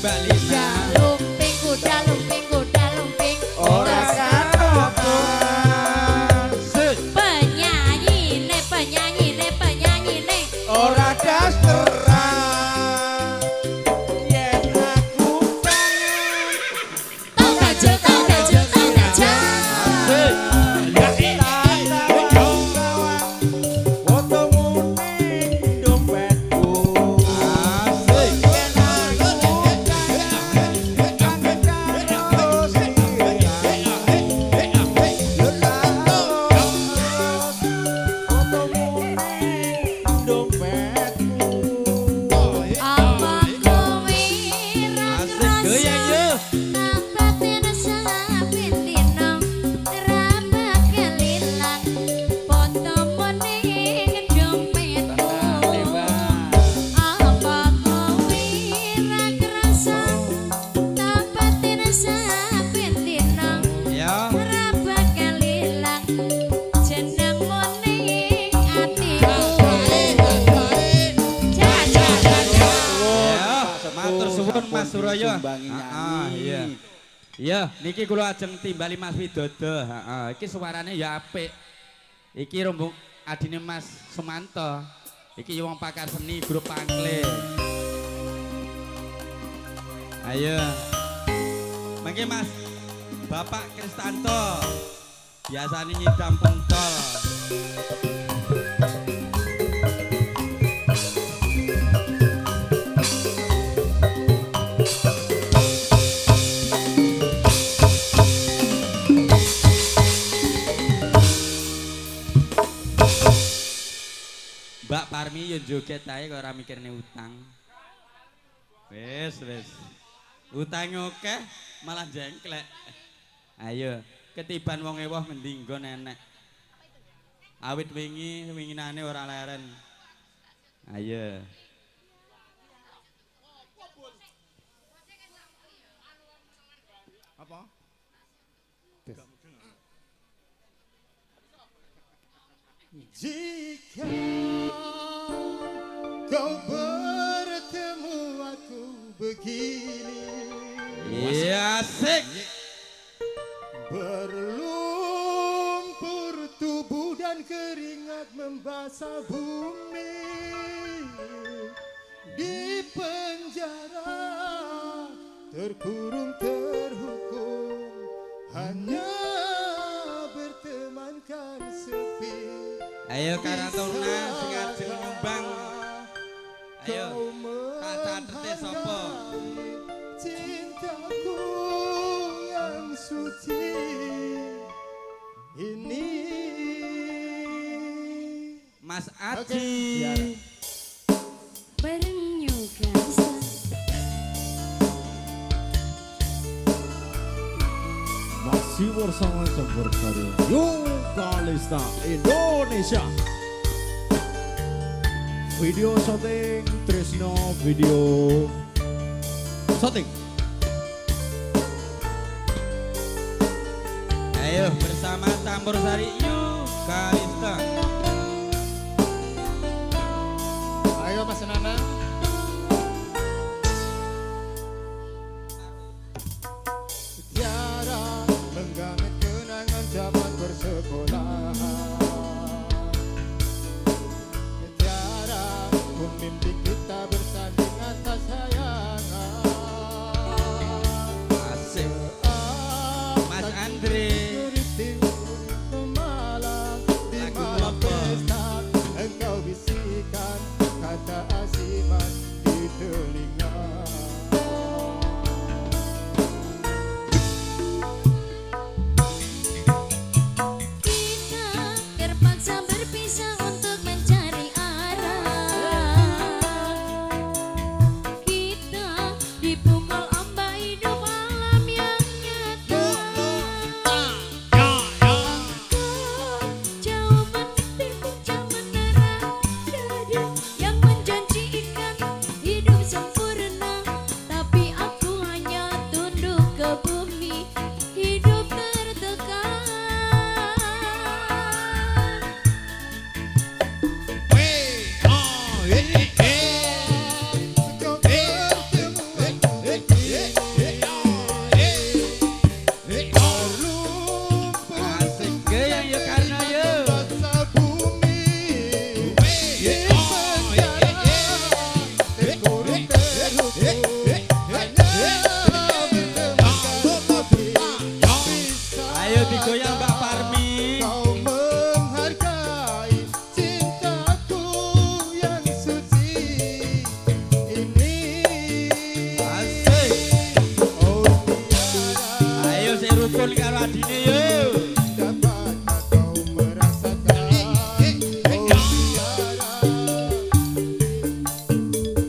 Mbak Lina. Lumping kuda lumping kuda lumping. Ora katokan. Penyanyi ne penyanyi ne penyanyi ne. Ora dasteran. Yen aku kangen. Tau gajah tau gajah tau gajah. Fotomu ning dompetku. Asik. Yen aku kangen karo fotomu ning dompetku. Apa kowe ra Asik krasa? goyang yo. Tak batin saben dina ra bakal ilang fotomu ning dompetku. Apa kowe ra krasa? Tak batin saben dina Ya. ra bakal ilang jenengmu ning atiku. Ja ja ja ja. Ya, matur suwun Mas Suraya. Sumbangi nyanyi. Heeh, iya. Iya, niki kula ajeng timbali Mas Widodo. Heeh, iki suarane ya apik. Iki rombong adine Mas Sumanto. Iki wong pakar seni grup Pangkle. Ayo. Mangke Mas Bapak Kristanto. Biasane nyidam pentol. Mbak Parmi yo joget ae kok ora mikirne utang. Wis, wis. Utang akeh malah jengklek. Ayo, ketiban wong ewuh ngendi nggon enek. Awit wingi winginane ora leren. Ayo. Apa? Jika kau bertemu aku begini, Iya, asik. berlumpur tubuh dan keringat membasah bumi. Di penjara terkurung terhukum, hanya bertemankan sepi. Ayo Karang Taruna sing ajeng nyumbang. Ayo, tak catete sapa? Cintaku yang suci ini. Mas Aji. Bareng Kalista. Masih bersama Campur Sari Kalista Indonesia. Video syuting Tresno video syuting. Ayo bersama Campur Sari Kalista. Ayo Mas Nana. Tiara menggamit kenangan zaman bersekolah. Tiara mimpi kita bersanding atas hayangan. Asik. Mas Andre. Pemalang di Lagu malam apa? karo adine yo. Dapatkah kau merasakan? Oh tiara.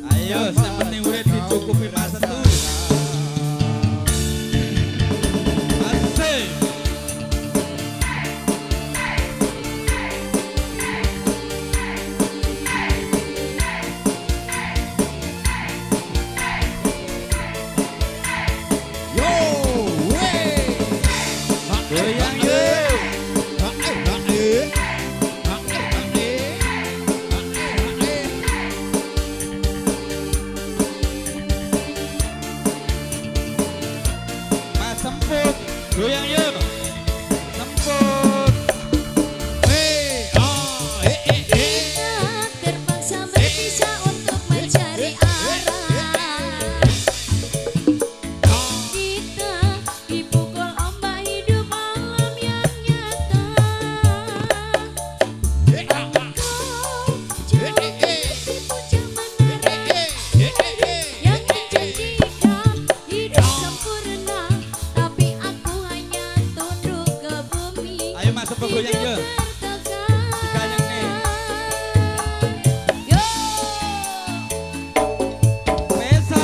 Ayo, sing penting urip dicukupi Mas Setu. Asik. Yo, wey. Goyang yo. Mas Semput, goyang yo. Semput. Kita terpaksa berpisah untuk mencari arah. Kita dipukul ombak hidup alam yang nyata. Engkau jauh di puncak menara yang menjanjikan hidup sempurna, tapi aku hanya tunduk ke bumi. Ayo Mas Semput goyang yo. Hidup tertekan. Digayeng nih. Yo. Pesa.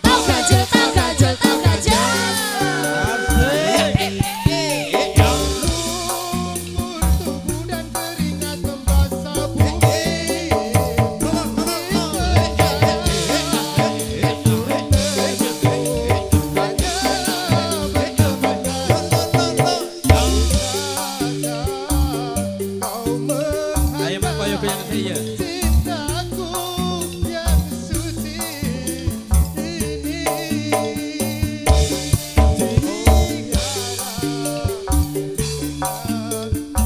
Tau gajel, tau gajel, tau gajel. Asik. Lumur tubuh dan keringat membasah bumi. Ayo Mas Koyo goyang sih ya. Cintaku yang suci ini.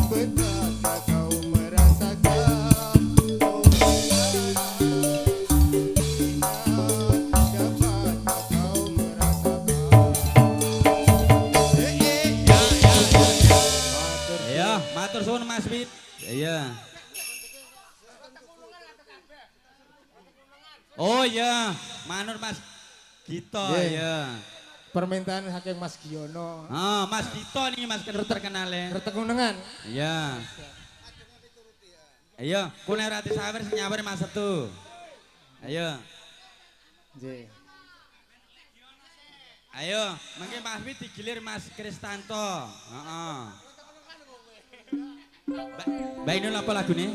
Betapa kau merasakan, oh tiara, dapatkah kau merasakan? Iya, matur suwun Mas Wid. Iya. Oh iya, manut Mas Gito Nggih. ya. Permintaan saking Mas Giono. Ah, Mas Gito nih Mas terkenal ya. Kretek Kunengan. Iya. Ayo, ku nek ora disawer sing nyawer Mas Setu. Ayo. Nggih. Ayo, mangke Mas Wid digilir Mas Kristanto. Heeh. Mbak Inul apa lagune?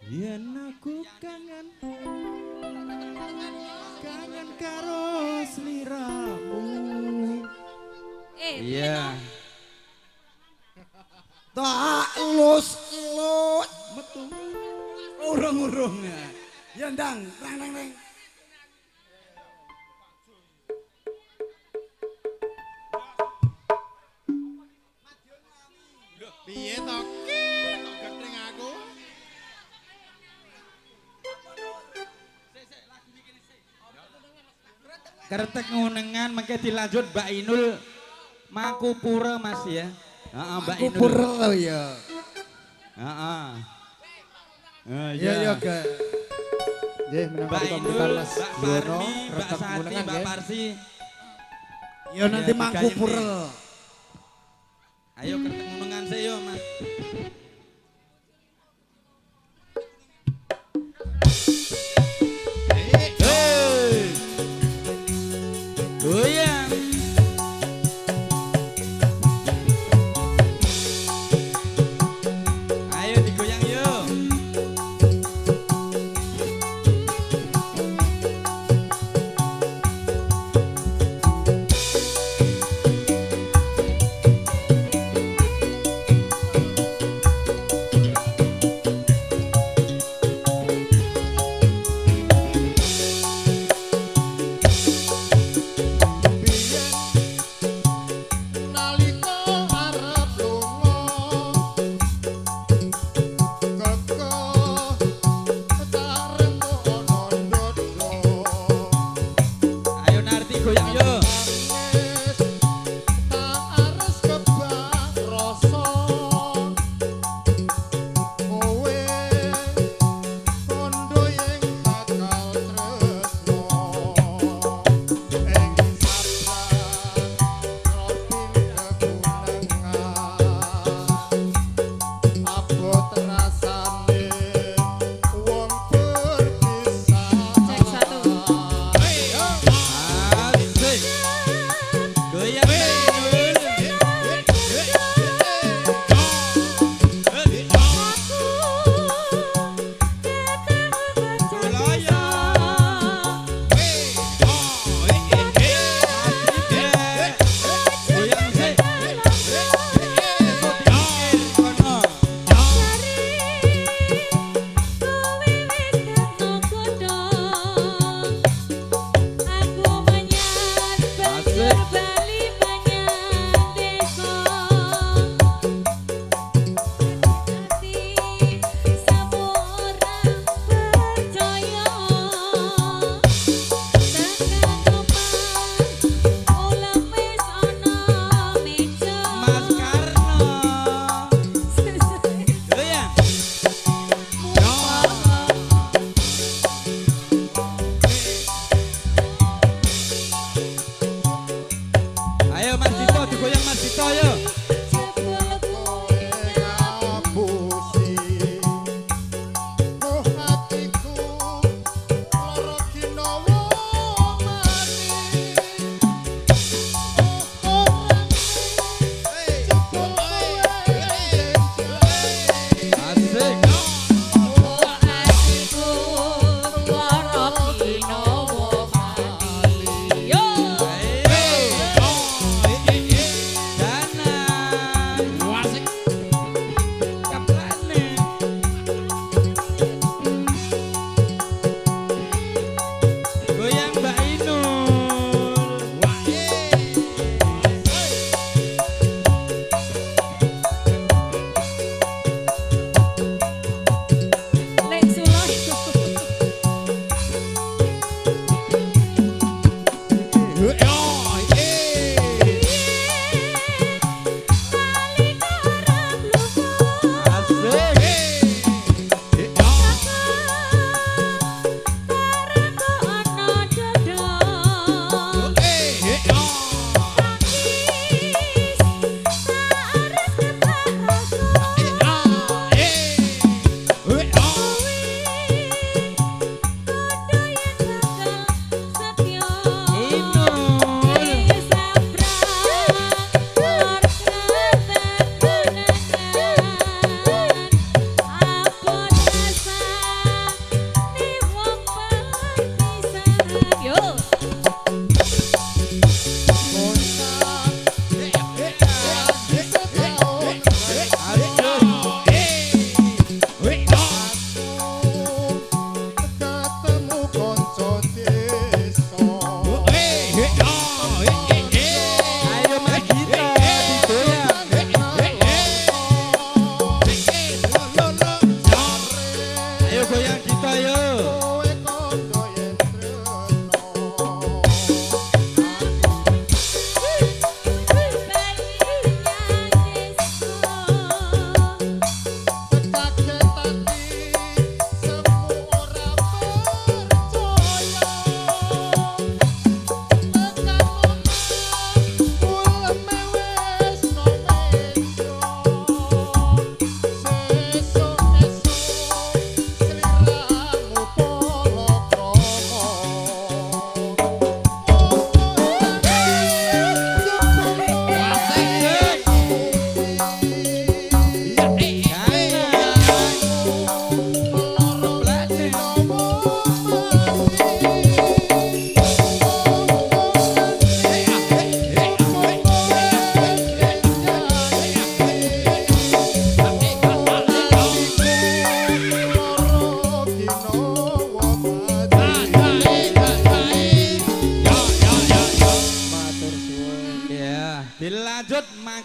Yen aku kangen kangen karo sliramu. Iya. Tak elus elus metu. Urung-urung ya. Ya ndang, rang rang rang. Piye to ki? Kok gething aku? Kretek Ngunengan mangke dilanjut Mbak Inul Mangkupura Mas ya. Heeh, Mbak Inul. Mangkupura to ya. Heeh. Iya iya ge. Nggih, minangka Mbak Inul, permintaan Mas Mbak Giono, Parmi, Mbak Kretek Sati, Kunengan Mbak nggih. Parsi. Ya nanti Iya, Mangkupura. Ayo Kretek Ngunengan sih yo Mas. Hey. Goyang. Ayo digoyang yo.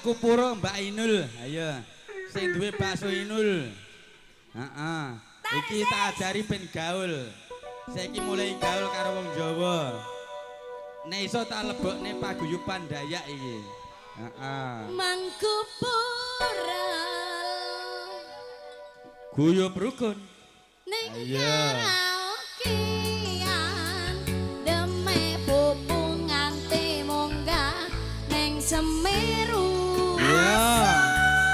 Mangkupuro Mbak Inul. Ayo. Sing duwe bakso Inul. Heeh. Iki tak ajari ben gaul. Saiki mulai gaul karo wong Jawa. Nek iso tak lebokne paguyuban Dayak iki. Heeh. Mangkupuro. Guyub rukun. Ning Ayo. Karaokean deme pupu nganti munggah ning Semeru. Iya.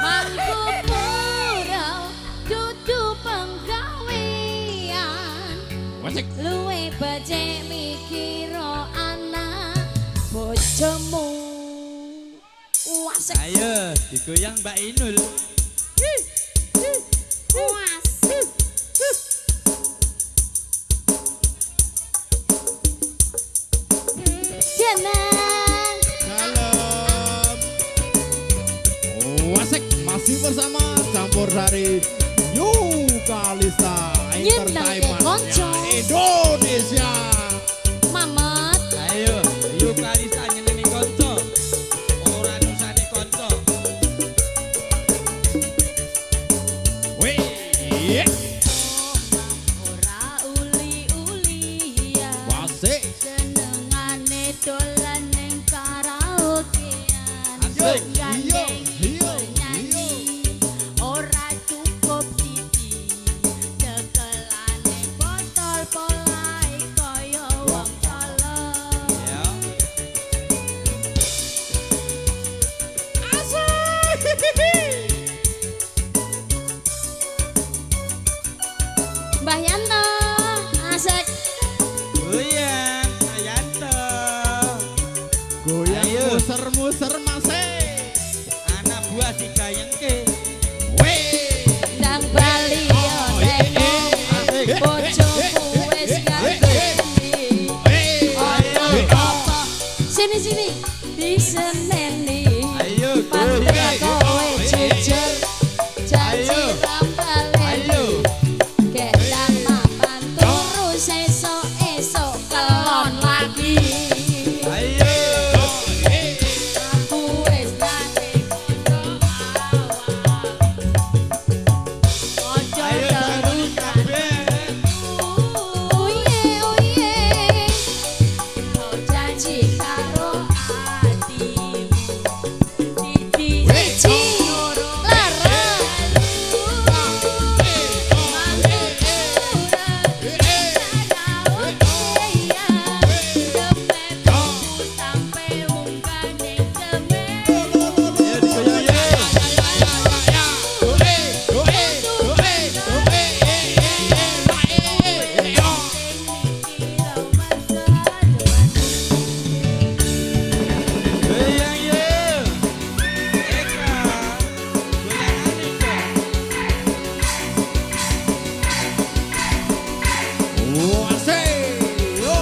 Mangkupuro dudu penggawean. Wasik. Luwe becik mikiro anak bojomu. Wasik. Ayo digoyang Mbak Inul. Wasik. Jeneng. Salam. Wasik masih bersama campur sari New Kalista Nyenengke Entertainment konco. Indonesia. Mamat. Ayo, Yu Kalista nyenengi kanca. Ora nusani kanca. Wih. Iya. Ora uli-ulian. Wasik. Senengane dolan ning karaokean. Asik. Gandeng Iya, penyanyi. Ora cukup siji. Cekelane botol polahe kaya wong colong. Ya. Mbah Yanto, asik. Goyang, Yanto. Goyang Ayo. muser-muser masih. Anak buah digayengke. Wih. Ndang bali yo teko. Bojomu wis ngandeni. Ono apa? Sini sini diseneni. Ayo, Pantes goyang. kowe jujur. Janji Ayo. rambaleni. Ayo. Gedang mapan turu sesuk-esuk kelon lagi. Ayo. Aku wis nate kanca awak. Kanca Ayo terus kabeh. Oye oye. Kau janji karo atimu. Siji siji loro. Goyang yo. Eka. Goyangane kok. Wasik. Yo.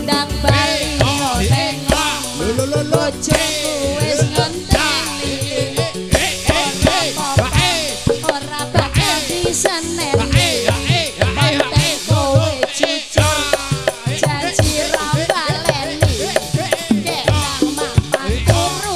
Ndang bali yo tengok. Lo lo lo lo. Bojoku wis ngenteni. Ora bakal diseneni. Penting kowe jujur. Janji ra baleni. Gedang mapan turu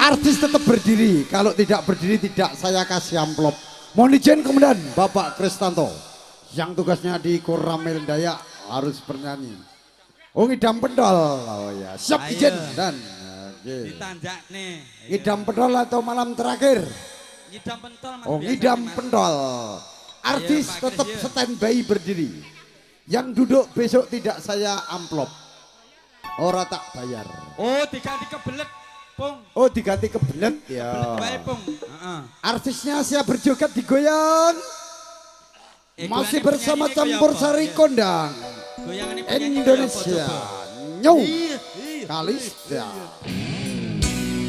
Artis tetap berdiri. Kalau tidak berdiri tidak saya kasih amplop. Mohon izin kemudian Bapak Kristanto yang tugasnya di Koramil Dayak harus bernyanyi. Oh, ngidam pentol. Oh ya, siap izin dan ditanjak nih. Ngidam pentol atau malam terakhir? Ngidam pentol Mas. Oh, ngidam pentol. Artis tetap standby berdiri. Yang duduk besok tidak saya amplop. Ora tak bayar. Oh, diganti kebelet, Pung. Oh, diganti kebelet ya. Kebelet wae, Pung. Heeh. Artisnya siap berjoget digoyang. Masih bersama Campur Sari Kondang Indonesia New Kalista.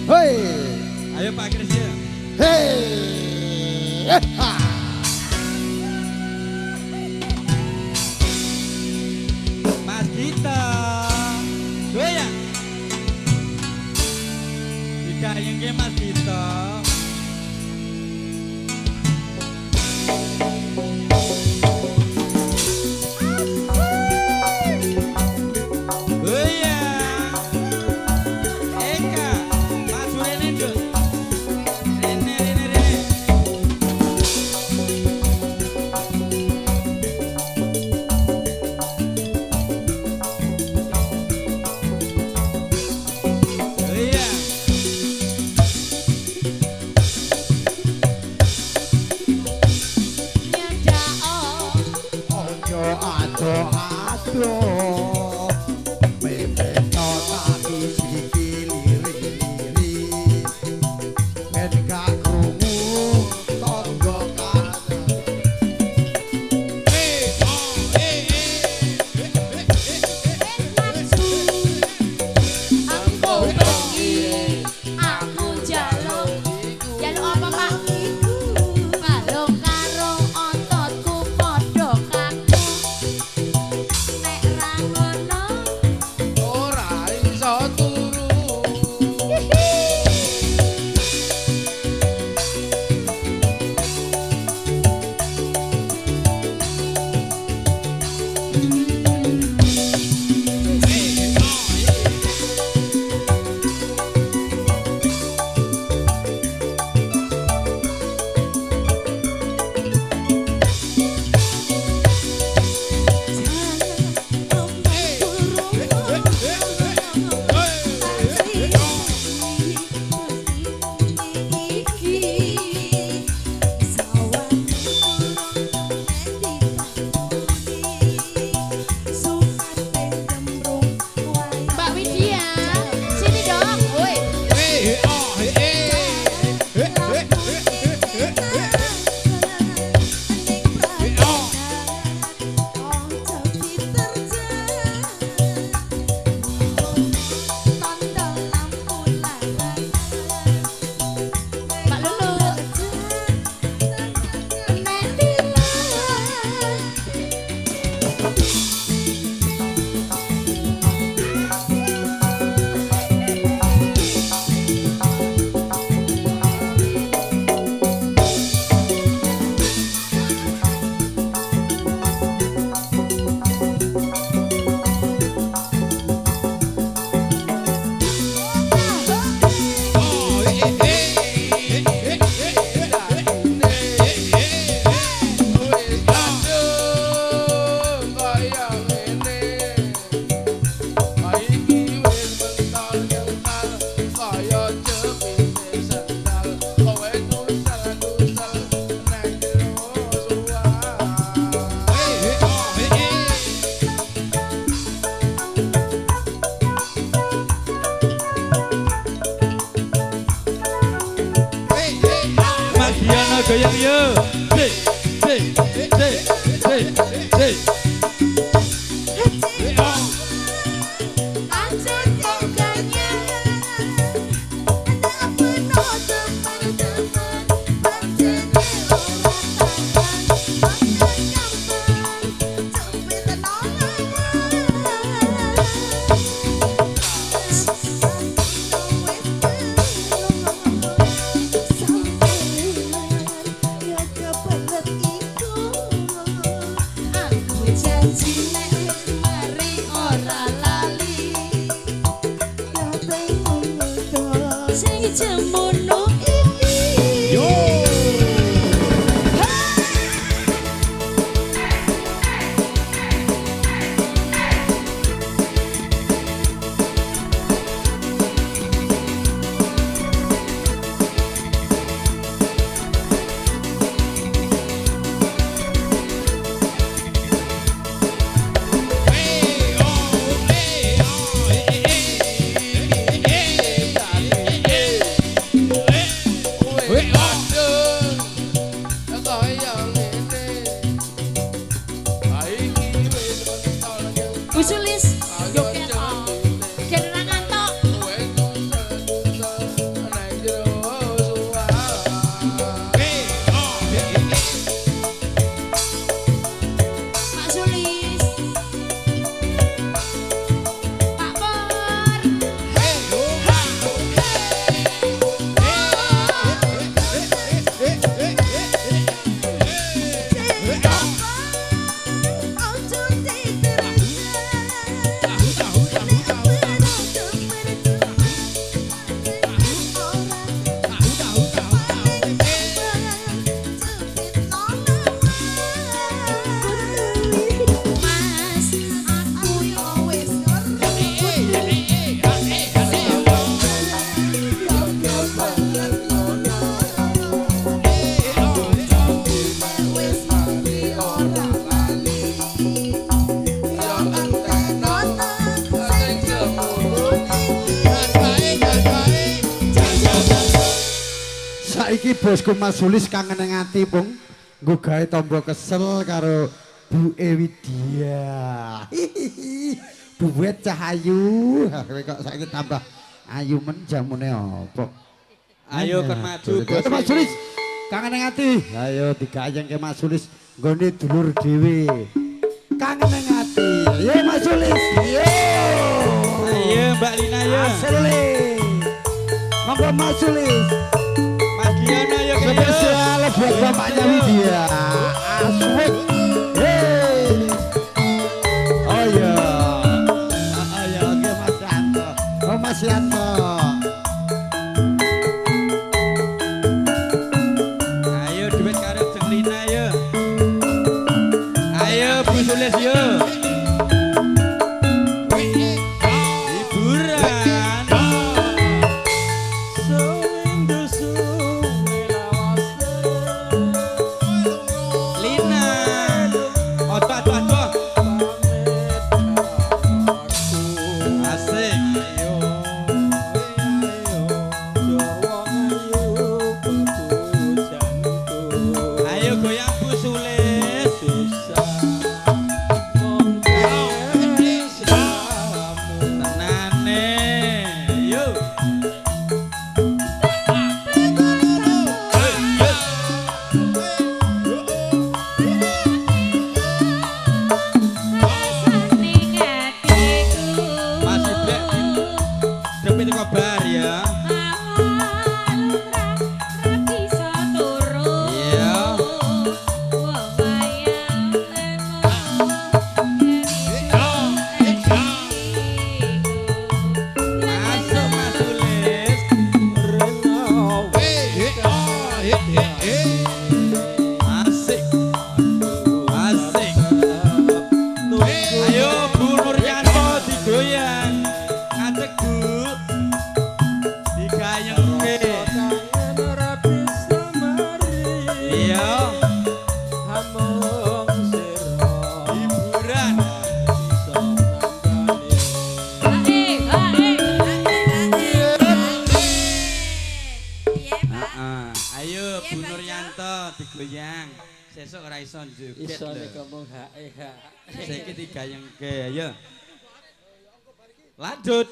Hei. Ayo Pak Kris ya. Hei. Mas Gita. Goyang. Digayengke Mas Gita. Iki bosku Mas Sulis kangen ning ati, Pung. Nggo gawe tombo kesel karo Bu Ewidya. Buwet cahayu. Kowe kok saiki tambah ayu men jamune apa? Ayo kon maju bos. Mas Sulis kangen ning ati. Ayo digayengke Mas Sulis nggone dulur dhewe. Kangen ning ati. Yo Mas Sulis. Yo. Ayo Mbak Lina yo. Mas. Monggo Mas Sulis. Mas Giono yo. Spesial buat bapaknya Widya. Aswik. Hey. Oh iya. Oh iya, oke Mas Yanto. Oh Mas Yanto. Ayo duet karo Jeng Lina yo. Ayo Bu Sulis yo. Lanjut.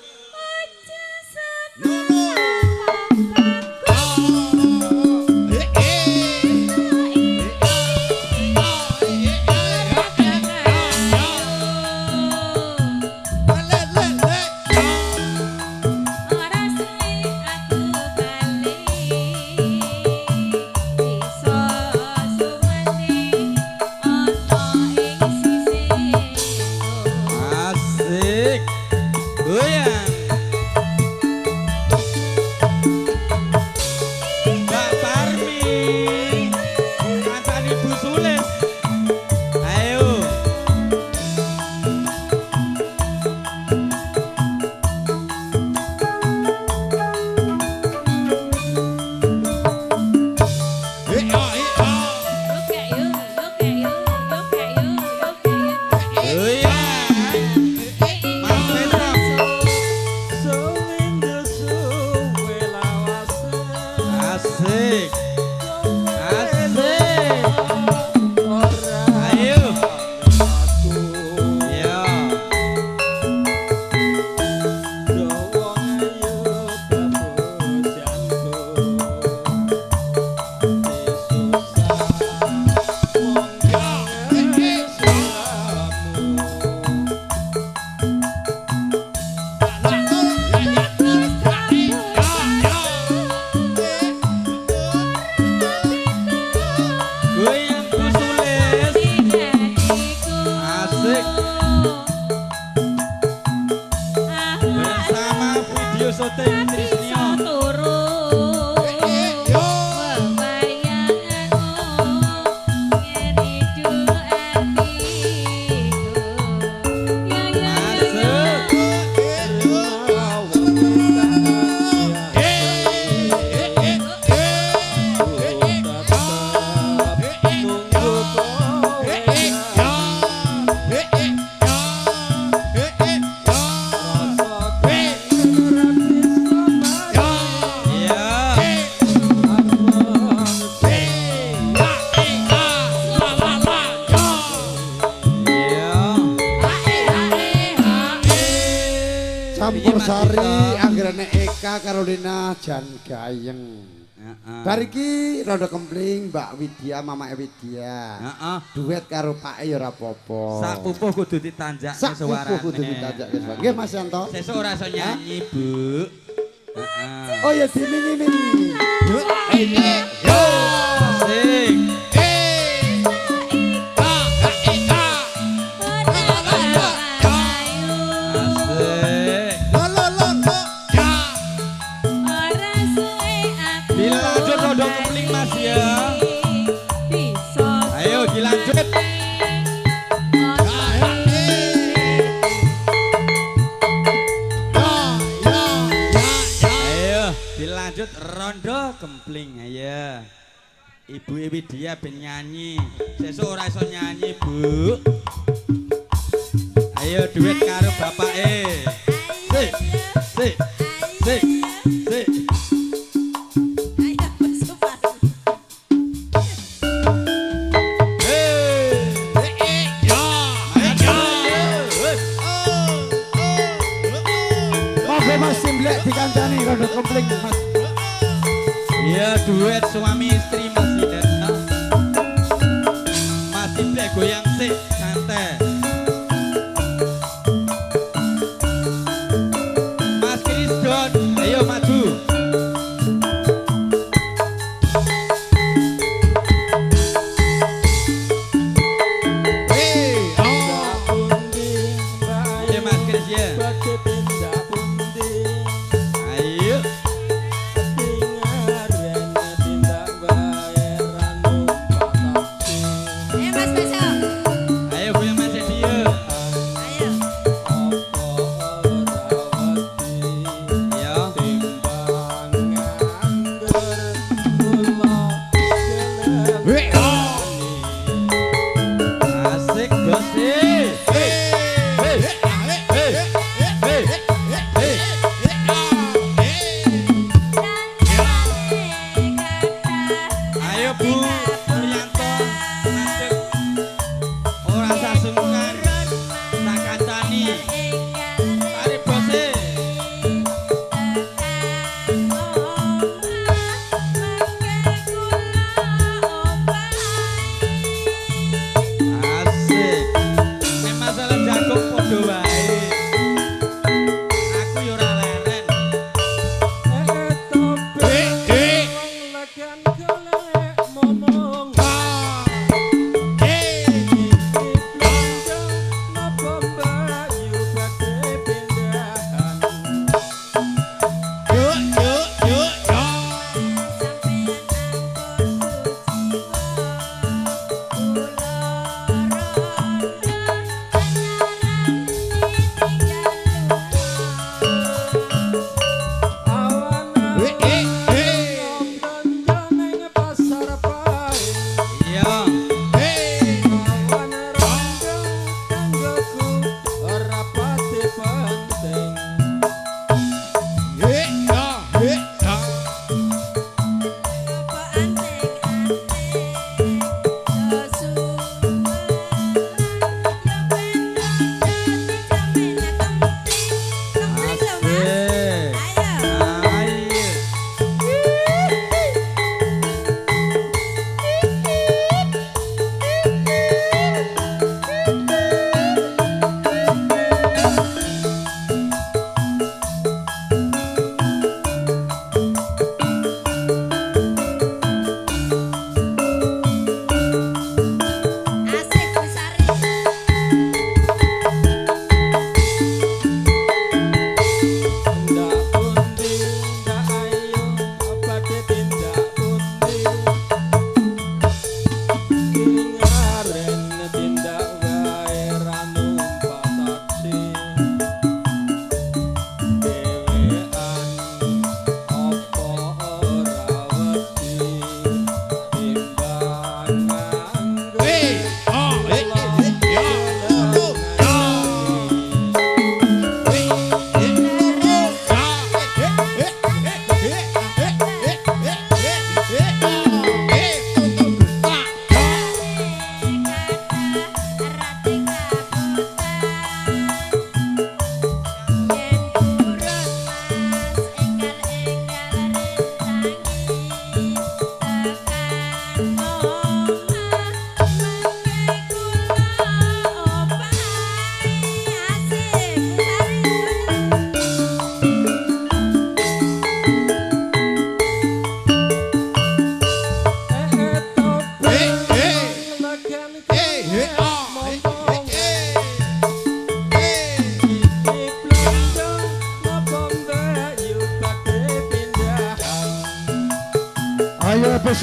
Asik. Goyang. Mbak Parmi, kancane Bu Sulis. Ayo. Asik. Asik. Ayo. Iya. Goyang Bu Sulis. Asik. Bersama video syuting Trisnio. Campur sari anggerane Eka Carolina jan gayeng. Heeh. Bar iki rondo kempling Mbak Widya, Mama Widya. Heeh. Duet karo Pake ya ora apa-apa. Sak pupuh kudu ditanjakne Sak suarane. pupuh kudu ditanjakne suarane. Nggih Mas Yanto. Sesuk ora iso nyanyi, Bu. Heeh. Oh ya dimingi-mingi. Yo. Asik. Asik. Dilanjut rondo kempling Mas ya. Ayo dilanjut. Ayo dilanjut rondo kempling ayo. Ibu Widya ben nyanyi. Sesuk ora iso nyanyi, Bu. Ayo duet karo bapake. Sik. Sik. Sik. Sik. Monggo Mas Simblek dikancani rondo kempling Mas. Iya duet suami istri Mas Hidayat. Mas Simblek goyang sik santai. Mas Krisdon, ayo maju. Iya Mas Kris ya. Ayo.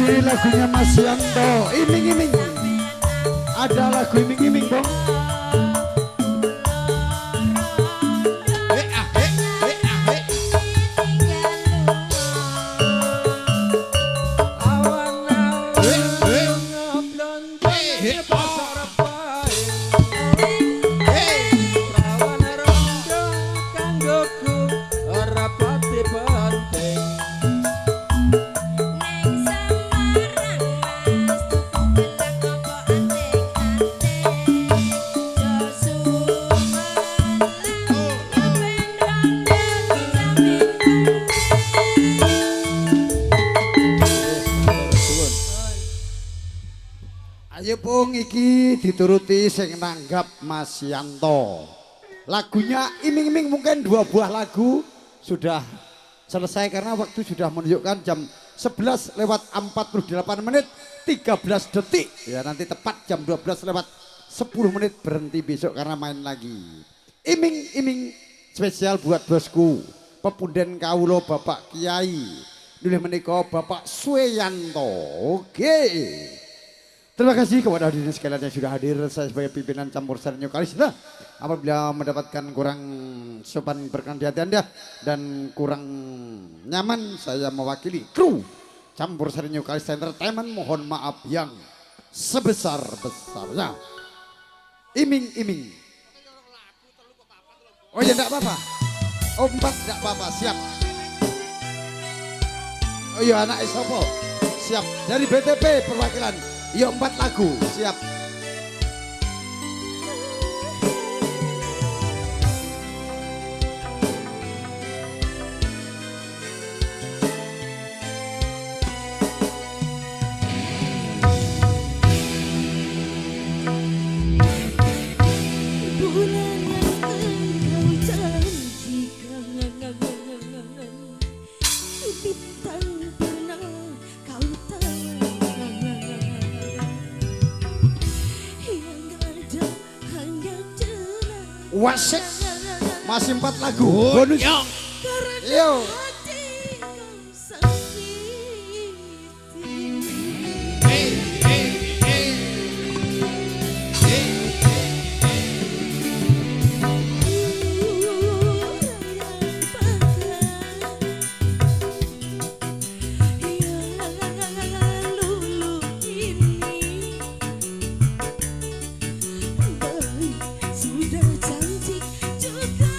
Masih lagunya Mas Yanto, iming-iming. Ada lagu iming-iming, Bang. Ayo Pung, iki dituruti sing nanggap Mas Yanto. Lagunya iming-iming, mungkin 2 buah lagu sudah selesai karena waktu sudah menunjukkan jam 11:48 13 detik. Ya nanti tepat jam 12:10 berhenti besok karena main lagi. Iming-iming spesial buat bosku, pepunden kawula Bapak Kiai. Nulih menika Bapak Sueyanto. Oke. Terima kasih kepada hadirin sekalian yang sudah hadir. Saya sebagai pimpinan Campur Sari New Kalista, apabila mendapatkan kurang sopan berkenan di hati Anda dan kurang nyaman, saya mewakili kru Campur Sari New Kalista Entertainment mohon maaf yang sebesar-besarnya. Iming-iming. Oh ya enggak apa-apa. Oh 4 enggak apa-apa, siap. Oh iya anak Isopo. Siap dari BTP perwakilan. Iya 4 lagu, siap. Bulan yang engkau janjikan, bintang pernah kau tawarkan, yang ada hanya cerah. Wasik, masih 4 lagu bonus. Yo. Hati kau sakiti. Sudah cantik juga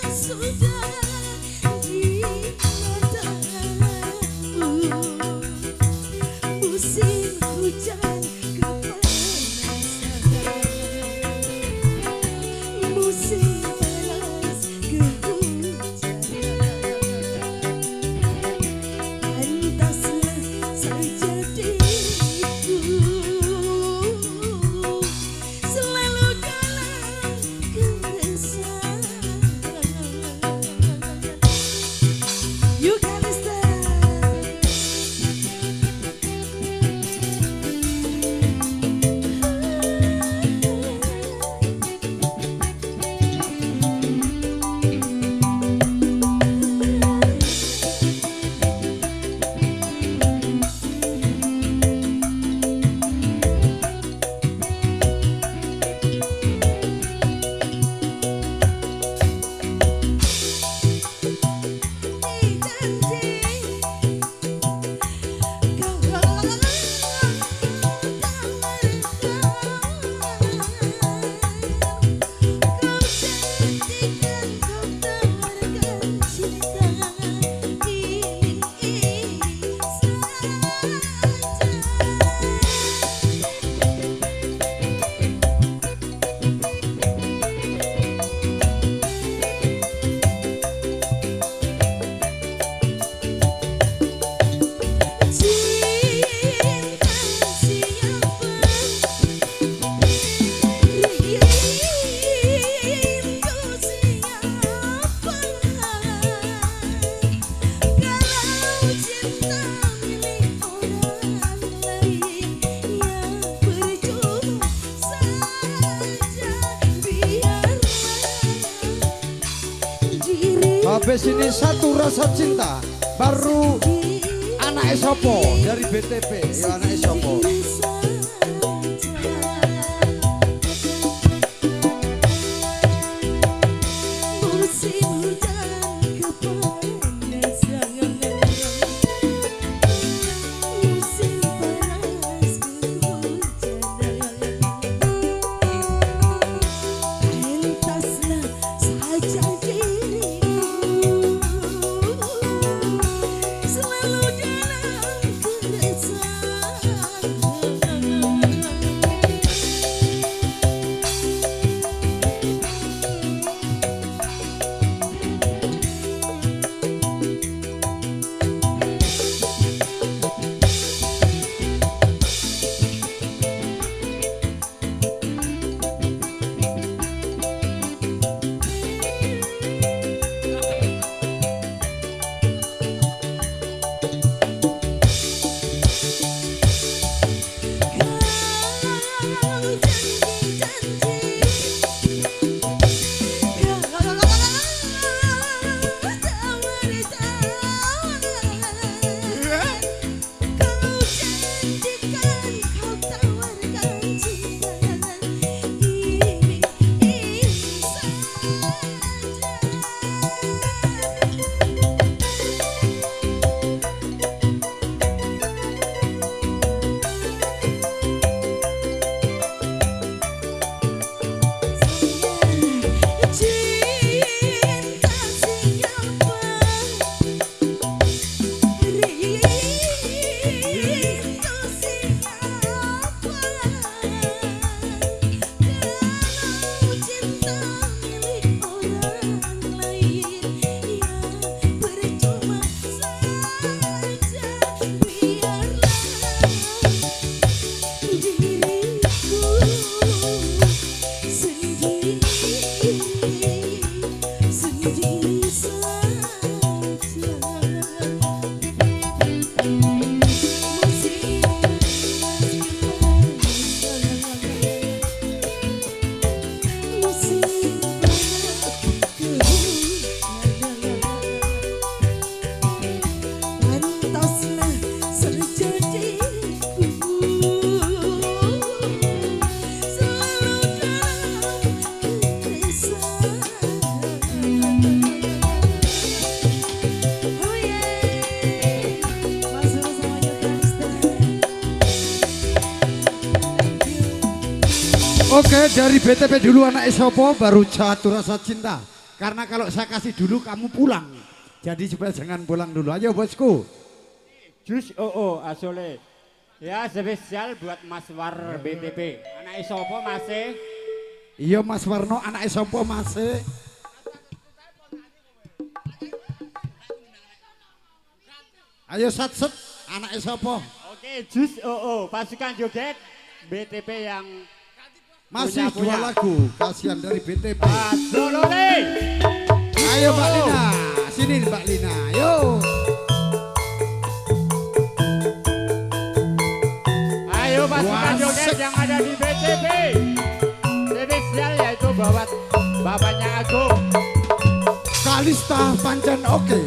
sudah di matamu, musim hujan kepanasan, musim panas kehujanan. Pantaslah saja diriku selalu dalam keresahan. You Kalista. Cinta siapa, rindu siapa, kalau cinta milik orang lain, ya percuma saja biarlah diriku. Habis ini satu rasa cinta, baru Anake sopo dari BTP? Ya anake sopo? Musim hujan kepanasan, musim panas kehujanan. Pentaslah saja diriku selalu dalam keresahan. Kau janji-janji, kau tawar-tawar, kau janjikan, kau tawarkan cinta iming-iming saja. Cinta siapa, rindu siapa? Kalau cinta milik orang lain, ya percuma saja. Biarlah diriku sendiri, sendiri saja. Musim panas kepanasan, musim panas kehujanan. Pantaslah saja diriku selalu dalam keresahan. Oh yeah, masuk semuanya Kalista. Thank you. Oke, dari BTP dulu anak sopo baru Jatuh Rasa Cinta. Karena kalau saya kasih dulu kamu pulang. Jadi supaya jangan pulang dulu. Ayo bosku. Jus OO Asole. Ya spesial buat Mas War BTP. Anake sapa Mas e? Iya Mas Warno anak sopo Mas? Ayo sat-set anak sopo? Oke, Jus OO pasukan joget BTP yang Masih punya-punya. dua lagu, kasihan dari BTP. Asolole. Ayo Mbak Lina, sini Mbak Lina, ayo. Ayo pasukan Wasik. joget yang ada di BTP. Spesial yaitu bawa bapaknya Agung. Kalista pancen oke.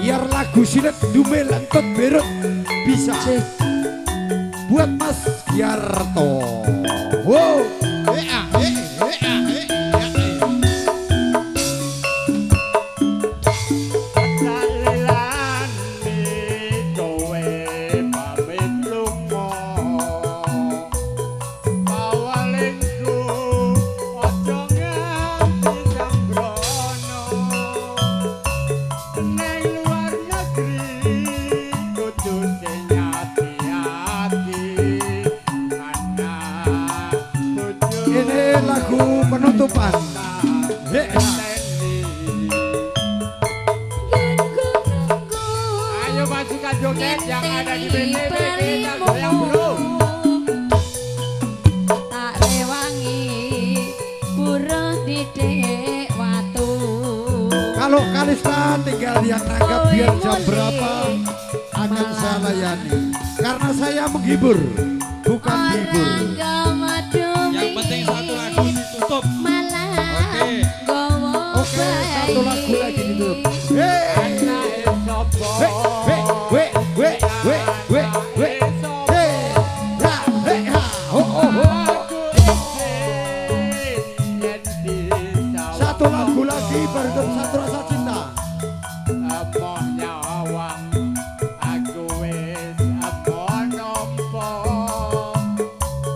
Biar lagu silet dumel entut berut bisa. Buat Mas Giarto. Wow. Salilane kowe pamit lunga. Pawalengku aja nganti sambrono. Neng luar negeri kudu sing ati-ati. Anak bojo Ini lagu penutupan. He. Ayo pasukan joget yang ada di BTP kita goyang bro. Tak rewangi buruh didek watu. Kalau Kalista tinggal yang nanggap biar jam berapa akan saya layani. Karena saya menghibur, bukan dihibur. Yang penting satu lagu ditutup. Malah Oke. gowo Oke, satu lagu lagi ditutup. Hey. Anake sapa? Hey, hey. baru satu rasa cinta. Emoh nyawang aku wis emoh nampa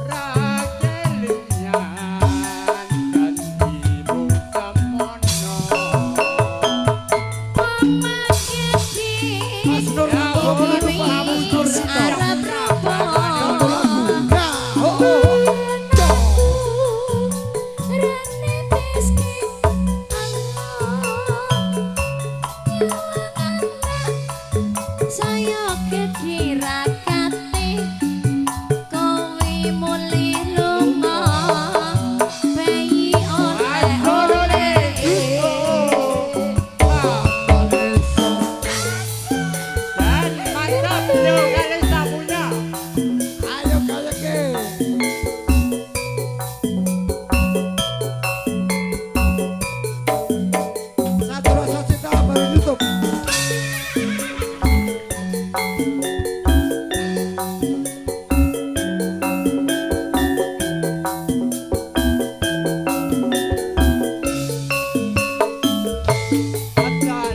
ra kelingan janjimu semono. Mas Nur Wis arep saya kedirakate kowe mulih lunga bayi oleh-oleh. Dan mantap yo Kalista punya. Ayo kayake. Satu rasa cinta baru tutup.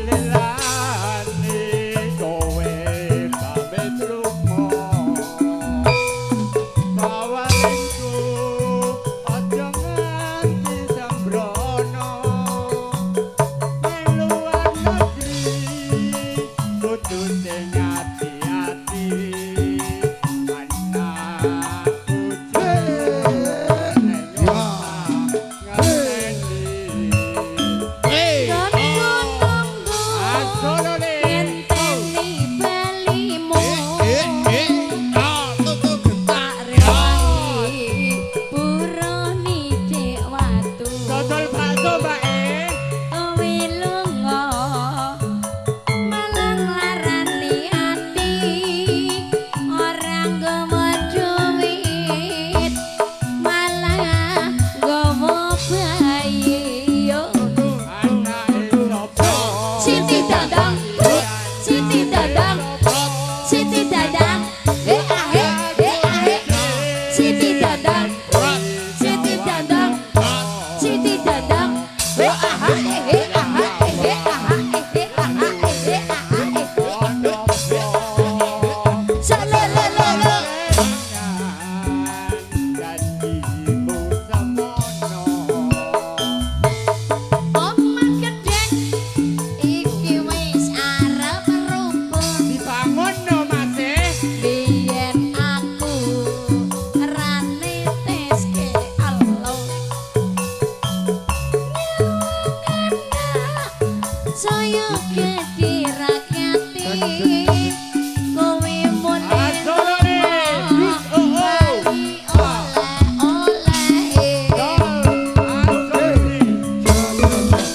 Lelani kowe pamit lunga bawalingku aja nganti sembrono nang luar negeri kudu sing ati-ati anak bojo ning omah ngenteni. Ngenteni balimu tak rewangi burone dek watu. Dodol bakso Mbak E. Kowe lunga malang larani ati ora nggawa duit malah nggawa bayi yo. Siti Dadang, Siti Dadang, Siti Dadang, eh ah eh eh ah eh. Siti Dadang, Siti Dadang, Siti Dadang, eh ah eh eh ah eh eh ah eh eh ah eh eh ah eh. Sa la la la la. Janjimu semono. Omah gedhek iki wis arep rubuh. Dibangun no Mas e. Biyen aku rane teske Allah. Saya gedhe rakate kowe mulih Asolone, lunga Jus oh oh. bali oleh-oleh.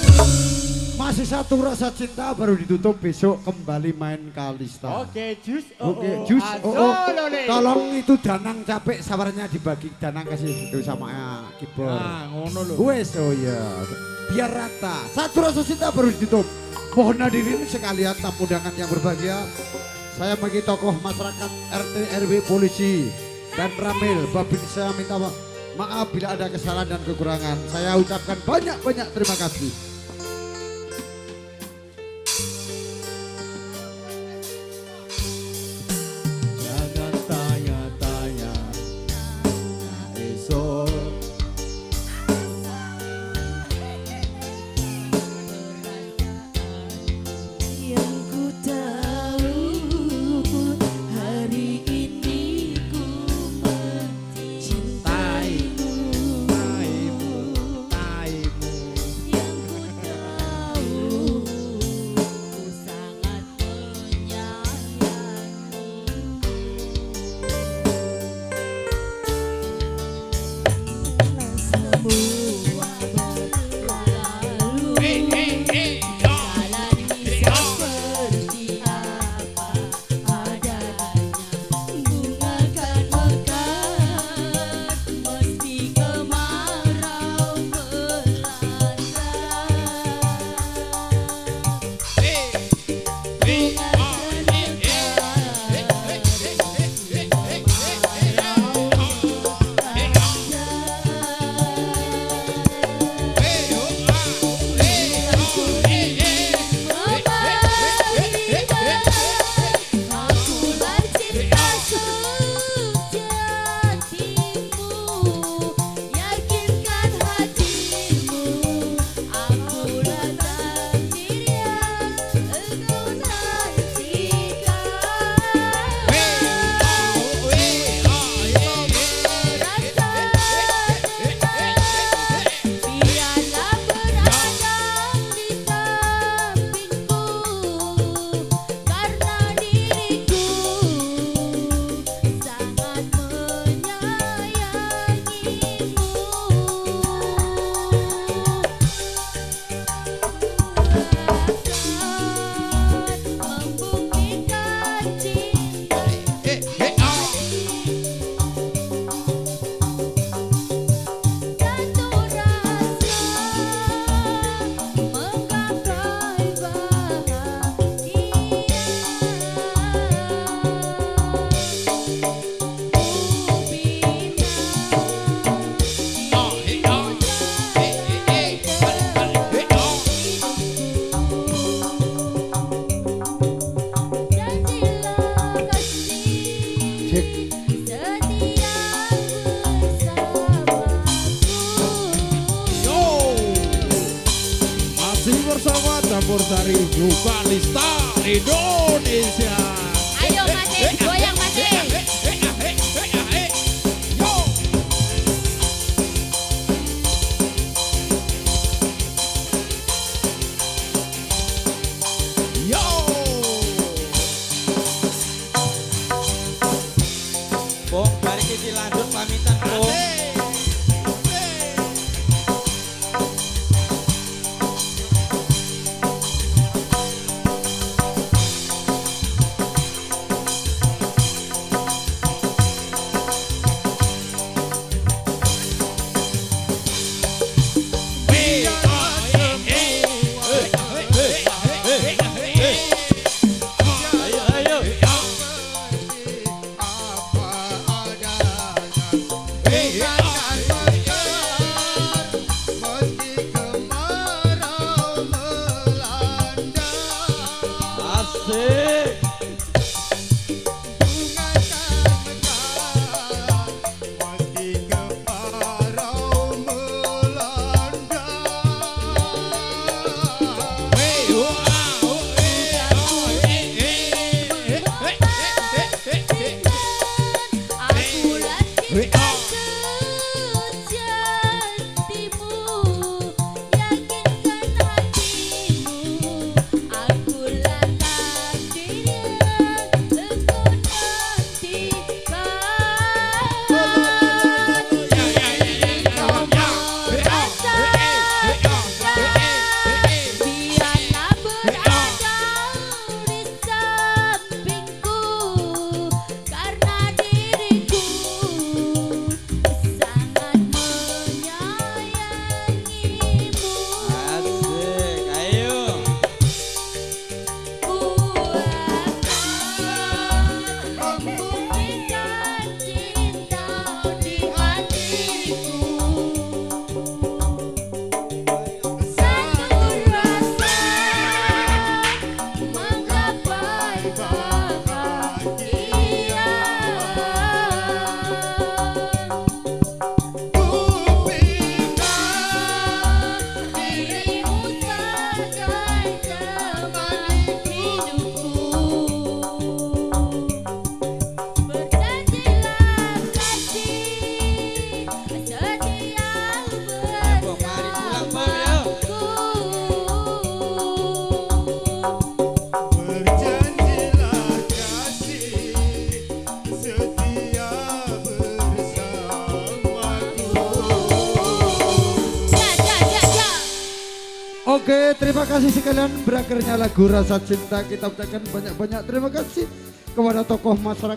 Masih satu rasa cinta baru ditutup, besok kembali main Kalista. Oke, jus oh Oke, oh. jus oh, oh. Asolone. Tolong itu Danang capek sawarnya dibagi Danang kasih itu sama keyboard. Nah, ngono lho. Wes oh ya. Biar rata. Satu rasa cinta baru ditutup. Mohon hadirin sekalian tamu undangan yang berbahagia. Saya bagi tokoh masyarakat RT RW polisi dan Ramil Babinsa minta maaf bila ada kesalahan dan kekurangan. Saya ucapkan banyak-banyak terima kasih. Jangan tanya-tanya esok. Yang ku tahu hari ini ku mencintaimu. Yang ku Masih bersama Campur Sari New Kalista Indonesia. Ayo Mate, goyang Mate. Yo. Bung, mari kita lanjut pamitan, Bung. Asik. Aku cinta sejatimu, yakinkan hatimu, akulah takdir yang engkau nantikan. Kau merasa biarlah berada di sampingku, karena diriku sangat menyayangimu. Asik, ayo. Ku akan membuktikan cinta di hatiku. Satu rasa menggapai bahagia. Dirimu sebagai teman hidupku. Berjanjilah kasih setia Bung, mari pulang, Bung, yo. bersamaku. Berjanjilah kasih setia bersamaku. Ja ja ja ja. Oke, terima kasih sekalian. Berakhirnya lagu Rasa Cinta kita ucapkan banyak-banyak terima kasih kepada tokoh masyarakat.